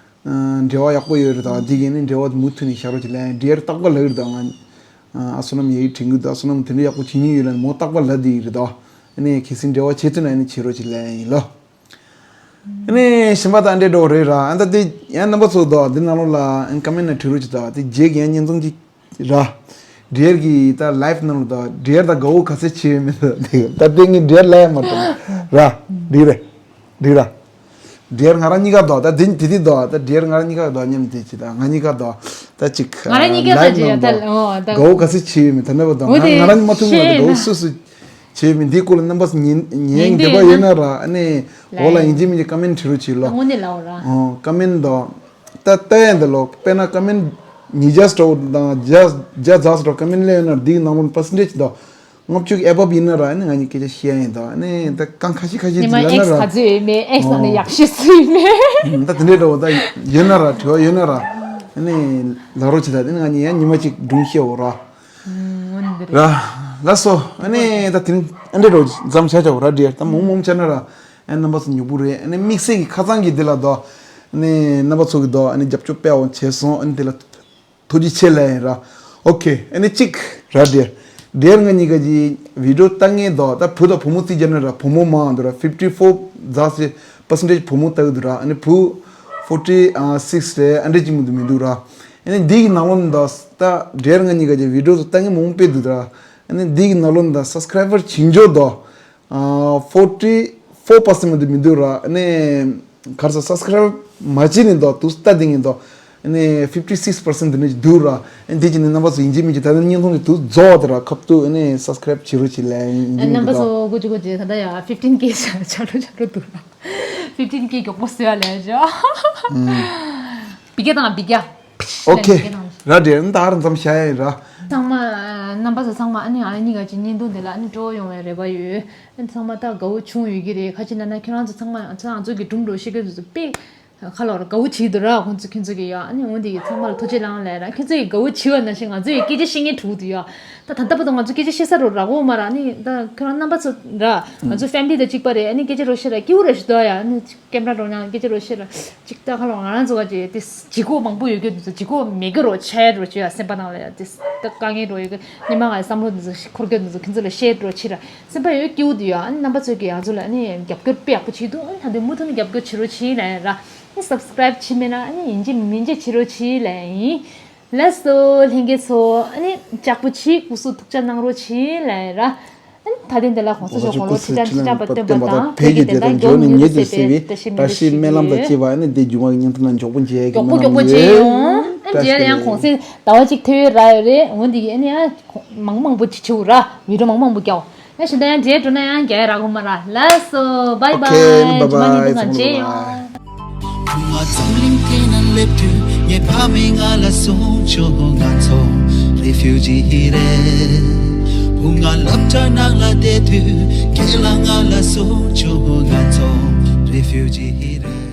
འབྲེལ་བ་ཡག་པོ་ཡོད་རེད་དོ། འདི་གས་ནི་འབྲེལ་བ་མུ་མཐུད་ནས་བཞག་རོགས་བྱེད་ལབ་ཡིན། ཌི་ཡར་རྟག་པར་ལབ་ཀྱི་རེད་དོ། ང་ཨ་བསོད་ནམས་ཡ་ཡིག་དྲན་གྱི་འདུག་བསོད་ནམས་དེ་འདྲ་ཡག་པོ་བྱེད་མྱོང་ཡོད་ལ་མོ་རྟག་པར་ལབ་བསྡད་ཀྱི་རེད་དོ། ཨ་ནི་གལ་སྲིད་འབྲེལ་བ་བྱེད་ཐུབ་ན་ཨ་ནི་བྱེད་རོགས་བྱེད་ལབ་ཡིན་ལོ། ཨ་ནི་གཞན་པ་དང་འདྲེ་འགྲོ་རེད་ར། ཨ་ད་དེ་ཡང་རྣམ་པ་ཚོ་དོ་འདི་ནང་ལོགས་ལ་ཨ་ཀ་མེན་ཊི་ན་བྲིས་རོགས་བྱེད་དོ། དེ་རྗེས་ཀྱི་ཡང་བརྙན་ཐུང་ཅིག་ར། ཌི་ཡར་གྱི་ད་ལའིབ་ནང་ལ་དོ་ཌི་ཡར་ད་དགའ་བོ་ག་ཚད་བྱེད་ཡོད་མེད་དོ། ད་དེ་ངས་ཌི་ཡར་ལབ་ཡ་མ་གཏོགས་ར། འགྲིག་རེད། འགྲིག་ར། ཌི་ཡར་ང་རང་གཉིས་ཀ་དོ་ད་དེ་དེ་དེ་དོ་ད་ཌི་ཡར་ང་རང་གཉིས་ཀ་དོ་མཉམ་དེ་ཅི་ད་ང་གཉིས་ཀ་དོ་ད་ཅིག་ང་རང་གཉིས་ཀ་ལའིབ་ད་ནང་ཅི་ད་དོ་ད་ཨོ་ད་དགའ་བོ་ག་ཚད་བྱེད་ཡོད་མེད་ད་ནས་པ་དོ་ང་ང་རང་གཉིས་མ་ཐུག་ངོ་ད་དགའ་བོ་སུ་སུ། བྱས་མིན་འདི་སྐོར་ལ་རྣམ་པ་ཚོ་ཉན་ཉན་འདོད་པ་ཡོད་ན་ར་ཨ་ནི་འོག་ལ་ཡིན་གཅིག་མིན་གཅིག་ཀ་མེན་བྲིས་རོགས་བྱེད་ལོ། དངོས་གནས་ལའོ་ར། ཨོ་ཀ་མེན་དོ། ད་ལྟ་ཡང་འདི་ལོ་དཔེར་ན་ཀ་མེན་ ཉིས་བརྒྱ་འདྲ་བོ་དང་བརྒྱ་བརྒྱ་ཟ་ཟ་འདྲ་བོ་ཀོ་མེན་ཊི་ལ་ཡོད་ན་འདིའི་ནང་ལོགས་པར་སེན་ཊེ་ཇི་དང་ལྔ་བཅུ་གི་ཨེབ་བྷ་ཡིན་ན་ར་ཨ་ནི་ང་གཉིས་སྐད་ཆ་བཤད་ཡ་ཡིན་དང་ཨ་ནི་ད་རྐང་ཁ་ཤས་ཁ་ཤས་ནི་ཅིག་མ་ལབ་ན་ཨེགས་ར། ག་ཚོད་ཡོད་མེད་ཨེགས་ནང་ནས་ཨོ། ཡག་ཤོས་སུ་ཡོད་མེད། ད་དེ་འདྲའི་འདྲ་བོ་ད་ཡོད་ན་ར་དྲི་བ་ཡོད་ན་ར་ཨ་ནི་ལབ་རོགས་བྱེད་ད་ཨ་ནི་ང་གཉིས་ཡང་ཉི་མ་གཅིག་སྒྲུང་བཤད་འོ་ར། ཨུམ། འོ་འདི་ར། རེད། ལགས་སོ། ཨ་ནི་ད་དེ་རིང་ཨ་འདྲའི་འདྲ་བོ་མཚམས་བཞག་བྱ་འོ་ར་འདྲི་ཡ་ད་མོང་མོང་བྱས་ན་ར། ཨ་ནི་རྣམ་པ་ཚོ་མྱུར་པོ་རེད། ཨ་ནི་དམིགས་བསལ་གྱི་ཁ་སང་གི་འདི་ལ་དོ། ཨ་ནི་རྣམ་པ་ཚོ་གི་དོ་ཨ་ནི་རྒྱབ་སྐྱོར་སྤེལ་འོང་བྱས་སོང་། ཨ་ནི་འདི་ལ་ཐུགས་རྗེ་ཆེ་ལབ་ཡིན་ར། ཨོ་ཁེ། ཨ་ནི་གཅིག་ར་འདིར། འདིར་ང་གཉིས་ཀ་གི་བི་ཌི་ཡོ་ལྟ་མཁན་དོ་ད་བུ་དང་བུ་མོ་རྩིས་རྒྱབ་ན་ར་བུ་མོ་མང་འདུག་ར། ཕིབ་ཊི་ཕོར་ཛ་སི་པར་སེན་ཊེ་ཇི་བུ་མོ་ལྟ་གི་འདུག་ར། ཨ་ནི་བུ་ཕོར་ཊི་སིགས་རེད། ཨ་འདྲ་གཅིག་མ་གཏོགས་མི་འདུག་ར། ཨ་ནི་འདི་གི་ནང་ལོགས་ནས་དོ་ད་འདིར་ང་གཉིས་ཀ་གི་བི་ཌི་ཡོ་ལྟ་མཁན་མང་པོ་འདུག་ར། ཨ་ནི་འདི་གི་ནང་ལོགས་ནས་དོ་སབ་སི་ཀ་རའི་བར་བྱིན་འཇོག་དོ། ཨ་ཕོར་ཊི་ཕོར་པར་སེན་ཊི་མ་གཏོགས་མི་འདུག་ར། ཨ་ནི་ག་རེ་ཟེར་སབ་སི་ཀ་རའིབ་མ་བྱས་ནས་འདུག་དུས་ལྟ་དེ་ངས་འདུག་ཨ་ནི་ཕིབ་ཊི་སིགས་པར་སེན་ཊི་འདི་འདྲ་འདུག་ར། ཨ་ནི་དེ་བྱས་ནས་རྣམ་པ་ཚོ་ཡིན་གཅིག་མིན་གཅིག་ད་ལྟ་བརྙན་ཐུང་འདི་དུས་རྫོགས་དེ་ར་ཁབ་ཏུ་ཨ་ནི་སབ་སི་ཀ་རའིབ་བྱེད་རོགས་བྱེད་ལབ་ཡིན་གཅིག་མིན་གཅིག་རྣམ་པ་འདུག་ཚོ་གོ་ཅི་གོ་ཅི་ད་ལྟ་ཡ་ཕིབ་ཊིན་ཀེ་ཆགས་ཆགས་འགྲོ་ཆགས་འགྲོ་འདུག་ར། ཕིབ་ཊིན་ཀེ་མགྱོགས་པོ་བཟོ་ཡ་ལབ་ཡ་ཅོ། བི་ག་དང་བི་ག་ཨོ་ཁེ། ར་འདྲེ་ཨ་ནི་ད་ཨ་ར་མཚམས་བཞག་ཡ་ཡིན་ར། ཚང་མ་རྣམ་པ་ཚོ་ཚང་མ་ཨ་ནི་ཨ་ནི་ག་ཅིག་བརྙན་ཐུང་དེ་ལ་ཨ་ནི་སྤྲོ་ཡོང་བའི་རེ་བ་ཡོད། ཨ་ནི་ཚང་མ་ད་དགའ་བོ་བྱུང་ཡོད་ཀྱི་རེད། ཁ་ཅིག་ན་ན་ཁྱེད་རང་ཚོ་ཚང་མ་ང་ཚོ་ང་ཚོ་གི་སྒྲུང་འགྲོ་ཤེས་མཁན་ཚོ་དཔེ་ཁ་ལོ་ར་དགའ་བོ་བྱེད་འདུག་ར། ཁོང་ཚོ་ཁྱེད་ཚོ་གི་ཡ་ཨ་ནི་འོ་འདི་གི་ཚང་མ་ལ་ཐུགས་རྗེ་ལངས་ལས་ར། ཁྱེད་ཚོ་གི་དགའ་བོ་བྱེད་པ་ནང་བཞིན་ང་ཚོ་ཡི་སྐད་ཆ་བཤད་མཁན་དྲུག་འདུག་ཡ། ད་ད་ལྟ་བར་དུ་ང་ཚོ་སྐད་ཆ་བཤད་ས་རུ་རག་གོ་མ་ར། ཨ་ནི་ད་ཁྱེད་རང་རྣམ་པ་ཚོ་ར་ང་ཚོ་ཕེ་མི་ལི་དང་གཅིག་པ་རེད། ཨ་ནི་སྐད་ཆ་རོ་བཤད་ར་སྐྱིད་པོ་ར་ཞིག་འདུག་ཡ། ཨ་ནི་ཀེམ་ར་འགྲོ་ན་སྐད་ཆ་རོ་བཤད་ར་ཅིག་ད་ཁ་ལོ་ང་རང་ཚོ་ག་ཅིག་དེ་ལྗིད་ཁོག་མང་པོ་ཡོད་རྒྱུ་འདུག་ལྗིད་ཁོག་མེད་རྒྱུ་རོ་ཆད་རོ་བྱོས་ཡ་སེམས་པ་ནང་ལ་ཡ་དེ་ད་དཀའ་ངལ་རོ་ཡོད་རྒྱུ་ཉི་མ་ང་བསམ་བློ་འདི་ཚོ་འཁོར་རྒྱུ་འདི་ཚོ་ཁྱེད་ཚོ་ལ་བཤད་རོ་ཕྱིར་ར་སེམས་པ་ཡོད་སྐྱིད་པོ་འདུག་ཡ། ཨ་ནི་རྣམ་པ་ཚོས་ཀྱི་ང་ཚོ་ལ་ཨ་ནི་རྒྱབ་སྐྱོར་དཔེ་ཡག་པོ་བྱེད་འདུག་ཨ་ནི་ད་དུང་མུ་མཐུད་ནས་རྒྱབ་སྐྱོར་བྱེད་རོགས་བྱེད་ལབ་ཡ་ར། ཨ་ནི་སབ་སི་ཀ་རའིབ་བྱེད་མེད་ན་ཨ་ནི་ཡིན་གཅིག་མིན་གཅིག་བྱེད་རོགས་བྱེད་ལབ་ཡ་ཡིན། ལགས་སོ་ལྷན་རྒྱས་ཚོ། ཨ་ནི་ལྕགས་པོ་ཆེ་སྐུ་གཟུགས་ཐུགས་ཅག་གནང་རོགས་བྱེད་ལབ་ཡ་ར། ཨ་ནི་ད་ཐེངས་འདི་ལ་གོང་ས་མཆོག་དགུང་ལོ་ཁྲི་ཕྲག་ཁྲི་ཕྲག་བར་སྟོན་པ་དང་བོད་ཀྱི་བདེན་མཐའ་མགྱོགས་ནས་མྱུར་དུ་གསལ་བའི་བཀྲ་ཤིས་སྨོན་ལམ་དང་བཅས་པ་ཨ་ནི་འདི་མཇུག་མ་གི་བརྙན་ཐུང་ལ་མགྱོགས་པོ་མཇལ་གྱི་མགྱོགས་པོ་མགྱོགས་པོ་མཇལ་ཡོང་། ཨ་ནི་མཇལ་ཡང་གོང་ས་ཟླ་བ་གཅིག་ཐེ་བའི་ར་ཡོད་རེད། འོ་འདི་ཡིན་ཨ་ནི་མང་མང་པོ་ཅིག་བྱེད་འོ་ར། བི་ཌི་ཡོ་མང་མང་པོ་རྒྱག་ཨ་ནི་ཞིག་ད་ཡང་འདྲེ་འགྲོ་ན་ཡང་རྒྱག་ཡ་རག་གོ་མ་ར། ལགས་སོ། བྷའི་བྷའི། མཇུག་མ་བརྙན་ཐུང་ལ་མཇལ་ཡོང་། ཁོང་ང་འཛམ་གླིང་སྟེང་ན་སླེབས་དུས་ངའི་ཕ་མས་ང་ལ་གསུངས་བྱུང་། ང་ཚོ་རི་ཕིའུ་ཇི་རེད། བུ་ང་སློབ་གྲྭ་ནང་ལ་བསྡད་དུས་ཁྱེད་ལ་ང་ལ་གསུངས་བྱུང་། ང་ཚོ་རི་ཕིའུ་ཇི་རེད།